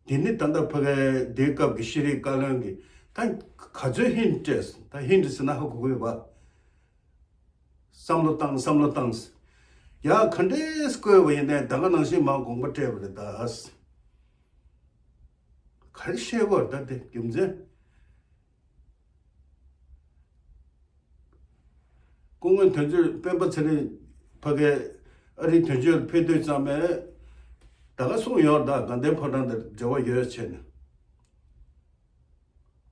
འདི་ནི་ད་ལྟ་ཕ་གའི་དེའི་སྐབས་ཀྱི་ཤེས་རིག་བཀའ་བློན་གྱི་ད་ག་ཚོད་ཧིན་སྤྲད་སོང་། ད་ཧིན་ཟེར་ན་ཧ་གོ་གི་ཡོད་པ། བསམ་བློ་བཏང་བསམ་བློ་བཏང་། ཡ་ག་འདྲས་བཀོད་པ་ཡིན་ནའི་ད་ག་ནང་བཞིན་མར་དགོངས་པ་སྤྲད་པ་རེད་ད། ག་རེ་བཤད་དགོས་རེད་ད་དེ་རྒྱུ་མཚན། སྐུ་ངོ་དོན་གཅོད་སྤེན་པ་ཚེ་རིང་ཕ་གའི་ཨ་རིའི་དོན་གཅོད་ཕེབས་དུས་ཙམ་པས་ད་ག་གསུངས་ཡོད་ད། དགའ་ལྡན་ཕོ་བྲང་དང་འབྲེལ་བ་ཡོད་བྱས་ནས།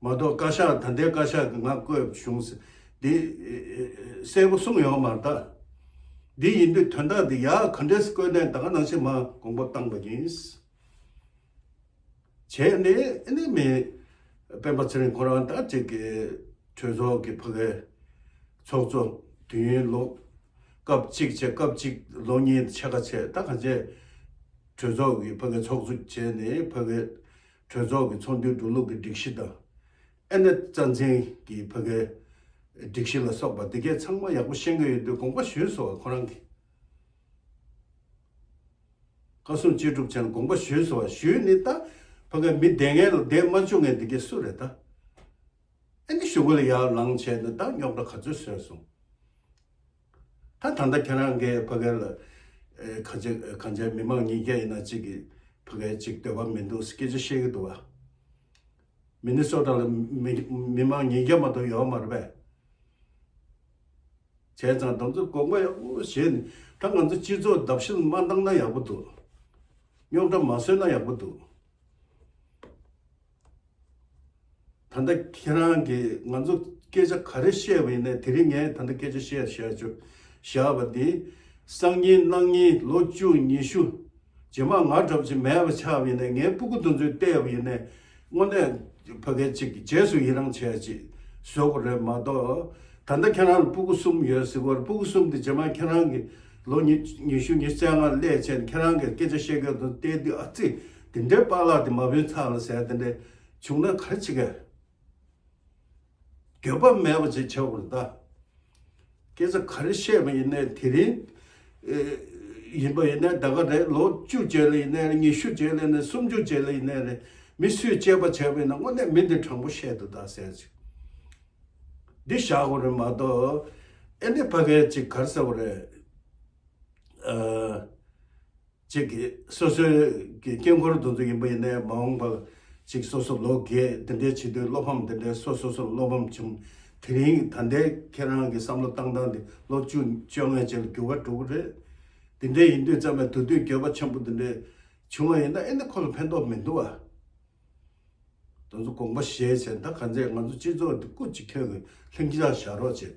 མ་གཏོགས་བཀའ་ཤག་ད་ལྟའི་བཀའ་ཤག་གིས་ང་བསྐོས་བྱུང་ཟེར་འདི་གསལ་པོ་གསུངས་ཡོད་མ་རེད་ད། འདི་ཡིན་དུས་དོན་དག་འདི་ཡག་ག་འདྲས་བསྐོས་ནས་ད་ག་ནང་བཞིན་མར་དགོངས་པ་བཏང་པ་ཡིན། བྱས་ནས་ཨ་ནི་མི་སྤེན་པ་ཚེ་རིང་ཁོ་རང་ད་ཅིག་གི་གྲོས་ཚོགས་ཀྱི་ཕ་གའི་ཚོགས་གཙོ་དུས་ཡུན་ལོ་སྐབས་གཅིག་བྱས་སྐབས་གཅིག་ལོ་གཉིས་ཕྱེད་ཀ་བྱས། ད་གང་བྱས་གྲོས་ཚོགས་ཀྱི་ཕ་གའི་ཚོགས་གཙོ་བྱས་ནས་ཕ་གའི་གྲོས་ཚོགས་ཀྱི་ཚོགས་འདུའི་འགྲོ་ལུགས་ཀྱི་སྒྲིག་གཞི་དང་། ཨ་ནི་རྩ་འཛིན་གྱི་ཕ་གའི་སྒྲིག་གཞི་ལ་སོགས་པ་འདི་གས་ཚང་མ་ཡག་པོ་ཤེས་ཀྱི་ཡོད་དུས་དགོངས་པ་ཞུས་སོང་བ་ཁོ་རང་གིས། བཀའ་གསུང་ཅི་སྒྲུབ་བྱས་ནས་དགོངས་པ་ཞུས་སོང་བ། ཞུས་ནི་ད་ཕ་གའི་མི་བསྡད་མཁན་ལ་བསྡད་མ་བཅུག་མཁན་འདི་གས་སུ་རེད་ད། ཨ་ནི་གཞུག་གུ་ལ་ཡར་ལངས་བྱས་ནས་ད་རྙོག་དྲ་ག་ཚོད་བཟོས་སོང་། ད་ད་ལྟ་ཁྱེད་རང་གིས་ཕ་གི་ལ་ཨེ་གང་ཅི་གང་ཅི་མི་མང་ཉིས་བརྒྱ་ཡིན་ན་གཅིག་གིས་ཕ་གིར་གཅིག་འདོད་པ་མི་འདུག་སྐད་ཆ་བཤད་ཀྱི་འདུག་བ། མི་ནི་སོ་ཊ་ལ་མི་མི་མང་ཉིས་བརྒྱ་མ་གཏོགས་ཡོད་མ་རེད་པས། བྱས་ཙང་དེ་ཚོ་དགོངས་པ་ཡག་པོ་བཞེས་ནས་ད་ང་ཚོ་སྤྱི་ཚོགས་བརྡབ་གསིག་མ་བཏང་ན་ཡག་པོ་འདུག་རྙོག་དྲ་མ་བཟོས་ན་ཡག་པོ་འདུག་ད་ལྟ་ཁྱེད་རང་གིས་ང་ཚོ་སྐད་ཆ་ག་རེ་བཤད་པ་ཡིན་ནའི་དེ་རིང་ངས་ད་ལྟ་སྐད་ཆ་བཤད་བཞག་ཆོག་བཞག་པ་འདི་སང་ཉིན་གནངས་ཉིན་ལོ་བཅུ་ཉི་ཤུ་རྗེས་མ་ང་འདྲ་པོ་ཅིག་མེད་པ་ཆགས་པ་ཡིན་ནའི་ངའི་སྤུ་གུ་དེ་ཚོས་བལྟས་པ་ཡིན་ནའི་དངོས་གནས་ཕ་གི་ཅིག་རྗེས་སུ་ཡི་རང་བྱས་ཅིག་བཟོ་དགོས་རེད་མ་གཏོགས། ད་ལྟ་ཁྱེད་རང་ལ་སྤུ་གུ་གསུམ་ཡོད་ཟེར་བ་རེད། སྤུ་གུ་གསུམ་དེ་རྗེས་མ་ཁྱེད་རང་གི་ལོ་ཉི་ཉི་ཤུ་ཉི་ཤུ་རྩ་ལྔ་སླེབས་བྱས་ནས་ཁྱེད་རང་གི་སྐད་ཆ་བཤད་མཁན་དེ་བལྟས་དུས་ཨ་ཙི་དེ་འདྲའི་པཱ་ལགས་དེ་མ་བུན་ཚར་ལ་ཟེར་དེ་འདྲ་བྱུང་ན་ག་རེ་བྱེད་གས། འགྱོད་པ་མེད་པ་ཅིག་བྱེད་དགོས་རེད་ད། སྐད་ཆ་ག་རེ་བཤད་པ་ཡིན་ནའི་དེ་རིང་ཨེ་ཡིན་པ་ཡིན་ནའི་ད་ག་རེད། ལོ་བཅུ་རྗེས་ལ་ཡིན་ནའི་རེད། ཉི་ཤུ་རྗེས་ལ་ཡིན་ནའི་རེད། སུམ་ཅུ་རྗེས་ལ་ཡིན་ནའི་རེད། མི་སུས་དཔྱད་པ་བྱས་པ་ཡིན་ན་དངོས་གནས་མི་འདི་དྲང་པོ་བཤད་འདུག་ད་ཟེར་ཅིག་འདི་བཞག་དགོས་རེད་མ་གཏོགས། ཨེ་འདི་ཕ་གིར་ཅིག་ག་རེ་ཟེར་དགོས་རེད། ཨ། ཅིག་གིས་སོ་སོའི་གི་དཀྱིལ་འཁོར་དེ་ཚོ་ཡིན་པ་ཡིན་ནའི་མ་འོངས་པར་ཅིག་སོ་སོ་ལོ་རྒས་དེ་འདྲའི་བྱེད་དུས་བློ་ཕམ་དེ་འདྲའི་སོ་སོ་སོ་བློ་ཕམ་བྱུང་། དེ་རིང་ད་ལྟའི་ཁྱེད་རང་གི་བསམ་བློ་བཏང་སྟངས་དེ་ལོ་བཅུ་བཅོ་ལྔའི་རྗེས་ལ་འགྱུར་བ་འགྲོ་གི་རེད། དེ་འདྲའི་ཡིན་དུས་ཙམ་པས་དེ་དུས་འགྱོད་པ་ཆེན་པོ་དེ་འདྲའི་བྱུང་བ་ཡིན་ན་ཨེ་ནི་ཁོ་ལ་ཕན་ཐོགས་མི་འདུག་བ། དེ་ཚོ་དགོངས་པ་བཞེས་བྱས་ད་ག་ཚད་ང་ཚོ་སྤྱི་ཚོགས་འདི་སྐུ་གཅིག་ཁྱོད་ཀྱི་ལྷིང་འཇགས་བཞག་རོགས་བྱེད།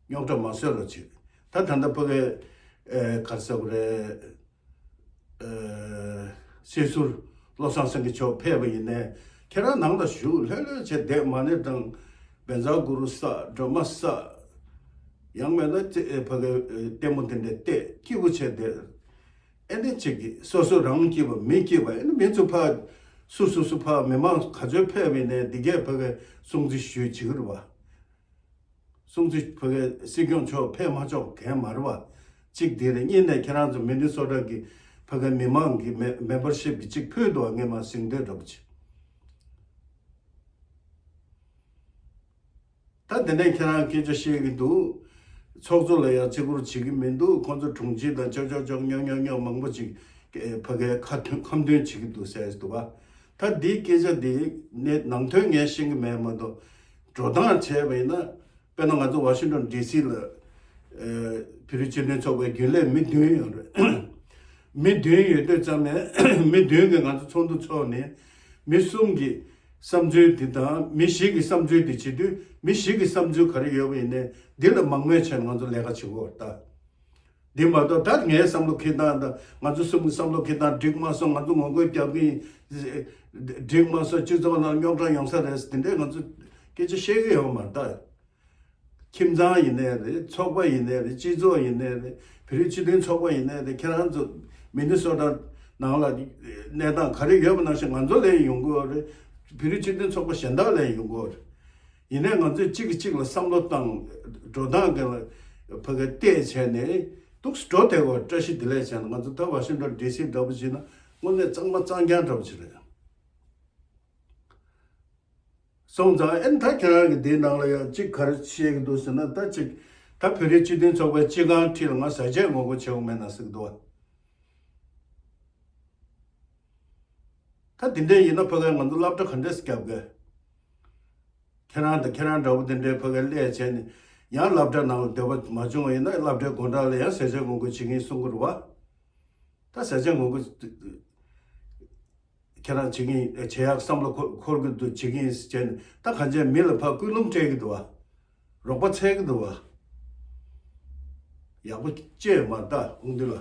རྙོག་དྲ་མ་བཟོ་རོགས་བྱེད། ད་ད་ལྟ་ཕ་གི་ཨེ་ག་རེ་ཟེར་དགོས་རེད། ཨེ་སྲིད་ཟུར་བློ་བཟང་སེང་གེ་མཆོག་ཕེབས་པ་ཡིན་ནའི་ཁྱེད་རང་ནང་ལ་བཞུགས་ལྷོད་ལྷོད་བྱས་བསྡད། མ་ཎི་དང་བཛྲ་གུ་རུ་བསགས། སྒྲོལ་མ་བསགས། ཡང་མེད་ན་ཙེ་ཨེ་ཕ་གི་ཨེ་ལྟད་མོ་དེ་འདྲ་བལྟས་སྐྱིད་པོ་བྱས་བསྡད། ཨེ་འདི་གཅིག་གིས་སོ་སོ་རང་སྐྱིད་པ་མི་སྐྱིད་པ་ཨེ་འདི་མི་ཚོ་ཕར་སུ་སུ་སུ་ཕར་མི་མང་ག་ཚོད་ཕེབས་པ་ཡིན་ནའི་འདི་གས་ཕ་གི་སྲུང་བརྩི་ཞུས་བྱེད་ཀྱི་རེད་བ། སྲུང་བརྩི་ཕ་གི་སྲིད་སྐྱོང་མཆོག་ཕེབས་མ་ཆོག་གང་མ་རེད་བ། གཅིག་དེ་རེད། གཉིས་ནས་ཁྱེད་རང་ཚོ་མི་ནི་སོ་ཊ་གི་ཕ་གི་མི་མང་གི་མེ་མེམ་བར་ཤིབ་གི་གཅིག་ཕུལ་འདུག་བ། སྔས་མ་ཟིང་འདོད་འདྲ་པོ་ཅིག་ད་དེ་ནས་ཁྱེད་རང་སྐད་ཆ་བཤད་ཀྱི་འདུག་ཚོགས་གཙོ་ལ་ཡང་བརྩི་བཀུར་བྱེད་ཀྱི་མི་འདུག་ཁོང་ཚོ་དྲུང་ཆེ་དང་ཅོག་ཅོག་ཅོག་ཉོག་ཉོག་ཉོག་མང་པོ་ཅིག་ཕ་གིའི་ཁ་ཐོན་ཁམས་ཐོན་བྱེད་ཀྱི་འདུག་ཟེར་འདུག་བ། ད་འདིའི་སྐད་ཆ་འདི་ནས་ནང་དོན་ངས་ཤེས་ཀྱི་མེད་མ་གཏོགས་འགྲོ་སྟངས་བྱས་པ་ཡིན་ན། དཔེར་ན་ང་ཚོ་ཝ་ཤིང་ཊོན་ཌི་སི་ལ་བོད་རིགས་སྤྱི་མཐུན་ཚོགས་པའི་རྒྱུན་ལས་མི་བདུན་ཡོད་རེད། མི་བདུན་ཡོད་དུས་ཙམ་ནས་མི་བདུན་གྱིས་ང་ཚོ་ཚོགས་འདུ་ཚོགས་ནས་མི་གསུམ་གྱི་བསམ་ཚུལ་དེ་དང་མི་བཞི་གི་བསམ་ཚུལ་དེ་བྱེད་དུས་མི་བཞི་གི་བསམ་ཚུལ་ག་རེ་ཡོད་པ་ཡིན་ནའི་འདི་ལ་མང་མོས་བྱས་ནས་ང་ཚོ་ལས་ཀ་བྱེད་དགོས་རེད་ད། འདི་མ་གཏོགས་ད་ངའི་བསམ་བློ་འཁྱེར་སྟངས་དང་ང་ཚོ་གསུམ་གྱི་བསམ་བློ་འཁྱེར་སྟངས་འགྲིག་མ་སོང་། ང་ཚོ་ངོ་རྒོལ་རྒྱབ་ཀྱི་ཡིན། འགྲིག་མ་སོང་། སྤྱི་ཚོགས་ནང་རྙོག་དྲ་ཡོང་ས་རེད། དེ་འདྲའི་ང་ཚོ་སྐད་ཆ་བཤད་ཀྱི་ཡོད་མ་རེད་ད། ཁྱིམ་ཚང་ཡིན་ནའི་རེད། ཚོགས་པ་ཡིན་ནའི་རེད། སྤྱི་ཚོགས་ཡིན་ནའི་རེད། བོད་རིགས་སྤྱི་མཐུན་ཚོགས་པ་ཡིན་ནའི་རེད། ཁྱེད་རང་ཚོ་མི་ནི་སོ་ཊ་ནང་ལ་གནས་སྟངས་ག་རེ་ཡོད་པ་ནང་བཞིན་ང་ཚོ་ལ་ཡོང་གི་ཡོད་རེད། བོད་རིགས་སྤྱི་མཐུན་ཚོགས་པ་གཞན་དག་ལ་ཡོང་གི་ཡོད་རེད། ཡིན་ནའི་ང་ཚོས་གཅིག་གིས་གཅིག་ལ་བསམ་བློ་བཏང་། འགྲོ་སྟངས་ག་ལ་ཕ་གི་བལྟས་བྱས་ནས་འདུག་སེ་འགྲོ་བསྡད་ཡོད་བཀྲ་ཤིས་བདེ་ལེགས་བྱས་ནས། ང་ཚོ་ད་ཝ་ཤིང་ཊོན་ཌི་སི་འདྲ་པོ་བྱས་ན་དངོས་གནས་གཙང་མ་གཙང་རྐྱང་འདྲ་པོ་ཅིག་རེད། སོང་ཙང་ཨེ་ད་ཁྱེད་རང་གི་དེའི་ནང་ལ་ཡང་གཅིག་ག་རེ་བཤད་ཀྱི་འདུག་ཟེར་ན། ད་གཅིག་ད་བོད་རིགས་སྤྱི་མཐུན་ཚོགས་པའི་སྤྱི་ཁང་འཁྲིས་ལ་ང་ཟས་བཅད་ངོ་རྒོལ་བྱེད་དགོས་མེད་ན་ཟེར་གྱི་འདུག་བ། ད་དེ་འདྲ་ཡིན་ན་ཕ་གིར་ང་ཚོ་སློབ་གྲྭ་ག་འདྲས་རྒྱབ་དགོས། ཁྱེད་རང་དང་ཁྱེད་རང་འདྲ་པོ་དེ་འདྲའི་ཕ་གིར་སླེབས་བྱས་ནས་ཡང་སློབ་གྲྭ་ནང་ལ་འདོད་པ་མ་བྱུང་བ་ཡིན་ན་སློབ་གྲྭའི་སྒོ་འགྲམ་ལ་ཡང་ཟས་བཅད་ངོ་རྒོལ་བྱེད་ཀྱི་ཡིན་གསུང་གི་རེད་བ། ད་ཟས་བཅད་ངོ་རྒོལ་ཁྱེད་རང་བྱེད་ཀྱི་ཡིན། བྱེད་ཡག་བསམ་བློ་འཁོར་འཁོར་གྱི་འདུག་བྱེད་ཀྱི་ཡིན་ཟེར་བྱས་ནས་ད་གང་བྱས་མི་ལ་ཕར་སྐུལ་སློང་སྤྲད་ཀྱི་འདུག་བ། རོགས་པ་འཚོལ་གྱི་འདུག་བ། ཡག་པོ་བྱས་མ་ད་ཧུང་འདི་ལ།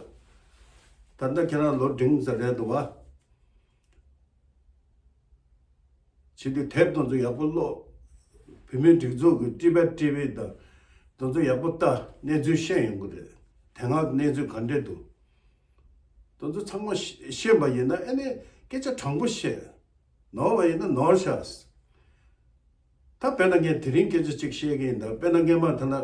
ད་ལྟ་ཁྱེད་རང་ལོ་འབྲིང་ཙམ་རེད་འདུག་བ། བྱེད་དུས་དེབ་དེ་ཚོ་ཡག་པོ་ཀློག་བོད་མིའི་སྒྲིག་འཛུགས་ཀྱི་ཊི་བེཊ་ཊི་ཝི་དང་དེ་ཚོ་ཡག་པོ་ལྟ། གནས་ཚུལ་ཤེས་ཡོང་གི་རེད། དེ་སྔ་གནས་ཚུལ་ག་འདྲས་འདུག་དེ་ཚོ་ཚང་མ་ཤེས་ཤེས་པ་ཡིན་ན་ཨ་ནི་སྐད་ཆ་དྲང་པོ་བཤད། ནོར་བ་ཡིན་ན་ནོར་ཤག་ད་དཔེར་ན་ངས་དེ་རིང་སྐད་ཆ་གཅིག་བཤད་ཀྱི་ཡིན། ད་དཔེར་ན་སྔོན་མ་ད་ལྟ་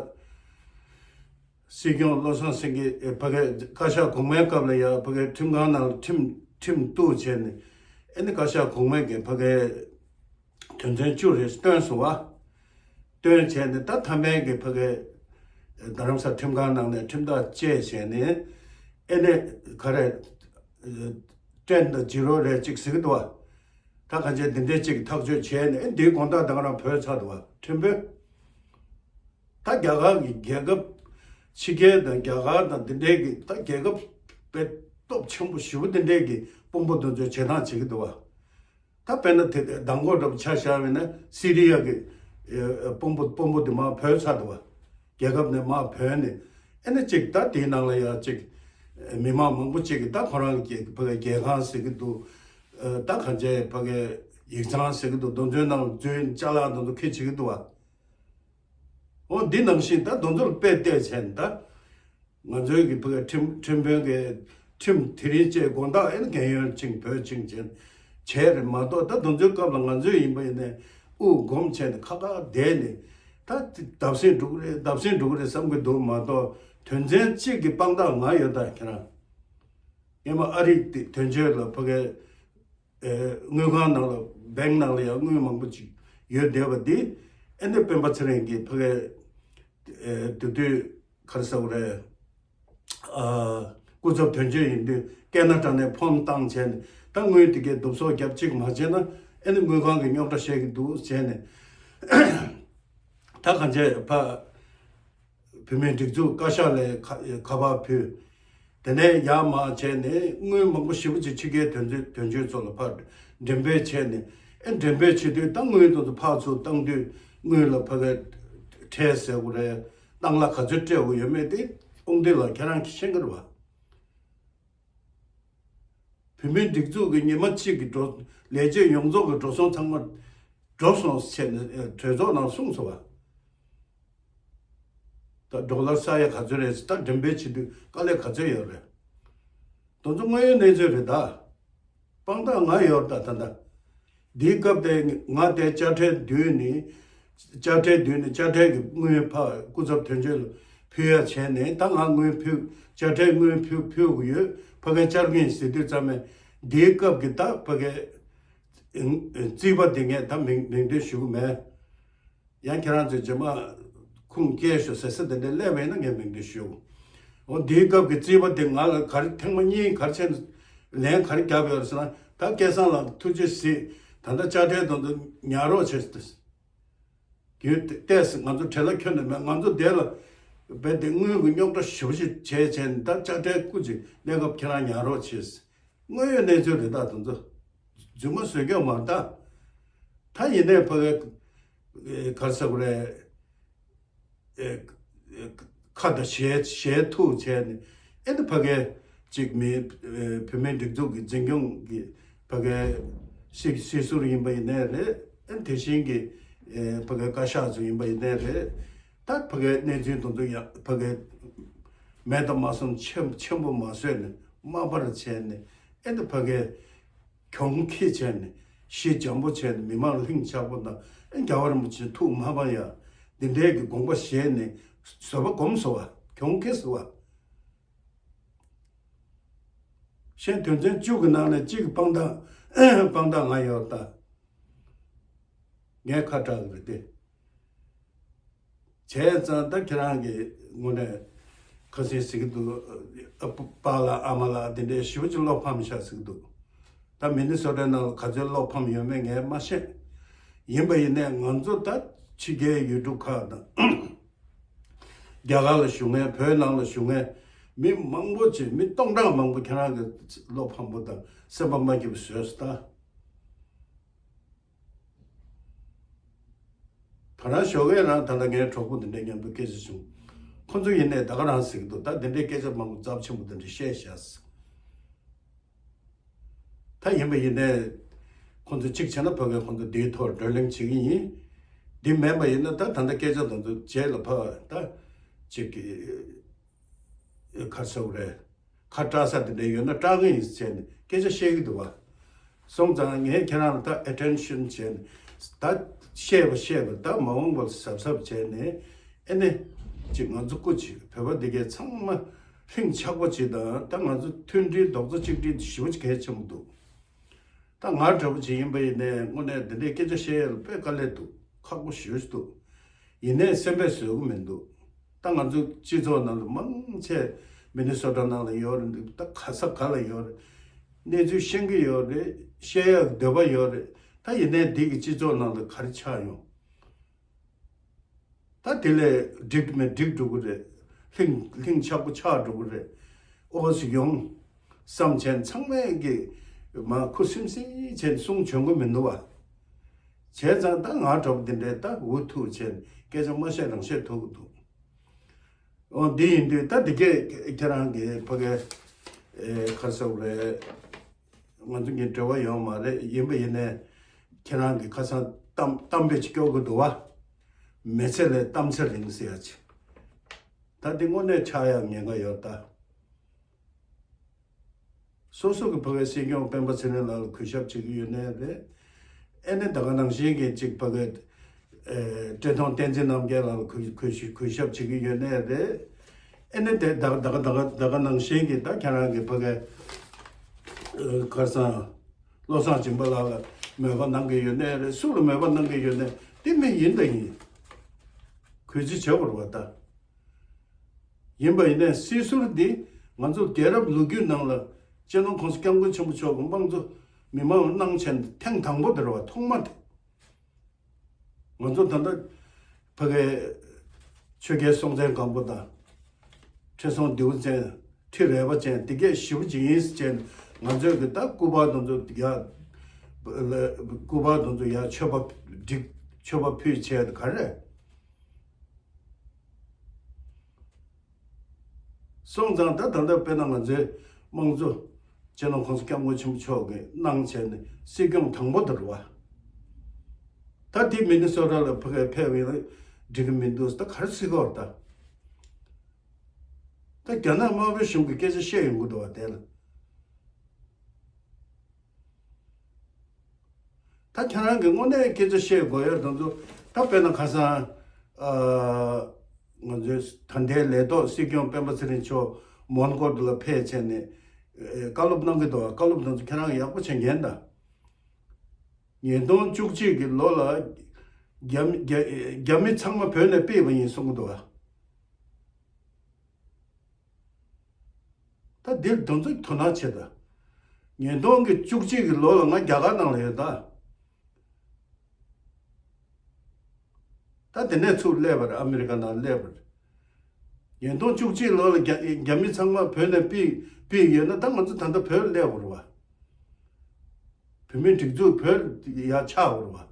སྲིད་སྐྱོང་བློ་བཟང་སེང་གེ་ཨེ་ཕ་གའི་བཀའ་ཤག་གོང་མའི་སྐབས་ལ་ཡ་ཕ་གའི་ཁྲིམས་ཁང་ནང་ལ་ཁྲིམས་ཁྲིམས་གཏུག་བྱས་ནས་ཨེ་ནི་བཀའ་ཤག་གོང་མའི་གི་ཕ་གའི་དོན་ཚན་བཅུ་རེ་བཏོན་སོང་བ། བཏོན་བྱས་ནས་ད་མཐའ་མའི་གི་ཕ་གའི་རྡ་རམ་ས་ཁྲིམས་ཁང་ནང་ནས་ཁྲིམས་ཐག་བཅད་བྱས་ནས་ཨེ་ནི་ག་རེ་ཊེན་དང་ཇི་རོ་རེ་གཅིག་ཟེར་གི་འདུག་བ། ད་གང་ཅི་འདི་འདྲའི་གཅིག་ཐག་གཅོད་བྱས་ནས་འདིའི་དགོངས་དག་ད་ག་རང་བོད་ཚར་འདུག་བ། ཁྲིམས་དཔོན། ད་རྒྱ་གར་གྱི་རྒྱལ་ཁབ་ཕྱི་རྒྱལ་དང་རྒྱ་གར་དང་འདི་འདྲའི་གི་ད་རྒྱལ་ཁབ་དཔེ་སྟོབས་ཆེན་པོ་ཞེ་པོ་འདི་འདྲའི་གི་དཔོན་པོ་དེ་ཚོས་བྱེད་སྟངས་བྱེད་ཀྱི་འདུག་བ། ད་དཔེར་ན་དེ་མདང་དགོང་འདྲ་པོ་ཆ་བཞག་པ་ཡིན་ན་སི་རི་ཡ་གི་ཨེ་དཔོན་པོ་དཔོན་པོ་དེ་མར་བོད་ཚར་འདུག་བ། རྒྱལ་ཁབ་ནས་མར་བོད་ནས་ཨེ་ནི་གཅིག་ད་དེའི་ནང་ལ་ཡང་གཅིག་མི་མང་མང་པོ་གཅིག་གིས་ད་ཁོ་རང་གི་ཕ་གི་རྒྱལ་ཁང་ཟེར་གི་འདུག་ཨ་ད་གང་ཅི་ཕ་གི་ཡིག་ཚང་ཟེར་གི་འདུག་དེ་ཚོའི་ནང་འཛུལ་ཅ་ལག་དེ་ཚོ་འཁྱེར་བྱེད་གི་འདུག་བ། འོ་འདི་ནང་བཞིན་ད་དེ་ཚོ་ལ་དཔེ་བལྟས་བྱས་ནས་ད་ང་ཚོའི་གི་ཕ་གི་ཁྲིམས་ཁྲིམས་དཔོན་གི་ཁྲིམས་དེ་རིང་བཅས་དགོངས་དག་ཨེ་ནི་རྒན་ཡོལ་ཕྱིན་བོད་ཕྱིན་བྱས་བྱས་རེད་མ་གཏོགས། ད་དེ་ཚོའི་སྐབས་ལ་ང་ཚོའི་ཡིན་པ་ཡིན་ནའི་དབུགས་འགོམ་བྱས་ནས་ཁ་ཁ་བསྡད་ནས་ད་བརྡབ་གསིག་འགྲོ་གི་རེད། བརྡབ་གསིག་འགྲོ་གི་རེད་བསམ་གི་འདུག་མ་གཏོགས་དོན་ཚན་གཅིག་གི་དཔང་རྟགས་ང་ཡོད་ད་ཁྱེད་རང་། སྔོན་མ་ཨ་རིའི་དོན་གཅོད་ལ་ཕ་གི་ཨེ་དངུལ་ཁང་ནང་ལ་བེང་ནང་ལ་ཡང་དངུལ་མང་པོ་ཅིག་ཡོད་བསྡད་པ་འདི་ཨེ་ནི་སྤེན་པ་ཚེ་རིང་གིས་ཕ་གི་ཨེ་དེ་དུས་ག་རེ་ཟེར་དགོས་རེད། ཨ་སྐུ་ཚབ་དོན་གཅོད་ཡིན་དུས་ཀེ་ན་ཌ་ནས་ཕོན་བཏང་བྱས་ནས་ད་དངུལ་དེ་གའི་བསྡུ་གསོག་རྒྱབ་གཅིག་མ་བྱས་ན་ཨེ་ནི་དངུལ་ཁང་གི་རྙོག་དྲ་བཤད་ཀྱི་འདུག་བྱས་ནས་ད་གང་བྱས་ཕ། བོད་མིའི་སྒྲིག་འཛུགས་བཀའ་ཤག་ལ་ཁ་ཁ་པར་ཕུལ། དེ་ནས་ཡར་མར་བྱས་ནས་དངུལ་མང་པོ་ཞེ་པོ་ཅིག་ཕྱི་རྒྱལ་དོན་གཅོད་དོན་གཅོད་ཚོ་ལ་ཕར་འགྲེམས་སྤེལ་བྱས་ནས་ཨེ་འགྲེམས་སྤེལ་བྱེད་དུས་ད་དངུལ་དེ་ཚོ་ཕར་ཚུར་བཏང་དུས་དངུལ་ལ་ཕ་གི་ཁྲལ་ཟེར་དགོས་རེད། བཏང་གླ་ག་ཚོད་སྤྲད་དགོས་ཡོད་མེད་དེ་དབང་འདུས་ལགས་ཁྱེད་རང་གིས་ཤེས་ཀྱི་རེད་བ། བོད་མིའི་སྒྲིག་འཛུགས་ཀྱི་ཉི་མ་གཅིག་གི་འགྲོ་ལས་བྱེད་ཡོངས་རྫོགས་ཀྱི་འགྲོ་སོང་ཚང་མ་འགྲོ་སོང་ཟེར་ནས་གྲོས་ཚོགས་ནང་གསུངས་སོང་བ། ད་ཌོ་ལར་ས་ཡ་ག་ཚོད་རེད། ད་འགྲེམས་སྤེལ་བྱེད་དུས་དཀའ་ལས་ག་ཚོད་ཡོད་རེད། དེ་ཚོ་དངོས་ཡོད་གནས་ཚུལ་རེད་ད། དཔང་རྟགས་ང་ཡོད་ད་ད་ད། འདིའི་སྐབས་དེ་ང་དེ་དཔྱ་ཁྲལ་བསྡུས་ནས། དཔྱ་ཁྲལ་བསྡུས་ནས་དཔྱ་ཁྲལ་གྱི་དངུལ་ཕར་སྐུ་ཚབ་དོན་གཅོད་ལ་ཕུལ་ཡ་བྱས་ནས། ད་ང་དངུལ་ཕུལ། དཔྱ་ཁྲལ་དངུལ་ཕུལ་ཕུལ་དགོས་ཡོད། ཕ་གའི་བཅར་གྱི་ཡིན་ཟེར་དུས་ཙམ་ནས། འདིའི་སྐབས་ཀྱི་ད་ཕ་གའི་རྩིས་པ་དེ་ངས་ད་མིང་མིང་འདོན་ཞུ་གི་མེད། ཡང་ཁྱེད་རང་ཚོས་རྗེས་མ་ཁུངས་སྐྱེལ་ཤོག་ཟེར་ས་དེ་འདྲ་སླེབས་པ་ཡིན་ན་ངས་མིང་འདི་ཞུ། འོ་འདིའི་སྐབས་ཀྱི་རྩིས་པ་དེ་ང་ལ་ག་རེ་ཐེངས་མ་གཉིས་ག་རེ་བྱས་ནས་ལན་ག་རེ་བརྒྱབ་ཡོད་ཟེར་ན། ད་སྐལ་བཟང་ལགས་ཐུགས་རྗེ་གཟིགས། ད་ལྟ་དཔྱ་ཁྲལ་དང་དུ་ཉར་རོགས་བྱེད། རྒྱུན་ཏེས་ང་ཚོ་བྲེལ་ལ་ཁྱོན་ནས་མེད། ང་ཚོ་དེ་ལ་རྦད་དེ་དངུལ་གྱི་རྙོག་དྲ་ཞེ་པོ་ཞིག་བྱས་བྱས་ནས། ད་དཔྱ་ཁྲལ་སྐུ་མཁྱེན་གནས་སྐབས་ཁྱེད་རང་ཉར་རོགས་བྱེད། དངོས་ཡོད་གནས་ཚུལ་རེད་ད་དེ་ཚོ། རྫུན་མ་བཟོས་ཀྱང་མ་རེད་ད། ད་ཡིན་ནའི་ཕ་གི་ག་རེ་ཟེར་དགོས་རེད། ཨེ། ཁ་དང་ཞལ་ཞལ་ཐུག་བྱས་ནས། ཨེ་ནི་ཕ་གའི་ཅིག་མི་ཨེ་བུད་མེད་སྒྲིག་འཛུགས་ཀྱི་འཛིན་སྐྱོང་གི་ཕ་གའི་སྲིད་སྲིད་ཟུར་ཡིན་པ་ཡིན་ནའི་རེད། ཨེ་ནི་དེ་བཞིན་གྱི་ཨེ་ཕ་གའི་བཀའ་ཤག་ཚོ་ཡིན་པ་ཡིན་ནའི་རེད། ད་ཕ་གའི་གནས་ཚུལ་དེ་ཚོ་ཡང་ཕ་གའི་མེད་དང་མ་སོང་ཆེན་ཆེན་པོ་མ་བཟོས་ནས་དམའ་འབེབས་བྱས་ནས། ཨེ་ནི་ཕ་གའི་གྱོང་ཁེ་བྱས་ནས། ཞེ་འཇམ་པོ་བྱས་ནས། མི་མང་ལྷིང་འཇགས་པོ་དང་། ཨེ་རྒྱལ་བ་རིན་པོ་ཆེ་ཐུགས་མ་ཕམ་ཡ། འདི་འདྲའི་གི་དགོངས་པ་བཞེས་ནས་བཟོད་པ་སྒོམ་སོང་བ། གྱོང་ཁེ་སོང་བ། གཞན་དོན་ཚན་བཅུ་གི་ནང་ནས་གཅིག་གི་དཔང་རྟགས་དཔང་རྟགས་ང་ཡོད་ད། ངས་ཁ་གྲག་གི་རེད་དེ། བྱས་ཙང་ད་ཁྱེད་རང་གིས་དངོས་གནས་ཁ་སང་ཟེར་གྱི་འདུག། ཨ་ཕ་ལགས་ཨ་མ་ལགས་འདི་འདྲའི་ཞེ་པོ་ཅིག་བློ་ཕམ་ཤག་ཟེར་གྱི་འདུག། ད་མི་ནི་སོ་ཊའི་ནང་ལ་ག་ཚོད་བློ་ཕམ་ཡོད་མེད་ངས་མ་ཤེས། ཡིན་པ་ཡིན་ནའི་ང་ཚོ་ད་ཕྱི་རྒྱལ་ཡུལ་གྲུ་ཁག་དང་རྒྱ་གར་ལ་བཞུགས་མཁན། བོད་ནང་ལ་བཞུགས་མཁན་མི་མང་པོ་ཅིག། མི་སྟོང་ཕྲག་མང་པོ་ཁྱེད་རང་གིས་བློ་ཕམ་པོ་དང་སེམས་པ་མ་སྐྱིད་པོ་བཟོས་སོང་ད། ད་རང་ཞོགས་ཀས་རང་ད་ལྟ་ངའི་གྲོགས་པོ་འདི་འདྲའི་མཉམ་དུ་སྐད་ཆ་བྱུང་། ཁོ་ཚོ་ཡིན་ནའི་ད་ག་རང་ཟེར་གྱི་འདུག། ད་འདི་འདྲའི་སྐད་ཆ་མང་པོ་ཚབས་ཆེན་པོ་འདི་འདྲ་བཤད་ཤག། ད་ཡིན་པ་ཡིན་ནའི་ཁོ་ཚོ་གཅིག་བྱས་ན་ཕ་གིར་ཁོ་ཚོ་འདིའི་ཐོག་བགྲོ་གླེང་བྱེད་ཀྱི་ཡིན། འདི་མིན་པ་ཡིན་ན་ད་ད་ལྟ་སྐད་ཆ་དེ་ཚོ་རྗེས་ལ་ཕར་ད་ཅིག་གི་ག་རེ་ཟེར་དགོས་རེད། ཁ་བཀྲལ་ས་དེ་འདྲ་ཡོད་ན་བཀྲལ་གི་ཡིན་ཟེར་ནས་སྐད་ཆ་བཤད་ཀྱི་འདུག་བ། སོང་ཙང་ངས་ཁྱེད་རང་ལ་ད་ཨེ་ཊེན་ཤན་བྱས་ནས། ད་བཤད་པ་བཤད་པ་ད་མ་འོངས་པར་གཟབ་གཟབ་བྱས་ནས། ཨེ་ནས་ཅིག་ང་ཚོ་སྐུ་མཁྱེན་བོད་པ་འདི་གས་ཚང་མ་ལྷིང་ཆགས་པོ་ཅིག་དང་། ད་ང་ཚོ་མཐུན་སྒྲིལ་རྡོག་རྩ་གཅིག་སྒྲིལ་ཞེ་པོ་ཅིག་གལ་ཆེན་པོ་འདུག། ད་ང་འདྲ་པོ་ཅིག་ཡིན་པ་ཡིན་ནའི་དངོས་གནས་འདི་འདྲའི་སྐད་ཆ་བཤད་ཡ་ལ་དཔེ་དཀའ་ལས་འདུག། ཁག་པོ་ཞེ་པོ་ཅིག་འདུག། ཡིན་ནའི་སེམས་པས་བཟོད་ཀྱི་མི་འདུག། ད་ང་ཚོ་སྤྱི་ཚོགས་ནང་ལ་མང་ཆེ་མི་ནི་སོ་ཊ་ནང་ལ་ཡོད་རེད་འདུག། ད་ག་ས་ག་ལ་ཡོད་རེད། གནས་ཚུལ་ཤེས་ཀྱི་ཡོད་རེད། བཤད་ཡག་འདོད་པ་ཡོད་རེད། ད་ཡིན་ནའི་འདི་གི་སྤྱི་ཚོགས་ནང་ལ་ག་རེ་ཆགས་ཡོང་། ད་དེ་ལས་འགྲིག་མེད་འགྲིག་འགྲོ་གི་རེད། ལྷིང་ལྷིང་ཆགས་པོ་ཆགས་འགྲོ་གི་རེད། ཨོ་ཟིག་ཡོང་བསམ་བྱས་ཚང་མས་ཀྱི་མ་ཁུ་སིམ་སིམ་བྱས་གསུང་བྱོན་གི་མི་འདུག་བ། བྱས་ཙང་ད་ང་འདྲ་པོ་འདི་འདྲས་ད་འུ་ཐུག་བྱས་སྐད་ཆ་མ་བཤད་རང་བཤད་ཐུབ་ཀྱི་འདུག། འོ་འདི་ཡིན་དུས་ད་འདི་གས་ཁྱེད་རང་གི་ཕ་གའི་ཨེ་ག་རེ་ཟེར་དགོས་རེད། ང་ཚོ་གི་འབྲེལ་བ་ཡོད་མ་རེད། ཡིན་པ་ཡིན་ནའི་ཁྱེད་རང་གི་ཁ་སང་གཏམ་གཏམ་དཔེ་ཅིག་སྐྱོར་གི་འདུག་བ། མི་ཚེ་ལས་གཏམ་ཚེ་རིང་ཟེར་ཡ་ཅིག། ད་འདི་དངོས་གནས་ཆགས་ཡ་ཉེན་ཁ་ཡོད་ད། སོ་སོ་གི་ཕ་གའི་སྲིད་སྐྱོང་སྤེན་པ་ཚེ་རིང་ལགས་ལ་གུས་ཞབས་བྱེད་ཀྱི་ཡོད་ནའི་རེད། ཨེ་ནི་ད་ག་ནང་བཞིན་གྱི་ཅིག་ཕ་གའི་ཨེ་བཀྲས་མཐོང་བསྟན་འཛིན་རྣམ་རྒྱལ་ལགས་ལ་གུས་གུས་གུས་ཞབས་བྱེད་ཀྱི་ཡོད་ནའི་རེད། ཨེ་ནི་དེ་ད་ག་ད་ག་ད་ག་ད་ག་ནང་བཞིན་གྱི་ད་ཁྱེད་རང་གི་ཕ་གའི་ཨེ་གར་སང་བློ་བཟང་སྦྱིན་པ་ལགས་ལ་མོས་པ་གནང་གི་ཡོད་ནའི་རེད། སུ་ལ་མོས་པ་གནང་གི་ཡོད་ནའི་དེ་མི་ཡིན་ད་ཡིན། གུས་བརྩི་བྱེད་དགོས་རེད་བ་ད། ཡིན་པ་ཡིན་ནའི་སྲིད་ཟུར་འདི་ང་ཚོ་རྒྱལ་རབས་ལོ་རྒྱུས་ནང་ལ་སྤྱི་ནོར་༸གོང་ས་༸སྐྱབས་མགོན་ཆེན་པོ་མཆོག་གི་དམངས་གཙོ་མི་མང་གནང་བྱས་ཐེངས་དང་པོ་དེ་རེད་བ། ཐོག་མ་དེ། ང་ཚོ་ད་ལྟ་ཕ་གའི་ཆོས་རྒྱལ་སྲོང་བཙན་སྒམ་པོ་དང་། ཁྲི་སྲོང་ལྡེའུ་བཙན། ཁྲི་རལ་པ་ཅན་དེ་གས་ཞེ་པོ་ཅིག་ཡིན་ཟེར་བྱས་ང་ཚོས་གི་ད་སྐུ་པར་དེ་ཚོ་ཡ། སྐུ་པར་དེ་ཚོ་ཡ་མཆོད་པ་སྒྲིག་མཆོད་པ་ཕུལ་བྱས་ག་རེ། སོང་ཙང་ད་ད་ལྟ་དཔེར་ན་ང་ཚོའི་དམངས་གཙོ་སྤྱི་ནོར་༸གོང་ས་༸སྐྱབས་མགོན་ཆེན་པོ་མཆོག་གིས་གནང་བྱས་ནས་སྲིད་སྐྱོང་དང་པོ་དེ་རེད་བ། ད་དེ་མི་ནི་སོ་ཊ་ལ་ཕ་གིར་ཕེབས་ཡིན་ན་འགྲིག་གི་མི་འདུག། ད་ག་རེ་སྲིད་གོ་ད། ད་རྒྱ་ནག་དམར་པོའི་གཞུང་གི་སྐད་ཆ་བཤད་ཡོང་གི་འདུག་བ་དེ་ལ། ད་ཁྱེད་རང་གི་དངོས་གནས་སྐད་ཆ་བཤད་དགོས་ཡ་དེ་ཚོ། ད་དཔེར་ན་ཁ་སང་ཨ་ང་ཚོའི་ད་ལྟའི་ལས་ཐོག་སྲིད་སྐྱོང་སྤེན་པ་ཚེ་རིང་མཆོག་མོན་གྷོ་ལ་ཕེབས་བྱས་ནས་ཨེ་བཀའ་སློབ་གནང་གི་འདུག་བ། བཀའ་སློབ་དེ་ཚོ་ཁྱེད་རང་ཡག་པོ་བྱས་ཉན་དང་། ཉིས་སྟོང་བཅུ་གཅིག་གི་ལོ་ལ་རྒྱ་མི་རྒྱ་རྒྱ་མི་ཚང་མ་བོད་ནས་ཕུད་པ་ཡིན་གསུང་གི་འདུག་བ། ད་འདིར་དོན་ཚོད་དོ་སྣང་བྱེད་དང་། ཉིས་སྟོང་གི་བཅུ་གཅིག་གི་ལོ་ལ་ང་རྒྱ་གར་ནང་ལ་ཡོད་ད། ད་དེ་ནས་ཚུར་སླེབས་པ་རེད། ཨ་མི་རི་ཀ་ནང་སླེབས་པ་རེད། ཉིས་སྟོང་བཅུ་གཅིག་ལོ་ལ་རྒྱ་རྒྱ་མི་ཚང་མ་བོད་ནས་ཕུད་ཕུད་ཡོད་ན། ད་ང་ཚོ་ད་ལྟ་བོད་སླེབས་དགོས་རེད་བ། བོད་མིའི་སྒྲིག་འཛུགས་བོད་ཡར་ཆགས་དགོས་རེད་བ།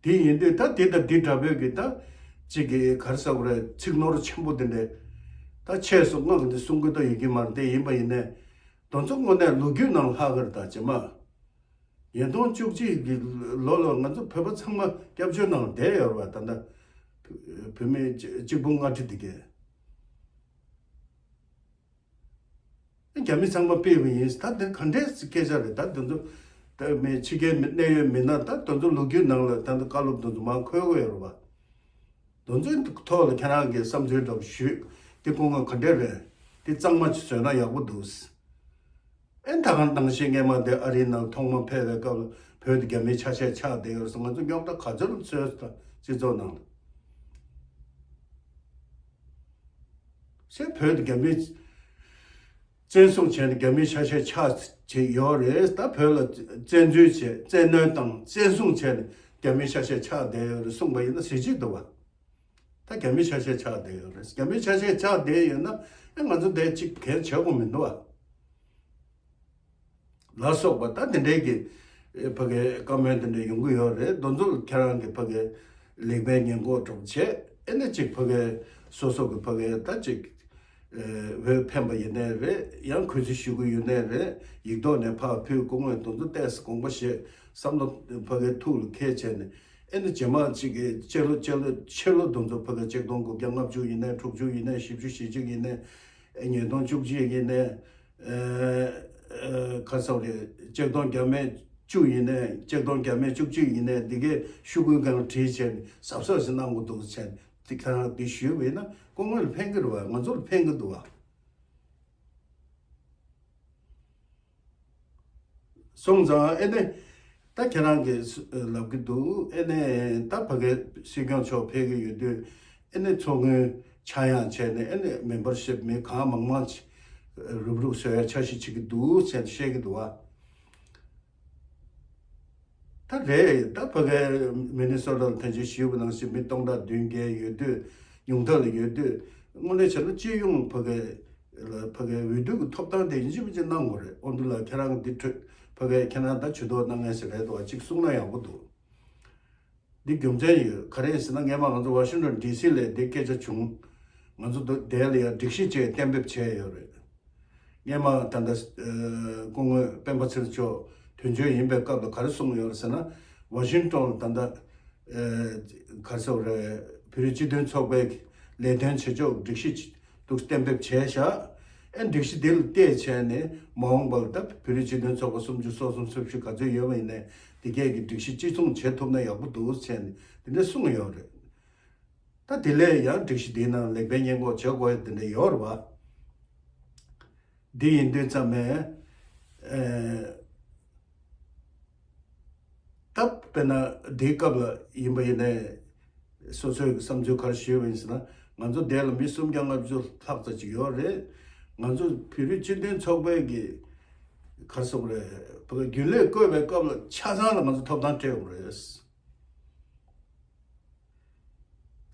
དེ་ཡིན་དུས་ད་དེ་དང་དེ་འདྲ་བོད་ཀྱི་ད་གཅིག་གི་ག་རེ་ཟེར་དགོས་རེད། ཚིག་ནོར་ཆེན་པོ་དེ་འདྲས་ད་ཆད་སོང་། ང་གི་འདི་གསུང་གི་ད་ཡོད་ཀྱི་མ་རེད། དེ་ཡིན་པ་ཡིན་ནའི་དོན་ཚོ་དངོས་གནས་ལོ་རྒྱུས་ནང་ལྷག་གི་རེད། ད་རྗེས་མ་ཉིས་སྟོང་བཅུ་གཅིག་གི་ལོ་ལ་ང་ཚོ་བོད་པ་ཚང་མ་སྐྱབས་བཅོལ་ནང་བསྡད་ཡོད་རེད་བ། ད་ལྟ་བོད་མི་གཅིག་སྟོང་ལྔ་ཁྲི་དེ་གས། རྒྱ་མི་ཚང་མ་ཕུད་པ་ཡིན། ད་དེ་ག་འདྲའི་སྐད་ཆ་རེད། ད་དེ་ཚོ་ད་མི་ཕྱི་རྒྱལ་མི་གནད་ཡོད་མི་སྣ་ད་དེ་ཚོ་ལོ་རྒྱུས་ནང་ལ་ད་ལྟ་བཀའ་སློབ་དེ་ཚོ་མར་འཁོད་དགོས་ཡོད་རེད་བ། དེ་ཚོའི་ཐོག་ལ་ཁྱེད་རང་གིས་བསམ་ཚུལ་འདྲ་པོ་ཞུས། དེ་སྐུ་ངོ་ག་འདྲ་རེད། དེ་གཙང་མ་ཅིག་བཟོས་ན་ཡག་པོ་འདུག། ཨེ་ད་ག་ནང་བཞིན་སྔས་མ་དེ་ཨ་རིའི་ནང་ཐོག་མ་ཕེབས་པའི་སྐབས་ལ་བོད་དུ་རྒྱ་མིའི་ཆ་ཤས་ཆགས་བསྡད་ཡོད་ཟེར། ང་ཚོ་རྙོག་དྲ་ག་ཚོད་བཟོས་སོང་སྤྱི་ཚོགས་ནང་ལ། ཟེར་བོད་དུ་རྒྱ་མིའི་བཙན་བཟུང་བྱས་ནས་རྒྱ་མིའི་ཆ་ཤས་ཆགས་བྱས་ཡོད་རེད། ད་བོད་ལ་བཙན་འཛུལ་བྱས། བཙན་གནོན་དང་བཙན་བཟུང་བྱས་ནས་རྒྱ་མིའི་ཆ་ཤས་ཆགས་བསྡད་ཡོད་རེད་གསུངས་པ་ཡིན་ན་གཟི་བརྗིད་འདུག་བ། ད་རྒྱ་མིའི་ཆ་ཤས་ཆགས་བསྡད་ཡོད་རེད། རྒྱ་མིའི་ཆ་ཤས་ཆགས་བསྡད་ཡོད་ན་ཨེ་ང་ཚོ་དེ་གཅིག་གལ་ཆེ་དགོས་མི་འདུག་བ། ལ་སོགས་པ་ད་དེ་འདྲའི་གི་ཨེ་ཕ་གའི་བཀའ་མོལ་དེ་འདྲ་ཡོང་གི་ཡོད་རེད། དེ་ཚོ་ཁྱེད་རང་གི་ཕ་གའི་ལེགས་སྤེལ་ཉེས་འགོག་གྲུབ་བྱས། ཨེ་ནས་གཅིག་ཕ་གའི་སོ་སོ་གི་ཕ་གའི་ད་གཅིག་ཨེ་འོས་འཕེན་པ་ཡིན་ནའི་རེད། ཡང་གུས་བརྩི་ཞུ་གི་ཡོད་ནའི་རེད། ཡིག་ཐོག་ནས་ཕར་ཕུལ། སྐུ་ངོས་དེ་ཚོ་ཏོག་ཙམ་དགོངས་པ་བཞེས། བསམ་བློ་ཕ་གའི་ཐུགས་ལ་འཁྱེར་བྱས་ནས། ཨེ་ནས་རྗེས་མ་གཅིག་གི་སྤྱི་ལོ་སྤྱི་ལོ་ཕྱི་ལོ་དེ་ཚོ་ཕ་གའི་ཆིག་སྟོང་དགུ་བརྒྱ་ལྔ་བཅུ་ཡིན་ནའི། དྲུག་ཅུ་ཡིན་ནའི། བཞི་བཅུ་ཞེ་གཅིག་ཡིན་ནའི། ཨེ་ཉིས་སྟོང་བཅུ་གཅིག་ཡིན་ནའི། ཨེ་ཨེ་ག་རེ་ཟེར་དགོས་རེད། ཆིག་སྟོང་བརྒྱ་མེད་བཅུ་ཡིན་ནའི། ཆིག་སྟོང་བརྒྱ་མེད་བཅུ་གཅིག་ཡིན་ནའི། འདི་གའི་ཤོག་གུའི་སྒང་བྲིས་བྱས་ནས་གཟབ་གཟབ་ཞིག་གནང་དགོས་འདུག་བྱས་ནས། དེ་ག་རང་དེ་ཞུས་པ་ཡིན་ན་སྐུ་ངོ་ལ་ཕན་གྱི་རེད་བ། ང་ཚོ་ལ་ཕན་གྱི་འདུག་བ། སོང་ཙང་ཨེ་ནས་ད་ཁྱེད་རང་གིས་ལབ་ཀྱི་འདུག། ཨེ་ནས་ད་ཕ་གའི་སྲིད་སྐྱོང་མཆོག་ཕེབས་ཀྱི་ཡོད་དུས། ཨེ་ནས་མཚོ་སྔོན་ཆག་ཡང་བྱས་ནས། ཨེ་ནས་མེམ་བར་ཤིབ་མི་གང་མང་མང་ཅིག་རུབ་རུབ་བཟོ་ཡ་འཆར་གཞི་བྱེད་ཀྱི་འདུག་ཟེར་བཤད་ཀྱི་འདུག་བ། ད་རེད། ད་ཕ་གའི་མི་ནི་སོ་ཊ་ལ་ཐེངས་གཅིག་ཞུས་པ་ནང་བཞིན་མི་སྟོང་ཕྲག་བདུན་བརྒྱད་ཡོད་དུས། ཉུང་མཐའ་ལ་ཡོད་དུས། དངོས་གནས་བྱས་ན་སྤྱི་ཡོངས་ཕ་གའི་ལ་ཕ་གའི་འོས་བསྡུ་གི་ཐོབ་ཐང་དེ་ཡིན་གཅིག་མིན་གཅིག་གནང་དགོས་རེད། ཨོ་འདི་ལ་ཁྱེད་རང་གི་འདི་འཕྲོད་ཕ་གའི་ཁྱེད་རང་ད་ཇུས་གཏོགས་གནང་མཁན་ཞིག་རེད་འདུག་བ། གཅིག་གསུང་ན་ཡག་པོ་འདུག། འདི་རྒྱུ་མཚན་ཡོད། ག་རེ་ཡིན་ཟེར་ན། སྔས་མ་ང་ཚོ་ཝ་ཤིང་ཊོན་ཌི་སི་ལ་འདི་སྐད་ཆ་བྱུང་། ང་ཚོ་འདི་དེ་ལ་ཡང་སྒྲིག་གཞི་བཅས་གཏན་འབེབས་བྱས་ཡོད་རེད། སྔས་མ་ད་ལྟ་ཨ་སྐུ་ངོ་སྤེན་པ་ཚེ་རིང་མཆོག་དོན་གཅོད་ཡིན་པའི་སྐབས་ལ་ག་རེ་གསུངས་ཡོད་རེད་ཟེར་ན། ཝ་ཤིང་ཊོན་ལ་ད་ལྟ་ཨ་ག་རེ་ཟེར་དགོས་རེད། བོད་རིགས་སྤྱི་མཐུན་ཚོགས་པའི་ལས་དོན་བྱེད་ཕྱོགས་སྒྲིག་གཞི་འདུག་གཏན་འབེབས་བྱས་བཞག། ཨེ་སྒྲིག་གཞི་འདི་ལ་བལྟས་བྱས་ནས་མ་འོངས་པ་ལ་ད་བོད་རིགས་སྤྱི་མཐུན་ཚོགས་པ་སུམ་ཅུ་སོ་གསུམ་སོ་བཞི་ག་ཚོད་ཡོད་པ་ཡིན་ནའི་འདི་གས་ཀྱི་སྒྲིག་གཞི་གཅིག་མཚུངས་བྱེད་ཐུབ་ན་ཡག་པོ་འདུག་བྱས་ནས་འདི་འདྲ་གསུངས་ཡོད་རེད། ད་དེ་ལས་ཡང་སྒྲིག་གཞི་འདིའི་ནང་ལེགས་སྤེལ་སྙན་ངག་བྱེད་དགོས་ཡ་དེ་འདྲ་ཡོད་རེད་བ། འདི་ཡིན་དུས་ཙམ་ནས་ཨེ། ད་དཔེར་ན་འདིའི་སྐབས་ལ་ཡིན་པ་ཡིན་ནའི་སོ་སོའི་བསམ་ཚུལ་ག་རེ་ཞུས་པ་ཡིན་ཟེར་ན། ང་ཚོ་འདི་ལ་མི་སུམ་བརྒྱ་ལྔ་བཅུ་ལྷག་ཙམ་ཅིག་ཡོད་རེད། ང་ཚོ་བོད་རིགས་སྤྱི་མཐུན་ཚོགས་པའི་གི་ག་རེ་ཟེར་དགོས་རེད། བོད་རྒྱུན་ལས་བསྐོས་པའི་སྐབས་ལ་ཆ་ཚང་ལ་ང་ཚོ་ཐོབ་ཐང་སྤྲད་དགོས་རེད།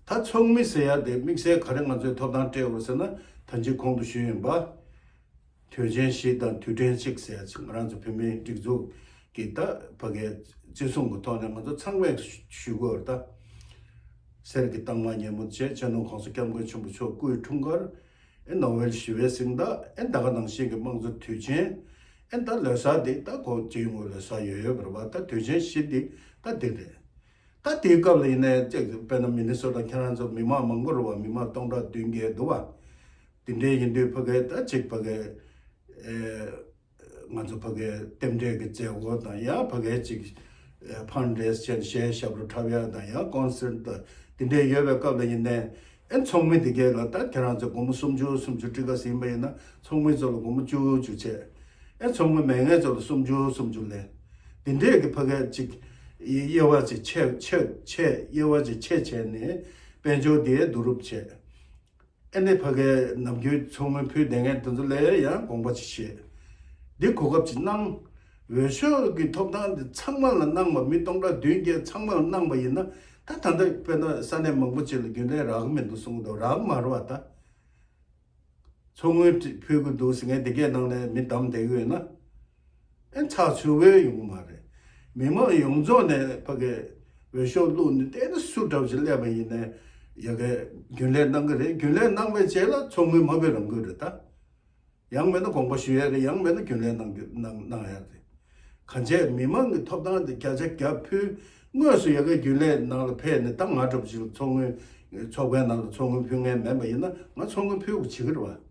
ད་ཚོགས་མི་ཟེར་ཡ་དེ་དམིགས་བསལ་ག་རེ་ང་ཚོས་ཐོབ་ཐང་སྤྲད་དགོས་ཟེར་ན། ད་ཅི་གོང་དུ་ཞུས་ཡིན་པ། དུས་ཆེན་བཞི་དང་དུས་དྲན་གཅིག་ཟེར་ཡ་ཅིག་ང་རང་ཚོ་བོད་མིའི་སྒྲིག་འཛུགས་ཀྱི་ད་ཕ་གའི་བརྩི་སྲུང་གི་ཐོག་ནས་ང་ཚོ་ཚང་མས་ཞུ་དགོས་རེད་ད། གསེར་གྱི་རྟགས་མ་ཉིན་མོ་བཅས་སྤྱི་ནོར་༸གོང་ས་༸སྐྱབས་མགོན་ཆེན་པོ་མཆོག་སྐུའི་འཁྲུངས་སྐར། ཨེ་ནོ་བྷེལ་ཞི་བའི་གཟེངས་རྟགས། ཨེ་ད་ག་ནང་བཞིན་གྱི་དམངས་གཙོ་དུས་ཆེན། ཨེ་ད་ལོ་གསར་འདི་ད་གོ་སྤྱི་ཡོངས་ལོ་གསར་ཡོད་ཡོད་པ་རེད་བ། ད་དུས་ཆེན་བཞི་འདི་ད་འདི་རེད། ད་དེའི་སྐབས་ལ་ཡིན་ནའི་ཅིག་དཔེར་ན་མི་ནི་སོ་ཊ་ཁྱེད་རང་ཚོ་མི་མང་མང་པོ་རེད་བ། མི་མང་སྟོང་ཕྲག་བདུན་བརྒྱད་འདུག་བ། དེ་འདྲའི་ཡིན་དུས་ཕ་གི་ད་ཅིག་ཕ་གི་ཨེ། ང་ཚོ་ཕ་གིའི་རྟེན་འབྲེལ་གྱི་མཛད་སྒོ་དང་ཡང་ཕ་གིའི་ཅིག་ཕན་རེ་སི་བྱས་ནས་གཞས་ཞབས་བྲོ་འཁྲབ་ཡག་དང་ཡང་ཀོན་སར་ཊི་དང་དེ་འདྲའི་ཡོད་པའི་སྐབས་ལ་ཡིན་ནའི་ཨེ་ཚོགས་མི་དེ་གས་ལ་ད་ཁྱེད་རང་ཚོ་སྒོར་མོ་སུམ་ཅུ་སུམ་ཅུ་སྤྲད་ག་ཟིན་པ་ཡིན་ན་ཚོགས་མི་ཚོ་ལ་སྒོར་མོ་བཅུ་བཅུ་བྱས། ཨེ་ཚོགས་མི་མེད་མཁན་ཚོ་ལ་སུམ་ཅུ་སུམ་ཅུ་ལེན། དེ་འདྲས་ཀྱི་ཕ་གིའི་ཅིག་དབྱེ་བ་ཅིག་ཕྱེ་ཕྱེ་ཕྱེ་དབྱེ་བ་ཅིག་ཕྱེ་བྱས་ནས་དཔལ་འབྱོར་དེ་བསྡུ་རུབ་བྱས། ཨ་ནི་ཕ་གིའི་ནམ་རྒྱུན་ཚོགས་དངུལ་ཕུལ་བསྡད་མཁན་དེ་ཚོ་ལ་ཡང་དགོངས་པ་ཅིག་བཞེས། འདི་གོ་སྐབས་ཅིག་གནང་། འོས་ཤོག་གི་ཐོབ་ཐང་འདི་ཚང་མ་ལ་གནང་བ། མི་སྟོང་ཕྲག་བདུན་བརྒྱད་ཚང་མ་ལ་གནང་བ་ཡིན་ན་ད་ད་ལྟ་དཔེར་ན་ས་གནས་མང་པོ་ཅིག་ལ་རྒྱུན་ལས་རག་གི་མི་འདུག་གསུང་གི་འདུག་རག་གི་མ་རེད་བ་ད། ཚོགས་དངུལ་ཕུལ་གི་འདུག་ཟེར་མཁན་དེ་གའི་ནང་ནས་མི་བདམས་བསྡད་ཀྱི་ཡོད་ན། ཨེ་ཚགས་ཚུད་པོ་ཡོང་གི་མ་རེད། མི་མང་ཡོངས་རྫོགས་ནས་ཕ་གི་འོས་ཤོག་བླུགས་ནས་བལྟས་ན་སུ་འདྲ་བོ་ཞིག་སླེབས་པ་ཡིན་ནའི་ཡ་གི་རྒྱུན་ལས་གནང་གི་རེད། རྒྱུན་ལས་གནང་བའི་རྗེས་ལ་ཚོགས་དངུལ་མ་ཕུལ་རང་དགོས་རེད་ད། ཡང་མེད་ན་དགོངས་པ་ཞུ་ཡ་རེད། ཡང་མེད་ན་རྒྱུན་ལས་གནང་རྒྱུ་གནང་གནང་ཡ་རེད། གང་བྱས་མི་མང་གི་ཐོབ་ཐང་དེ་བརྒྱ་ཆ་བརྒྱ་ཕུལ། དངོས་སུ་ཡ་གི་རྒྱུན་ལས་ནང་ལ་ཕེབས་ནས་ད་ང་འདྲ་བོ་ཞིག་ལ་ཚོགས་དངུལ་ཚོགས་པའི་ནང་ལ་ཚོགས་དངུལ་ཕུལ་མཁན་མེད་པ་ཡིན་ན་ང་ཚོགས་དངུལ་ཕུལ་དགོས་བྱེད་ཀྱི་རེད་བ།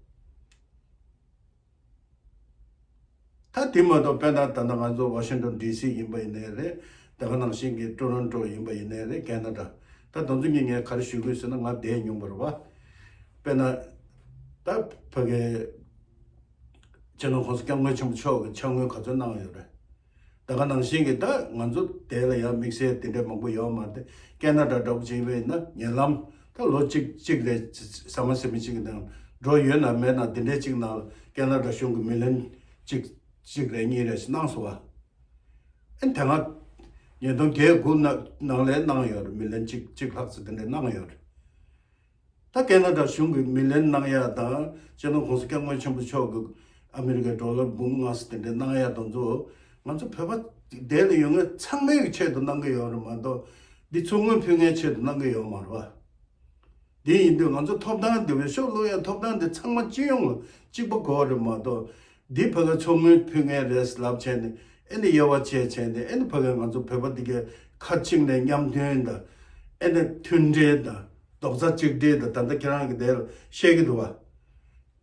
ད་དེ་མ་གཏོགས་དཔེར་ན་ད་ལྟ་ང་ཚོ་ཝ་ཤིང་ཊོན་ཌི་སི་ཡིན་པ་ཡིན་ནའི་རེད། དེ་ག་ནང་བཞིན་གྱི་ཊོ་རོན་ཊོ་ཡིན་པ་ཡིན་ནའི་རེད། ཁེ་ན་ཌ། ད་དེ་ཚོ་གཉིས་ངས་ག་རེ་ཞུ་དགོས་ཟེར་ན་ང་བསྡད་མྱོང་བ་རེད་བ། དཔེར་ན་ད་ཕ་གི་སྤྱི་ནོར་༸གོང་ས་༸སྐྱབས་མགོན་ཆེན་པོ་མཆོག་གི་ཕྱག་དངུལ་ག་ཚོད་གནང་ཡོད་རེད། ད་ག་ནང་བཞིན་གྱི་ད་ང་ཚོ་དེ་ལ་ཡང་དམིགས་བསལ་དེ་འདྲ་མང་པོ་ཡོད་མ་རེད། ཁེ་ན་ཌ་འདྲ་པོ་ཅིག་ཡིན་ན་ཉེ་ལམ་ད་ལོ་གཅིག་གཅིག་རེད། ཟ་མ་ཟ་མི་གཅིག་གི་ནང་འགྲོ་ཡོད་ན་མེད་ན་དེ་འདྲའི་གཅིག་ནང་ཁེ་ན་ཌ་གཞུང་གི་མི་ལན་གཅིག་གཅིག་རེད་གཉིས་རེད་ཞིག་གནང་སོང་བ། ཨ་ནི་དེ་སྔ་ཉིས་སྟོང་བརྒྱད་དགུ་ནང་ནང་ལ་གནང་ཡོད་རེད། མི་ལན་གཅིག་གཅིག་ལྷག་ཙམ་དེ་འདྲ་གནང་ཡོད་རེད། ད་ཁེ་ན་ཌ་གཞུང་གིས་མི་ལན་གནང་ཡ་དང་སྤྱི་ནོར་༸གོང་ས་༸སྐྱབས་མགོན་ཆེན་པོ་མཆོག་གིས་ཨ་མི་རི་ཀའི་ཌོ་ལར་འབུམ་ལྔ་ཙམ་དེ་འདྲ་གནང་ཡ་དེ་ཚོ་ང་ཚོ་བོད་པ་དེ་ལ་ཡོད་མཁན་ཚང་མའི་ཆེད་དུ་གནང་གི་ཡོད་རེད་མ་གཏོགས་འདི་ཚོགས་དངུལ་ཕུལ་མཁན་ཆེད་དུ་གནང་གི་ཡོད་མ་རེད་བ། དེ་ཡིན་དུས་ང་ཚོ་ཐོབ་ཐང་དེ་འོས་ཤོག་བླུག་ཡ་ཐོབ་ཐང་དེ་ཚང་མ་སྤྱི་ཡོངས་ལ་གཅིག་པ་དགོས་རེད་མ་གཏོགས། འདི་ཕ་གི་ཚོགས་དངུལ་ཕུལ་མཁན་རེད་ལབ་བྱས་ནས་ཨེ་ནི་དབྱེ་བ་ཕྱེ་བྱས་ནས་ཨེ་ནི་ཕ་གི་ང་ཚོ་བོད་པ་འདི་གའི་ཁ་གཅིག་ནས་མཉམ་མཐུན་དང་ཨེ་ནི་མཐུན་སྒྲིལ་དང་རྡོག་རྩ་གཅིག་སྒྲིལ་དང་ད་ལྟ་ཁྱེད་རང་གི་དེ་ལ་བཤད་ཀྱི་འདུག་བ།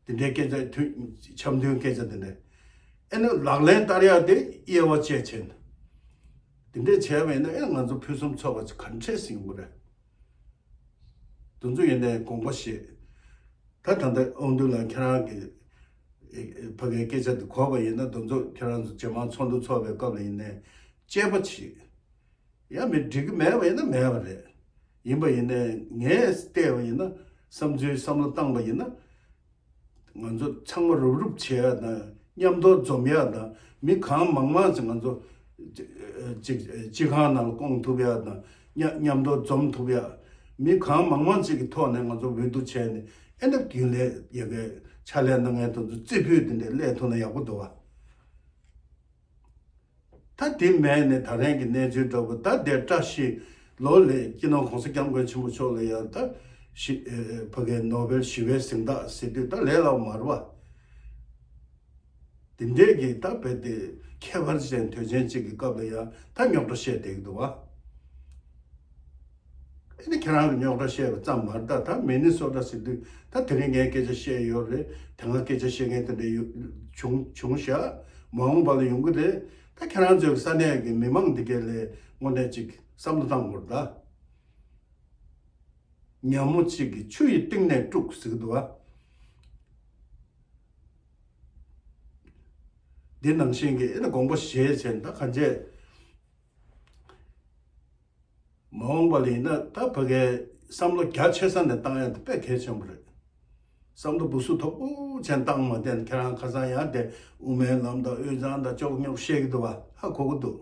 དེ་འདྲའི་སྐད་ཆ་མཐུན་འཆམ་མཐུན་སྐད་ཆ་དེ་འདྲ་ཨེ་ནི་ལག་ལེན་བསྟར་ཡག་དེ་དབྱེ་བ་ཕྱེ་བྱས་ནས་དེ་འདྲས་བྱས་པ་ཡིན་ན་ཨེ་ང་ཚོ་ཕུན་སུམ་ཚོགས་པ་ཅིག་ག་འདྲས་ཡོང་གི་རེད། དེ་ཚོ་ཡིན་ནའི་དགོངས་པ་བཞེས། ད་ད་ལྟ་དབང་འདུས་ལགས་ཁྱེད་རང་གི་ཨེ་ཨེ་ཕ་གིའི་སྐད་ཆ་དེ་གོ་བ་ཡིན་ན་དེ་ཚོ་ཁྱེད་རང་ཚོ་རྗེས་མ་ཚོགས་འདུ་ཚོགས་པའི་སྐབས་ལ་ཡིན་ནའི་དཔྱད་པ་བྱེད། ཡང་མི་འགྲིག་གི་མེད་པ་ཡིན་ན་མེད་པ་རེད། ཡིན་པ་ཡིན་ནའི་ངས་བལྟས་པ་ཡིན་ན་བསམ་ཚུལ་བསམ་བློ་བཏང་པ་ཡིན་ན། ང་ཚོ་ཚང་མ་རུབ་རུབ་བྱེད་ཡ་དང་མཉམ་དུ་འཛོམས་ཡ་དང་མི་གང་མང་མང་ཅིག་ང་ཚོ་ཅིག་སྤྱི་ཁང་ནང་ལ་སྐོང་ཐུབ་ཡ་དང་མཉམ་མཉམ་དུ་འཛོམས་ཐུབ་ཡ། མི་གང་མང་མང་ཅིག་གི་ཐོག་ནས་ང་ཚོ་འོས་བསྡུ་བྱས་ནས་ཨེ་འདྲ་རྒྱུན་ལས་ཡ་གི་ཕྱག་ལས་གནང་མཁན་དེ་ཚོ་རྩེ་ཕུད་དེ་འདྲ་སླེབས་ཐུབ་ན་ཡག་པོ་འདུག་བ། ད་དེ་མེད་ནས་ད་རིང་གི་གནས་ཚུལ་འདྲ་པོ་ད་དེ་བཀྲ་ཤིས་ལོ་ལས་སྤྱི་ནོར་༸གོང་ས་༸སྐྱབས་མགོན་ཆེན་པོ་མཆོག་ལ་ཡང་ད་ཞི་ཨེ་ཕ་གིའི་ནོ་བེལ་ཞི་བའི་གཟེངས་རྟགས་ཟེར་དུས་ད་ལས་སླ་པོ་མ་རེད་བ། དེ་འདྲས་ཀྱི་ད་རྦད་དེ་ཁྱད་པར་ཅན་དོན་ཆེན་གཅིག་གི་སྐབས་ལ་ཡང་ད་རྙོག་དྲ་བཤད་བསྡད་ཀྱི་འདུག་བ། ཨ་ནི་ཁྱེད་རང་གི་རྙོག་དྲ་བཤད་པ་ཙམ་མ་རེད། ད་ད་མི་ནི་སོ་ཊ་ཟེར་དུས་ད་དེ་རིང་ངས་སྐད་ཆ་བཤད་ཡོད་རེད། དེ་སྔ་སྐད་ཆ་བཤད་མཁན་དེ་འདྲ་ཡོད་བྱུང་བྱུང་ཤག་མ་འོངས་པ་ལ་ཡོང་གི་རེད། ད་ཁྱེད་རང་ཚོའི་ས་གནས་ཀྱི་མི་མང་འདི་གས་ལ་དངོས་གནས་ཅིག་བསམ་བློ་བཏང་དགོས་རེད་ད། ཉ་མོ་གཅིག་གིས་ཆུ་ཡི་གཏིང་ནས་དཀྲུགས་ཟེར་གི་འདུག་བ། འདི་ནང་བཞིན་གྱི་ཨེ་ན་དགོངས་པ་བཞེས་བྱས་ད་གང་བྱས། མ་འོངས་པ་ལ་ཡིན་ན་ད་ཕ་གིའི་བསམ་བློ་རྒྱ་ཆེ་ས་ནས་བཏང་ཡ་དེ་དཔེ་གལ་ཆེན་པོ་རེད། བསམ་བློ་སྦུ་སུ་མཐོ་པོ་ཅན་བཏང་མ་བསྡད་ན་ཁྱེད་རང་ཁ་སང་ཡང་དེ་དབུ་མའི་ལམ་དང་དབུས་གཙང་དང་ཅོག་ཉོག་བཤད་ཀྱི་འདུག་བ། ཧ་གོ་གི་འདུག་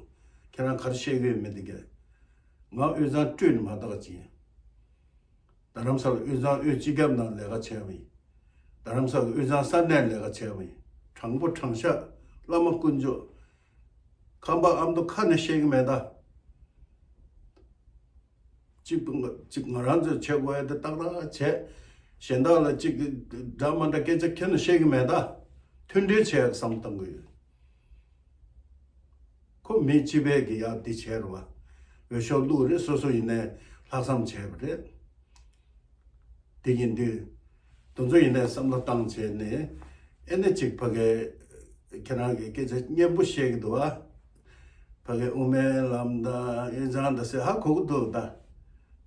ཁྱེད་རང་ག་རེ་བཤད་ཀྱི་ཡོད་མེད་དེ་གས། ང་དབུས་གཙང་སྤྲུལ་ནས་མ་བཏགས་ཀྱི་ཡིན། རྡ་རམ་ས་ལ་དབུས་གཙང་དབུས་སྤྱི་ཁྱབ་ནང་ལས་ཀ་བྱས་པ་ཡིན། རྡ་རམ་ས་ལ་དབུས་གཙང་ས་གནས་ལས་ཀ་བྱས་པ་ཡིན། དྲང་པོ་དྲང་བཞག་བླ་མ་དཀོན་མཆོག་ཁམས་པ་ཨ་མདོ་ཁ་ནས་བཤད་ཀྱི་མེད་ད། གཅིག་པུ་ང་གཅིག་ང་རང་ཚོས་བྱེད་དགོས་ཡ་དེ་ཏག་ཏག་བྱས། གཞན་དག་ལ་གཅིག་འདྲ་མ་འདྲ་སྐད་ཆ་ཁྱོན་ནས་བཤད་ཀྱི་མེད་ད། མཐུན་སྒྲིལ་བྱས་བསམ་བློ་གཏོང་གི་ཡོད། ཁོ་མི་སྤྱི་པའི་གི་ཡ་འདི་བྱས་རེད་བ། འོས་ཤོག་བླུགས་རེད། སོ་སོ་ཡིན་ནའི་ལྷག་བསམ་བྱས་པ་རེད། དེ་ཡིན་དུས། དེ་ཚོ་ཡིན་ནའི་བསམ་བློ་བཏང་བྱས་ནས། ཨེ་ནས་ཅིག་ཕ་གི་ཁྱེད་རང་གི་སྐད་ཆ་སྙན་པོ་བཤད་ཀྱི་འདུག་ཨ། ཕ་གི་དབུ་མའི་ལམ་དང་དབུས་གཙང་དང་ཟེར་ཧ་གོ་གི་འདུག་ད།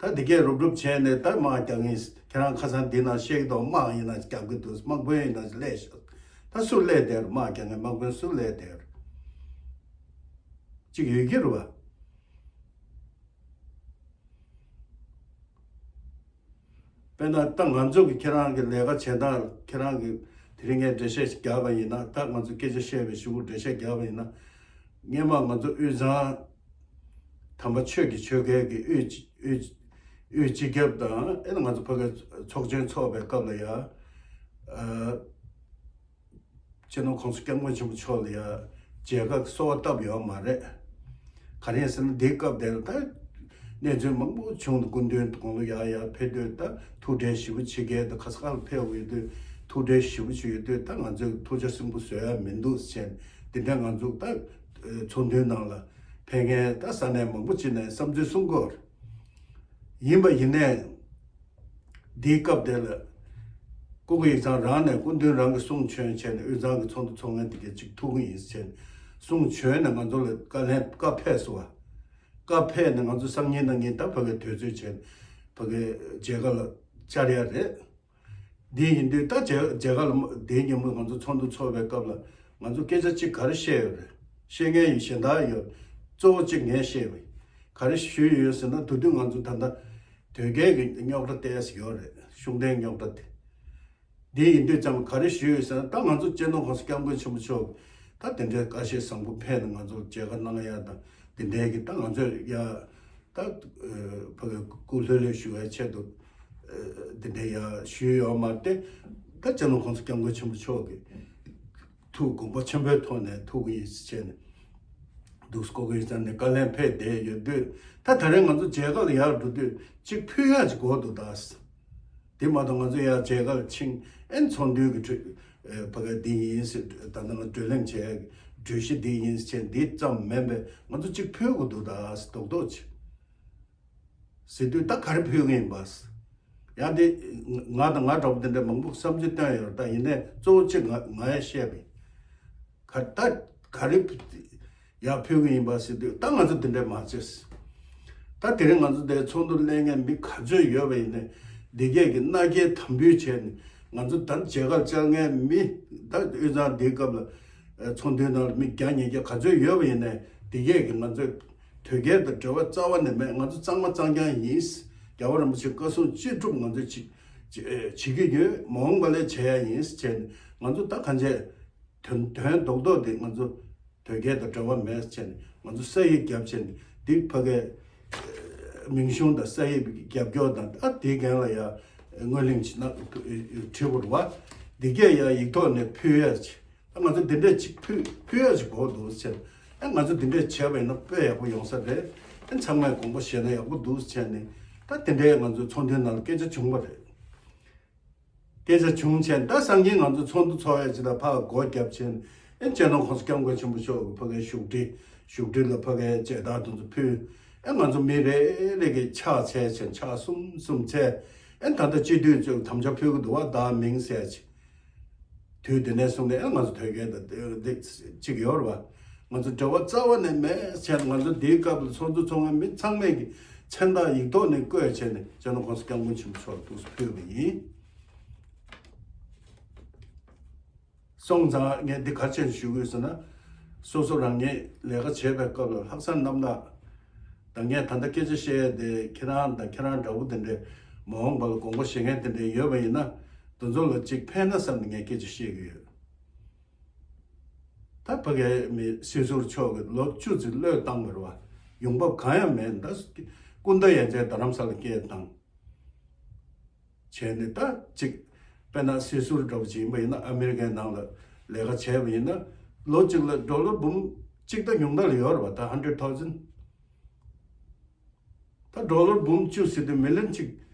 ད་འདི་གས་རུབ་རུབ་བྱས་ནས་ད་དམག་རྒྱག་ངེས། ཁྱེད་རང་ཁ་སང་འདི་ན་བཤད་ཀྱི་འདུག་དམག་ཡིན་ན་རྒྱག་གི་འདུག་དམག་དཔོན་ཡིན་ན་སླེབས་ཤག་ད་སུ་སླེབས་བསྡད་རེད། དམག་རྒྱག་མཁན་དམག་དཔོན་སུ་སླེབས་བསྡད་རེད། ཅིག་ཡོད་ཀྱི་རེད་བ། དཔེར་ན་ད་ང་ཚོ་གི་ཁྱེད་རང་གི་ལས་ཀ་བྱེད་སྟངས། ཁྱེད་རང་གི་དེ་རིང་ངས་འགྲེལ་བཤད་ཞིག་རྒྱག་པ་ཡིན་ན། ད་ང་ཚོ་སྐད་ཆ་བཤད་པའི་གཞུག་གུ་འགྲེལ་བཤད་རྒྱག་པ་ཡིན་ན། སྔོན་མ་ང་ཚོ་དབུས་གཙང་དམ་པ་ཆོས་ཀྱི་ཆོལ་ཁའི་གི་དབུས་དབུས་དབུས་སྤྱི་ཁྱབ་དང་། ཨེ་ནས་ང་ཚོ་ཕ་གི་ཚོགས་ཆེན་ཚོགས་པའི་སྐབས་ལ་ཡ། ཨ། སྤྱི་ནོར་༸གོང་ས་༸སྐྱབས་མགོན་ཆེན་པོ་མཆོག་ལ་ཡ་མཇལ་ཁ་གསོལ་བ་བཏབ་ཡོད་མ་རེད། ག་རེ་ཡིན་ཟེར་ན་འདིའི་སྐབས་དེར་ད་གནས་ཚུལ་མང་པོ་བྱུང་འདུག་སྐུ་མདུན་དགུང་ལོ་ཡར་ཡར་ཕེབས་དུས། ད་ཐུགས་ཁྲལ་ཞེ་པོ་བྱེད་མཁན་དང་། ག་ས་ག་ལ་ཕེབས་ཡོད་དུས་ཐུགས་ཁྲལ་ཞེ་པོ་བྱེད་ཡོད་དུས། ད་ང་ཚོས་ཐུགས་རྗེ་སུན་པོ་བཟོ་ཡ་མི་འདུག་ཟེར་ནས། འདི་འདྲ་ང་ཚོ་ད་ཚོགས་འདུའི་ནང་ལ་ཕེབས་མཁན་ད་ས་གནས་མང་པོ་ཅིག་ནས་བསམ་ཚུལ་གསུང་གི་ཡོད་རེད། ཡིན་པ་ཡིན་ནའི། འདིའི་སྐབས་དེ་ལ་སྐུ་སྒེར་ཡིག་ཚང་རང་ནས་སྐུ་མདུན་རང་གིས་གསུང་བྱོན་བྱས་ནས། དབུས་གཙང་གི་ཚོགས་འདུ་ཚོགས་མཁན་དེ་གས་ཅིག་ཐུག་གི་ཡིན་ཟེར་ནས་གསུང་བྱོན་ནས། ང་ཚོ་ལ་བཀའ་ལན་བཀའ་ཕེབས་སོང་བ། བཀའ་ཕེབས་ནས་ང་ཚོ་སང་ཉིན་གནངས་ཉིན་ད་ཕ་གིར་དུས་ཚོད་བྱས་ནས་ཕ་གིར་མཇལ་ཁ་ལ་བཅར་ཡ་རེད། འདི་ཡིན་དུས་ད་མཇལ་མཇལ་ཁ་ལ་དེའི་ཉིན་མོ་ང་ཚོ་ཚོགས་འདུ་ཚོགས་པའི་སྐབས་ལ་ང་ཚོ་སྐད་ཆ་གཅིག་ག་རེ་བཤད་ཡོད་རེད། བཤད་མཁན་ཡིན་གཞན་དག་ཡོད། གཙོ་བོ་གཅིག་ངས་བཤད་པ་ཡིན། ག་རེ་ཞུས་ཡོད་ཟེར་ན། དེ་དུས་ང་ཚོ་ད་ལྟ་དོལ་རྒྱལ་གྱི་རྙོག་དྲ་ཏོག་ཙམ་ཡོད་རེད། ཤུགས་ལྡན་རྙོག་དྲ་དེ། འདི་ཡིན་དུས་ཙམ་ག་རེ་ཞུས་ཡོད་ཟེར་ན། ད་ང་ཚོ་སྤྱི་ནོར་༸གོང་ས་༸སྐྱབས་མགོན་ཆེན་པོ་མཆོག་ད་དེ་འདྲའི་བཀའ་བཞིན་བཟང་པོ་ཕེབས་ནས་ང་ཚོར་མཇལ་ཁ་གནང་ཡ་དང་། དེ་འདྲའི་གི་ད་ང་ཚོས་ཡ་ད་ཕ་གི་སྐུ་ལྷོད་ལྷོད་བཞུགས་པའི་ཆེད་དུ་དེ་འདྲའི་ཡ་ཞུས་ཡོད་མ་རེད། ད་སྤྱི་ནོར་༸གོང་ས་༸སྐྱབས་མགོན་ཆེན་པོ་མཆོག་གི་ཐུགས་དགོངས་པ་ཆེན་པོའི་ཐོག་ནས་ཐུག་གི་ཡིན་ཟེར་བྱས་ནས་འདུག་སྐུ་སྒེར་ཡིག་ཚང་ནས་བཀའ་ལན་ཕེབས་བསྡད་ཡོད་དུས། ད་ད་རེས་ང་ཚོ་མཇལ་ཁ་ལ་ཡར་འགྲོ་དུས་གཅིག་ཕུལ་ཡ་ཅིག་དགོས་འདུག་ད། དེ་མ་གཏོགས་ང་ཚོ་ཡར་མཇལ་ཁ་ལ་ཕྱིན། ཨེ་ཚོགས་འདུའི་གི་གྲོས་ཨེ་ཕ་གི་འདི་ཡིན་ཟེར། ད་ལྟ་ང་བགྲོ་གླེང་བྱས་གྲོས་གཞི་འདི་ཡིན་ཟེར་འདི་ཙམ་མིན་པའི་ང་ཚོ་གཅིག་ཕུལ་དགོས་འདུག་ད་ཟེར། རྡོག་རྡོག་བྱས་ཟེར་དུས། ད་ག་རེ་ཕུལ་གི་ཡིན་པ་ཟེར། ཡང་དེ་ང་དང་ང་འདྲ་པོ་དེ་འདྲ་མང་པོ་བསམ་ཚུལ་བཏོན་ཡོད་རེད། ད་ཡིན་ནའི་གཙོ་བོ་གཅིག་ང་ང་ཡང་བཤད་པ་ཡིན། ག་ད་ག་རེ་ཡར་ཕུལ་གི་ཡིན་པ་ཟེར་དུས། ད་ང་ཚོ་དེ་འདྲ་མ་བྱེད། ད་དེ་རིང་ང་ཚོ་འདིར་ཚོགས་འདུ་གླེང་མཁན་མི་ག་ཚོད་ཡོད་པ་ཡིན་ནའི། འདི་གས་ཀྱི་མནའ་སྐྱེལ་དམ་འབུལ་བྱས་ནས་ང་ཚོ་ད་མཇལ་ཁ་བཅར་མཁན་མི། ད་དབུས་གཙང་འདིའི་སྐབས་ལ་ཚོགས་འདུའི་ནང་ལ་མི་བརྒྱ་ཉིས་བརྒྱ་ག་ཚོད་ཡོད་པ་ཡིན་ནའི། འདི་གས་ཀྱི་ང་ཚོས་དོལ་རྒྱལ་དང་འབྲེལ་བ་རྩ་བ་ནས་མེད། ང་ཚོ་གཙང་མ་གཙང་རྐྱང་ཡིན། རྒྱལ་བ་རིན་པོ་ཆེའི་བཀའ་གསུང་ཅི་སྒྲུབ་ང་ཚོས་བྱེད་བྱེད་ཀྱི་ཡོད། མ་འོངས་པ་ལས་བྱེད་ཡ་ཡིན་ཟེར་བྱས་ནས། ང་ཚོ་ད་གང་བྱས། དོན་དོན་རྡོག་རྡོག་དེ་ང་ཚོ་དོལ་རྒྱལ་དང་འབྲེལ་བ་མེད་ཟེར་བྱས་ནས། ང་ཚོ་ས་ཡིག་བརྒྱབ་བྱས་ནས། འདི་ཕ་གིའི་མིང་གཞུང་དང་ས་ཡིག་རྒྱབ་སྐྱོར་དང་། ཨ་དེའི་འགན་ལ་ཡ་ངོས་ལེན་ཅིག་གནང་བྲིས་པ་རེད་བ། འདི་གས་ཡ་ཡིག་ཐོག་ནས་ཕུལ་ཡ་ཅིག་ཨ་ང་ཚོ་འདི་འདྲས་ཅིག་ཕུལ་ཕུལ་ཡ་ཅིག་དགོས་འདུག་ཟེར། ཨ་ང་ཚོ་འདི་འདྲས་བྱས་པ་ཡིན་ན་དཔེ་ཡག་པོ་ཡོང་ས་རེད། ཨ་ཚང་མས་དགོངས་པ་བཞེས་ན་ཡག་པོ་འདུག་ཟེར་ནས། ད་དེ་འདྲས་ང་ཚོ་ཚོགས་འདུའི་ནང་ལ་སྐད་ཆ་བྱུང་བ་རེད། སྐད་ཆ་བྱུང་བྱས། ད་སང་ཉིན་ང་ཚོ་ཚོགས་འདུ་ཚོགས་ཡ་ཅིག་ལ་ཕར་སྒོ་བརྒྱབ་བྱས། ཨ་སྤྱི་ནོར་༸གོང་ས་༸སྐྱབས་མགོན་ཆེན་པོ་མཆོག་གི་ཕ་གིའི་བཞུགས་ཁྲི། བཞུགས་ཁྲི་ལ་ཕ་གིའི་མཇལ་དར་དེ་ཚོ་ཕུལ། ཨ་ང་ཚོ་མི་རེ་རེ་གིས་ཕྱག་འཚལ་བྱས། ཕྱག་གསུམ་གསུམ་འཚལ། ཨ་ད་ལྟ་སྤྱི་འཐུས་ཚོས་དམ་བཅའ་ཕུལ་གི་འདུག་བ། བདག་མིང་ཟེར་ཅིག་དུས་དེ་ནས་བཟུང་ནས་ཨ་ང་ཚོ་དོལ་རྒྱལ་དང་དེ་གཅིག་ཡོད་རེད་བ། ང་ཚོ་འབྲེལ་བ་རྩ་བ་ནས་མེད་བྱས། ང་ཚོ་འདིའི་སྐབས་ལ་ཚོགས་འདུ་ཚོགས་མཁན་མི་ཚང་མས་ཀྱི་མཚན་རྟགས་ཡིག་ཐོག་ནས་བཀོད་བྱས་ནས་སྤྱི་ནོར་༸གོང་ས་༸སྐྱབས་མགོན་ཆེན་པོ་མཆོག་ལ་ཐུགས་སུ་ཕུལ་བ་ཡིན། སོང་ཙང་ངས་འདི་ག་རེ་བྱས་ཞུ་དགོས་ཟེར་ན། སོ་སོ་རང་ཉིད་ལས་ཀ་བྱེད་པའི་སྐབས་ལ་ལྷག་བསམ་རྣམ་དག་དང་། ངས་ད་ལྟ་སྐད་ཆ་བཤད་ཡ་དེ་ཁྱེད་རང་དང་ཁྱེད་རང་འདྲ་པོ་དེ་འདྲའི་མ་འོངས་པ་ལ་དགོངས་པ་བཞེས་མཁན་དེ་འདྲའི་ཡོད་པ་ཡིན་ན། དེ་ཚོ་ལ་ཅིག་ཕན་ན་བསམ་ནས་ངས་སྐད་ཆ་བཤད་ཀྱི་ཡོད། ད་ཕ་གིའི་མི་སྲིད་ཟུར་མཆོག་གིས་ལོ་བཅུ་ཙམ་བློས་བཏང་བ་རེད་བ། ཡོང་འབབ་གང་ཡང་མེད། ད་སྐུ་ཟླ་ཡན་ཆད་རྡ་རམ་ས་ལ་སྐད་བཏང་བྱས་ནས། ད་ཅིག་དཔེར་ན་སྲིད་ཟུར་འདྲ་པོ་ཅིག་ཡིན་པ་ཡིན་ན། ཨ་མི་རི་ཀའི་ནང་ལ་ལས་ཀ་བྱས་པ་ཡིན་ན། ལོ་གཅིག་ལ་ཌོ་ལར་འབུམ་གཅིག་ད་ཉུང་མཐའ་ལ་ཡོད་རེད་བ། ད་ཧན་ཌེཌ་ཐའོ་ཟེན། ད་ཌོ་ལར་འབུམ་བཅུ་ཟེར་དུས་མི་ལི་ཡོན་གཅིག་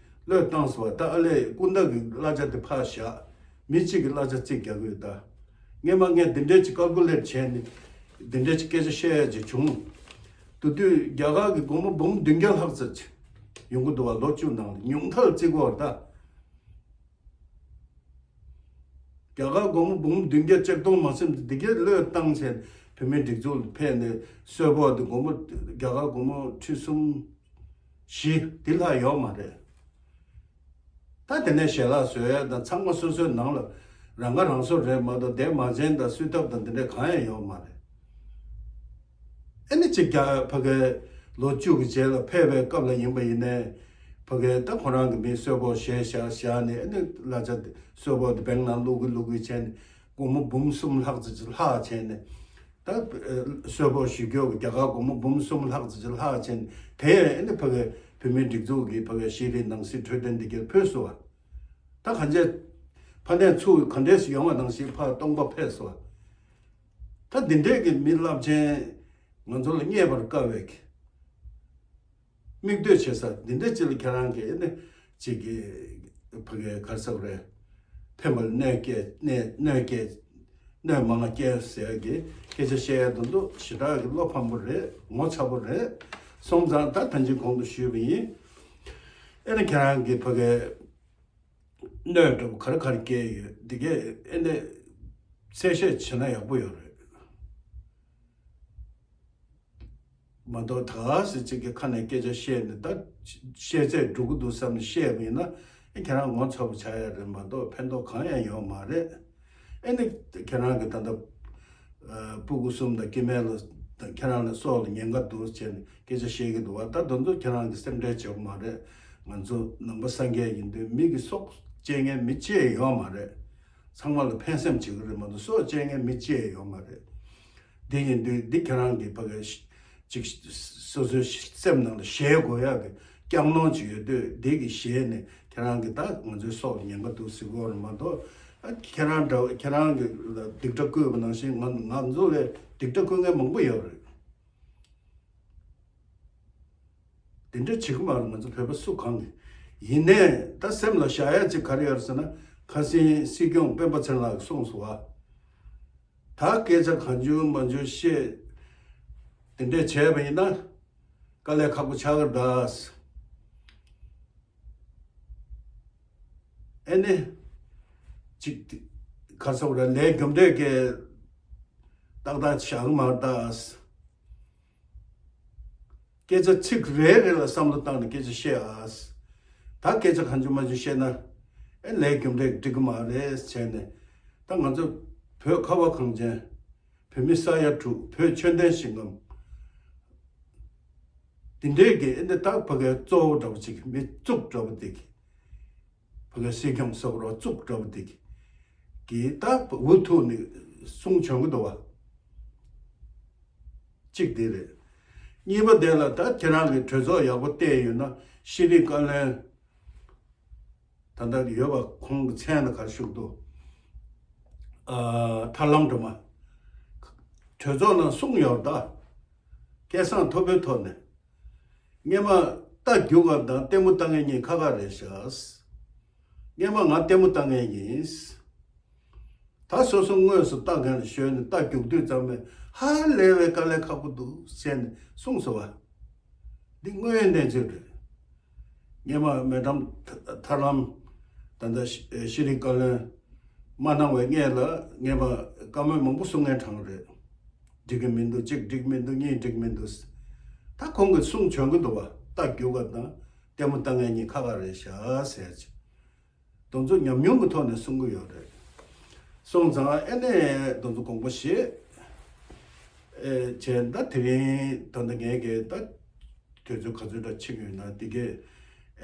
བློས་བཏང་སོང་བ། ད་ཨ་ལས་སྐུ་ཟླ་གི་གླ་ཆ་དེ་ཕར་བཞག་མི་གཅིག་གི་གླ་ཆ་རྩིས་རྒྱག་གི་ཡོད་ད། སྔས་མ་ངས་འདི་འདྲས་ཅིག་ཀལ་ཀུ་ལེཊ་བྱས་ནས་འདི་འདྲས་ཅིག་སྐད་ཆ་བཤད་ཡ་ཅིག་བྱུང་། དེ་དུས་རྒྱ་གར་གྱི་སྒོར་མོ་འབུམ་བདུན་བརྒྱ་ལྷག་ཙམ་ཡོང་གི་འདུག་བ། ལོ་བཅུ་ནང་ལ་ཉུང་མཐར་བརྩི་དགོས་པ་རེད་ད། རྒྱ་གར་སྒོར་མོ་འབུམ་བདུན་བརྒྱ་ཆིག་སྟོང་མ་ཟིན་འདི་གའི་བློས་བཏང་བྱས་བོད་མིའི་སྒྲིག་འཛུགས་ལ་ཕེབས་ནས་གསོལ་ཕོགས་དེ་སྒོར་མོ་རྒྱ་གར་སྒོར་མོ་ཁྲི་གསུམ་བཞི་དེ་ལྷག་ཡོད་མ་རེད། ད་དེ་ནས་ཞལ་ལག་བཟོ་ཡ་དང་ཚང་མ་སོ་སོའི་ནང་ལ་རང་ཁ་རང་གསོ་རེད་མ་གཏོགས་དེ་མ་བྱན་དང་སུས་ཐབས་དང་དེ་འདྲ་གང་ཡང་ཡོད་མ་རེད། ཨེ་ནི་གཅིག་རྒྱ་ཕ་གིའི་ལོ་བཅུ་གི་རྗེས་ལ་ཕེབས་པའི་སྐབས་ལ་ཡིན་པ་ཡིན་ནའི་ཕ་གིའི་ད་ཁོ་རང་གི་མི་གསོལ་ཕོགས་བཞེས་བཞག་བཞག་ནས་ཨེ་ནི་གླ་ཆ་གསོལ་ཕོགས་དེ་བེང་ནང་བླུག་གི་བླུག་གི་བྱས་ནས་སྒོར་མོ་འབུམ་གསུམ་ལྷག་ཙམ་ཅིག་ལྷག་བྱས་ནས། ད་གསོལ་ཕོགས་ཞུ་རྒྱུ་རྒྱ་གར་སྒོར་མོ་འབུམ་གསུམ་ལྷག་ཙམ་ཅིག་ལྷག་བྱས་ནས་དེ་ཡང་ཨེ་ནི་ཕ་གི་བོད་མིའི་སྒྲིག་འཛུགས་ཀྱི་ཕ་གི་ཤེས་རིག་ནང་སྲིད་འཕྲོད་བསྟེན་འདི་གར་ཕུལ་སོང་བ། ད་གང་ཅི་ཕ་ནས་ཚུར་ག་འདྲས་སུ་ཡོང་བ་ནང་བཞིན་ཕར་སྟོང་པ་ཕེབས་སོང་བ། ད་འདི་འདྲས་ཀྱི་མི་རླབས་ཆེན་ང་ཚོ་ལ་རྙེད་པར་དཀའ་བའི་མིག་ལྟོས་བྱེད་ས་འདི་འདྲ་ཅིག་ལ་ཁྱེད་རང་གིས་ནི་ཅིག་གི་ཕ་གི་ག་རེ་ཟེར་དགོས་རེད། ཕན་པར་གནོད་སྐྱེལ་གནོད་གནོད་སྐྱེལ་གནོད་མང་སྐྱེལ་ཟེར་གི་སྐད་ཆ་བཤད་ཡ་དེ་ཚོ་ཞེ་དྲག་གི་བློ་ཕམ་པོ་རེད། ངོ་ཚ་པོ་རེད། སོང་ཙང་ད་ད་ཅི་གོང་དུ་ཞུས་པ་ཡིན། ཨེ་ནི་ཁྱེད་རང་གི་ཕ་གི་གནོད་འགྲོ་ག་རེ་ག་རེ་སྐྱེལ་ཡོད་འདི་གས་ཨེ་ནི་གསལ་བཤད་བྱས་ན་ཡག་པོ་ཡོད་རེད། མ་གཏོགས་ད་ག་སེ་གཅིག་གི་ཁ་ནས་སྐད་ཆ་བཤད་ནས་ད་བཤད་ཚད་འགྲོ་གི་འདུག་བསམ་ནས་བཤད་པ་ཡིན་ན་ཨེ་ཁྱེད་རང་ངོ་ཚ་པོ་ཆགས་ཡ་རེད་མ་གཏོགས་ཕན་ཐོགས་གང་ཡང་ཡོད་མ་རེད། ཨེ་ནི་ཁྱེད་རང་གི་ད་ལྟ་སྤུ་གུ་གསུམ་དང་སྐྱེ་དམན་ལ་དང་ཁྱེད་རང་ལ་སྲོག་ལ་ཉེན་ཁ་འདུག་བྱས་ནས་སྐད་ཆ་བཤད་ཀྱི་འདུག་བ། ད་དེ་ཚོ་ཁྱེད་རང་གི་སེམས་ཁྲལ་བྱེད་དགོས་མ་རེད། ང་ཚོ་ནང་པ་སངས་རྒྱས་ཡིན་དུས་མི་གི་སྲོག་བཅད་མཁན་མི་གཅིག་ཡོད་མ་རེད། ཚང་མ་ལ་ཕན་སེམས་བྱེད་ཀྱི་རེད་མ་གཏོགས་སྲོག་བཅད་མཁན་མི་གཅིག་ཡོད་མ་རེད། འདི་ཡིན་དུས་འདི་ཁྱེད་རང་གི་ཕ་གི་ཅིག་སོ་སོའི་སེམས་ནང་ལ་བཞེས་དགོས་ཡག་གི་སྐྱག་རྫུན་ཅིག་ཡོད་དུས་འདི་གི་བཞེས་ནས་ཁྱེད་རང་གི་ད་ང་ཚོའི་སྲོག་ལ་ཉེན་ཁ་འདུག་ཟེར་གྱི་ཡོད་རེད་མ་གཏོགས། ཨ་ཁྱེད་རང་འདྲ་བོ་ཁྱེད་རང་གི་ལ་སྡིག་སྒྲ་བསྐུལ་བ་ནང་བཞིན་ང་ང་ཚོ་ལ་སྡིག་སྒྲ་བསྐུལ་མཁན་མང་པོ་ཡོད་རེད། དེ་འདྲ་བྱེད་ཀྱི་མ་རེད། ང་ཚོ་བོད་པ་སུ་གང་གི་ཡིན་ནའི་ད་སེམས་ལ་བཞག་ཡ་ཅིག་ག་རེ་ཡོད་ཟེར་ན། ཁ་སང་སྲིད་སྐྱོང་སྤེན་པ་ཚེ་རིང་ལགས་གསུངས་སོང་བ། ད་སྐད་ཆ་གང་བྱུང་མང་བྱུང་བཤད་དེ་འདྲས་བྱས་པ་ཡིན་ན་དཀའ་ལས་ཁག་པོ་ཆགས་ཀྱི་རེད་ད། ཨེ་ནི་ཅིག་ག་རེ་ཟེར་དགོས་རེད། ལས་རྒྱུ་འབྲས་ཀྱི་ཏག་ཏག་བཞག་གི་མ་རེད་ད། སྐད་ཆ་ཚིག་རེ་རེ་ལ་བསམ་བློ་བཏང་ནས་སྐད་ཆ་བཤད་ཨ། ད་སྐད་ཆ་གང་བྱུང་མང་བྱུང་བཤད་ན་ཨེ་ལས་རྒྱུ་འབྲས་འགྲིག་གི་མ་རེད་བྱས་ནས། ད་ང་ཚོ་བོད་ཁ་བ་གངས་ཅན། བོད་མི་ས་ཡ་དྲུག་བོད་ཆོས་ལྡན་ཞིང་ཁམས་འདི་འདྲས་ཀྱི་ཨེ་འདི་ད་ཕ་གའི་གཙོ་བོ་འདྲ་བོ་ཅིག་མི་གཙུག་འདྲ་བོ་འདི་གི་ཕ་གའི་སྲིད་སྐྱོང་སོགས་རོགས་གཙུག་འདྲ་བོ་འདི་གི་གི་ད་འུ་ཐུག་ནས་གསུང་བྱོན་གི་འདུག་བ། གཅིག་འདི་རེད། གཉིས་པ་དེ་ལ་ད་ཁྱེད་རང་གི་གྲོས་ཚོགས་ཡག་པོ་བལྟས་ཡོད་ན་ཤེས་རིག་བཀའ་བློན། ད་ལྟ་ཡོད་པ་ཁོང་གི་མཚན་ལ་ག་རེ་ཞུགས་འདུག་ཨ། ཐར་ལམ་སྒྲོལ་མ། གྲོས་ཚོགས་ནང་གསུངས་ཡོད་ད། སྐལ་བཟང་ཐོབ་པའི་ཐོག་ནས། སྔས་མ་རྟ་རྒྱུག་པ་དང་ལྟད་མོ་ལྟ་མཁན་གཉིས་ཁ་ཁ་རེད་ཤག་སྔས་མ་ང་ལྟད་མོ་ལྟ་མཁན་ཡིན། ད་སོ་སོ་དངོས་སུ་ལྟ་མཁན་ལ་ཞོན་ནས་རྟ་རྒྱུག་དུས་ཙམ་པས་ཧ་ལས་པའི་དཀའ་ལས་ཁག་པོ་འདུག་ཟེར་ནས་གསུངས་སོང་བ། འདི་དངོས་ཡོད་གནས་ཚུལ་རེད། སྔས་མ་མེ་ཊམ་ཐར་ལམ་ད་ལྟ་ཤེས་རིག་བཀའ་བློན་མ་གནང་བའི་སྔས་ལ་སྔས་མ་བཀའ་མོལ་མང་པོ་གསུང་མཁན་གྲས་རེད། འགྲིག་གི་མི་འདུག་གཅིག་འགྲིག་མི་འདུག་གཉིས་འགྲིག་མི་འདུག་ད་ཁོང་གིས་གསུང་བྱོན་གི་འདུག་བ། རྟ་རྒྱུག་པ་དང་ལྟད་མོ་ལྟ་མཁན་གཉིས་ཁ་ཁ་རེད་ཤག་ཟེར་ཅིག་དེ་ཚོ་ཉམས་མྱོང་གི་ཐོག་ནས་གསུང་གི་ཡོད་རེད། སོང་ཙང་ཨེ་ནས་དེ་ཚོ་དགོངས་པ་བཞེས། ཨེ་བྱས་ད་དེ་རིང་ད་ལྟ་ངས་ཀྱི་ད་དུས་ཚོད་ག་ཚོད་འདྲ་ཕྱིན་ཡོད་ན་འདི་གས་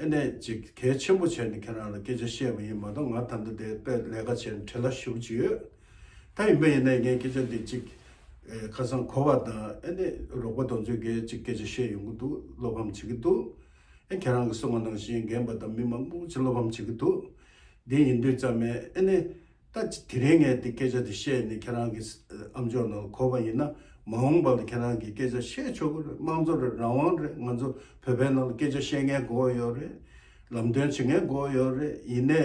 ཨེ་ནས་ཅིག་གལ་ཆེན་པོ་བྱས་ནས་ཁྱེད་རང་ལ་སྐད་ཆ་བཤད་པ་ཡིན་མ་གཏོགས། ང་ད་ལྟ་དེ་དཔེ་ལས་ཀ་བྱས་ནས་བྲེལ་བ་ཞེ་པོ་ཅིག་ཡོད། ད་ཡིན་པ་ཡིན་ནའི་ངས་སྐད་ཆ་འདི་ཅིག་ཨེ་ཁ་སང་གོ་བ་དང་ཨེ་ནས་རོགས་པ་དེ་ཚོས་ཀྱིས་ཅིག་སྐད་ཆ་བཤད་ཡོང་གི་འདུག་བློ་ཕམ་བྱེད་ཀྱི་འདུག་ཨེ་ཁྱེད་རང་གིས་གསུངས་པ་ནང་བཞིན་རྒན་པ་དང་མི་མང་པོ་ཅིག་བློ་ཕམ་བྱེད་ཀྱི་འདུག་འདི་ཡིན་དུས་ཙམ་ནས་ཨེ་ནི་ད་དེ་རིང་ངས་འདི་སྐད་ཆ་འདི་བཤད་ནས་ཁྱེད་རང་གི་ཨམ་ཅོག་ནང་ལ་གོ་བ་ཡིན་ན། མ་འོངས་པ་ལ་ཁྱེད་རང་གིས་སྐད་ཆ་བཤད་ཆོག་གི་རེད། དམངས་གཙོ་རེད། རང་དབང་རེད། ང་ཚོ་བོད་པའི་ནང་ལ་སྐད་ཆ་བཤད་མཁན་དགོས་ཡོད་རེད། ལམ་སྟོན་བྱེད་མཁན་དགོས་ཡོད་རེད། ཡིན་ནའི་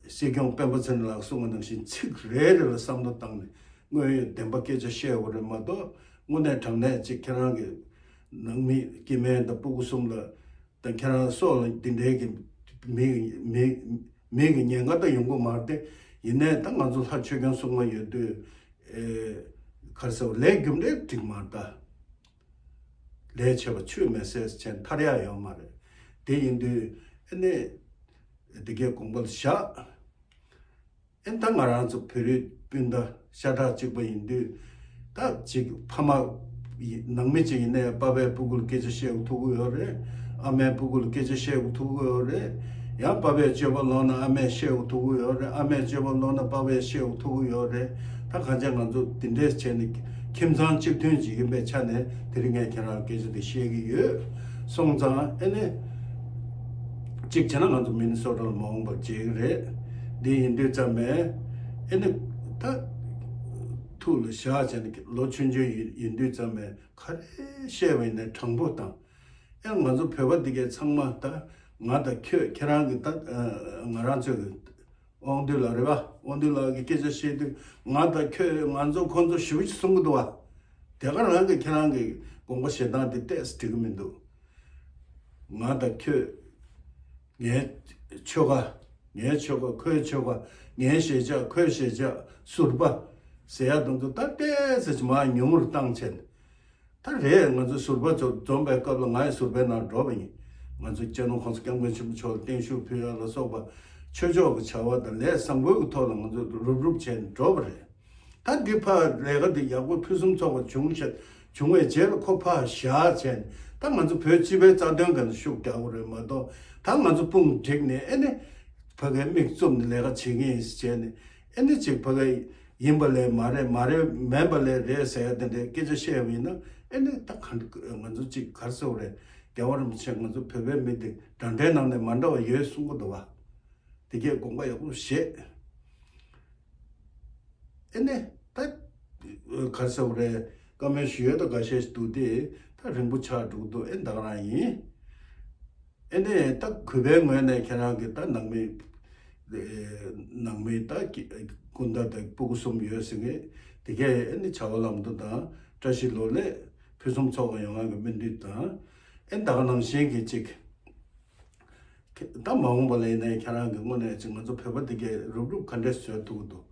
སྲིད་སྐྱོང་སྤེན་པ་ཚེ་རིང་ལགས་གསུངས་པ་ནང་བཞིན་ཚིག་རེ་རེ་ལ་བསམ་བློ་བཏང་ནས་དངོས་ཡོད་བདེན་པ་སྐད་ཆ་བཤད་དགོས་རེད་མ་གཏོགས། དངོས་གནས་དྲང་གནས་ཅིག་ཁྱེད་རང་གི་ ནང་མི་སྐྱེ་དམན་དང་སྤུ་གུ་གསུམ་ལ་དང་ཁྱེད་རང་སོགས་ལ་འདི་འདྲའི་གི་མི་མི་མི་གི་ཉེན་ཁ་དང་ཡོང་གི་མ་རེད་དེ། ཡིན་ནའི་ད་ང་ཚོ་ལྷ་ཆོས་སྐྱོང་སྲུང་མ་ཡོད་དུས་ཨེ་ག་རེ་ཟེར་བ་ལས་རྒྱུ་འབྲས་འགྲིག་མ་རེད་ད། ལས་བྱས་པ་ཆུད་མེད་ཟེར་བྱས་ཐར་ཡག་ཡོད་མ་རེད། དེ་ཡིན་དུས་ཨ་ནི་འདི་གའི་དགོངས་པ་ལ་བཞག་ཨེ་ད་ང་རང་ཚོ་བོད་རིགས་སྤུན་ཟླ་ཤ་ཁྲག་གཅིག་པ་ཡིན་དུས་ད་ཅིག་ཕ་མ་ཡི་ནང་མི་གཅིག་ཡིན་ནའི་པ་ཕས་སྤུ་གུ་ལ་སྐད་ཆ་བཤད་དགོས་ཐུག་གི་ཡོད་རེད། ཨ་མས་སྤུ་གུ་ལ་སྐད་ཆ་བཤད་དགོས་ཐུག་གི་ཡོད་རེད། ཡང་པ་ཕས་སྤྱོད་པ་ལོག་ན་ཨ་མས་བཤད་དགོས་ཐུག་གི་ཡོད་རེད། ཨ་མས་སྤྱོད་པ་ལོག་ན་པ་ཕས་བཤད་དགོས་ཐུག་གི་ཡོད་རེད། ད་གང་ཅི་ང་ཚོ་འདི་འདྲས་བྱས་ནས་ཁྱིམ་ཚང་གཅིག་མཐུན་ཅིག་ཡིན་པའི་ཆ་ནས་དེ་རིང་ངས་ཁྱེད་རང་ལ་སྐད་ཆ་དེ་བཤད་ཀྱི་ཡོད། སོང་ཙང་ཨེ་ནི་གཅིག་བྱས་ན་ང་ཚོ་མི་ནི་སོ་ཊ་ལ་མ་འོངས་པར་མཇལ་གྱི་རེད། འདི་ཡིན་དུས་ཙམ་པས་ཨེ་ནི་ད་ཐུགས་ལ་བཞག་བྱས་ནས་ལོ་ཆུང་ཆུང་ཡིན་ཡིན་དུས་ཙམ་པས་ག་རེ་བཤད་པ་ཡིན་ནའི་དྲང་པོ་དང་། ཨེ་ང་ཚོ་བོད་པ་འདི་གས་ཚང་མ་ད་ང་དང་ཁྱོད་ཁྱེད་རང་གི་ད་ང་རང་ཚོའི་དབང་འདུས་ལགས་རེད་པ། དབང་འདུས་ལགས་ཀྱི་སྐད་ཆ་བཤད་དུས་ང་དང་ཁྱོད་ང་ཚོ་ཁོང་ཚོ་ཞེ་པོ་ཅིག་གསུང་གི་འདུག་བ། དེ་ག་རང་གི་ཁྱེད་རང་གི་དགོངས་པ་བཞེས་སྟངས་དེ་ཏོག་ཙམ་འགྲིག་གི་མི་འདུག་ང་དང་ཁྱོད། ངའི་ཆོལ་ཁ། ངའི་ཆོལ་ཁ་ཁོའི་ཆོལ་ཁ། ངའི་གཞིས་ཆགས་ཁོའི་གཞིས་ཆགས་ཟུར་པ། ཟེར་ཡ་དང་དུ་ད་ཏོག་ཙམ་ཅིག་མར་ཉུང་རུ་བཏང་བྱས། ད་རེད། ང་ཚོ་ཟུར་པ་ཚོ་འཛོམས་པའི་སྐབས་ལ་ང་ཡི་ཟུར་པའི་ནང་འགྲོ་བ་ཡིན། ང་ཚོ་སྤྱི་ནོར་༸གོང་ས་༸སྐྱབས་མགོན་ཆེན་པོ་མཆོག་ལ་བརྟན་བཞུགས་ཕུལ་ཡ་ལ་སོགས་པ་ཆོས་ཕྱོགས་ཀྱི་བྱ་བ་དང་ལས་བཟང་པོའི་གི་ཐོག་ལ་ང་ཚོ་རུབ་རུབ་བྱས་ནས་འགྲོ་བ་རེད། ད་འདི་ཕར་ལས་ཀ་འདི་ཡག་པོ་ཕུན་སུམ་ཚོགས་པ་བྱུང་ཤག་བྱུང་བའི་རྗེས་ལ་ཁོ་ཕར་བཞག་བྱས་ནས་ད་ང་ཚོ་བོད་སྤྱི་པའི་རྩ་དོན་སྒང་ལ་ཤུགས་རྒྱག་དགོས་རེད་མ་གཏོགས། ད་ང་ཚོ་དཔུང་བསྒྲིགས་ནས་ཨེ་ནི་ཕ་གའི་མིག་བཙུམ་ནས་ལས་ཀ་བྱེད་ཀྱི་ཡིན་ཟེར་བྱས་ནས་ཨེ་ནི་ཅིག་ཕ་གའི་ཡིན་པ་ལས་མ་རེད། མ་རེད་མིན་པ་ལས་རེད་ཟེར་ཡ་དེ་འདྲའི་སྐད་ཆ་བཤད་པ་ཡིན་ན་ཨེ་ནི་ད་ག་ང་ཚོ་ཅིག་ག་རེ་ཟེར་དགོས་རེད། རྒྱལ་བ་རིན་པོ་ཆེ་ང་ཚོ་བོད་པའི་མི་དེ་འདྲ་འདྲའི་ནང་ནས་མ་འདྲ་བ་ཡོད་གསུང་གི་འདུག་བ། དེ་གས་དགོངས་པ་ཡག་པོ་བཞེས། ཨེ་ནས་ད་ག་རེ་ཟེར་དགོས་རེད། བཀའ་མོལ་ཞུ་ཡས་ད་འགའ་ཤས་ཤིག་འདུག་སྟེ་ད་རིང་པོ་ཆགས་འགྲོ་གི་འདུག་ཨེ་ད་ག་རང་ཡིན། ཨེ་ནས་ད་གུས་པའི་ངོས་ནས་ཁྱེད་རང་གི་ད་ནང་མི་ནང་མི་ད་སྐུ་ཟླ་དང་སྤུ་གུ་གསུམ་ཡོད་ཟེར་མཁན་དེ་གས་ཨེ་ནས་བྱ་བ་ལམ་འགྲོ་དང་བཀྲ་ཤིས་ལོ་ལེགས་ཕུན་སུམ་ཚོགས་པ་ཡོང་བ་གི་སྨོན་འདུན་དང་། ཨེ་ད་ག་ནང་བཞིན་གྱི་ཅིག་ད་མ་འོངས་པ་ལ་ཡིན་ནའི་ཁྱེད་རང་གི་དངོས་གནས་ཅིག་ང་ཚོ་བོད་པ་འདི་གས་རུབ་རུབ་ག་འདྲས་བཟོས་ཐུབ་ཀྱི་འདུག་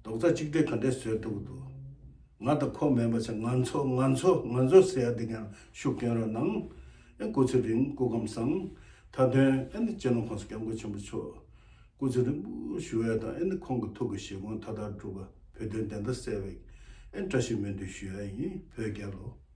རྡོག་རྩ་གཅིག་སྒྲིལ་ག་འདྲས་བཟོས་ཐུབ་ཀྱི་འདུག་ང་དང་ཁོ་མིན་པ་ཚོ་ང་ཚོ་ང་ཚོ་ང་ཚོ་ཟེར་ཡ་འདི་གས་ཤུགས་སྐྱོན་རོགས་གནང་། ཨེ་སྐུ་ཚེ་རིང་སྐུ་ཁམས་བཟང་། མཐའ་དོན་ཨེ་ནི་སྤྱི་ནོར་༸གོང་ས་༸སྐྱབས་མགོན་ཆེན་པོ་མཆོག་སྐུ་ཚེ་རིང་པོ་བཞུགས་ཡ་དང་ཨེ་ནི་ཁོང་གི་ཐུགས་ཀྱི་བཞེད་དགོངས་མཐའ་དག་འགྲུབ་པ་བོད་དོན་བདེན་མཐའ་གསལ་བའི་ཨེ་བཀྲ་ཤིས་སྨོན་འདུན་ཞུ་ཡ་ཡིན། བོད་རྒྱལ་ལོ།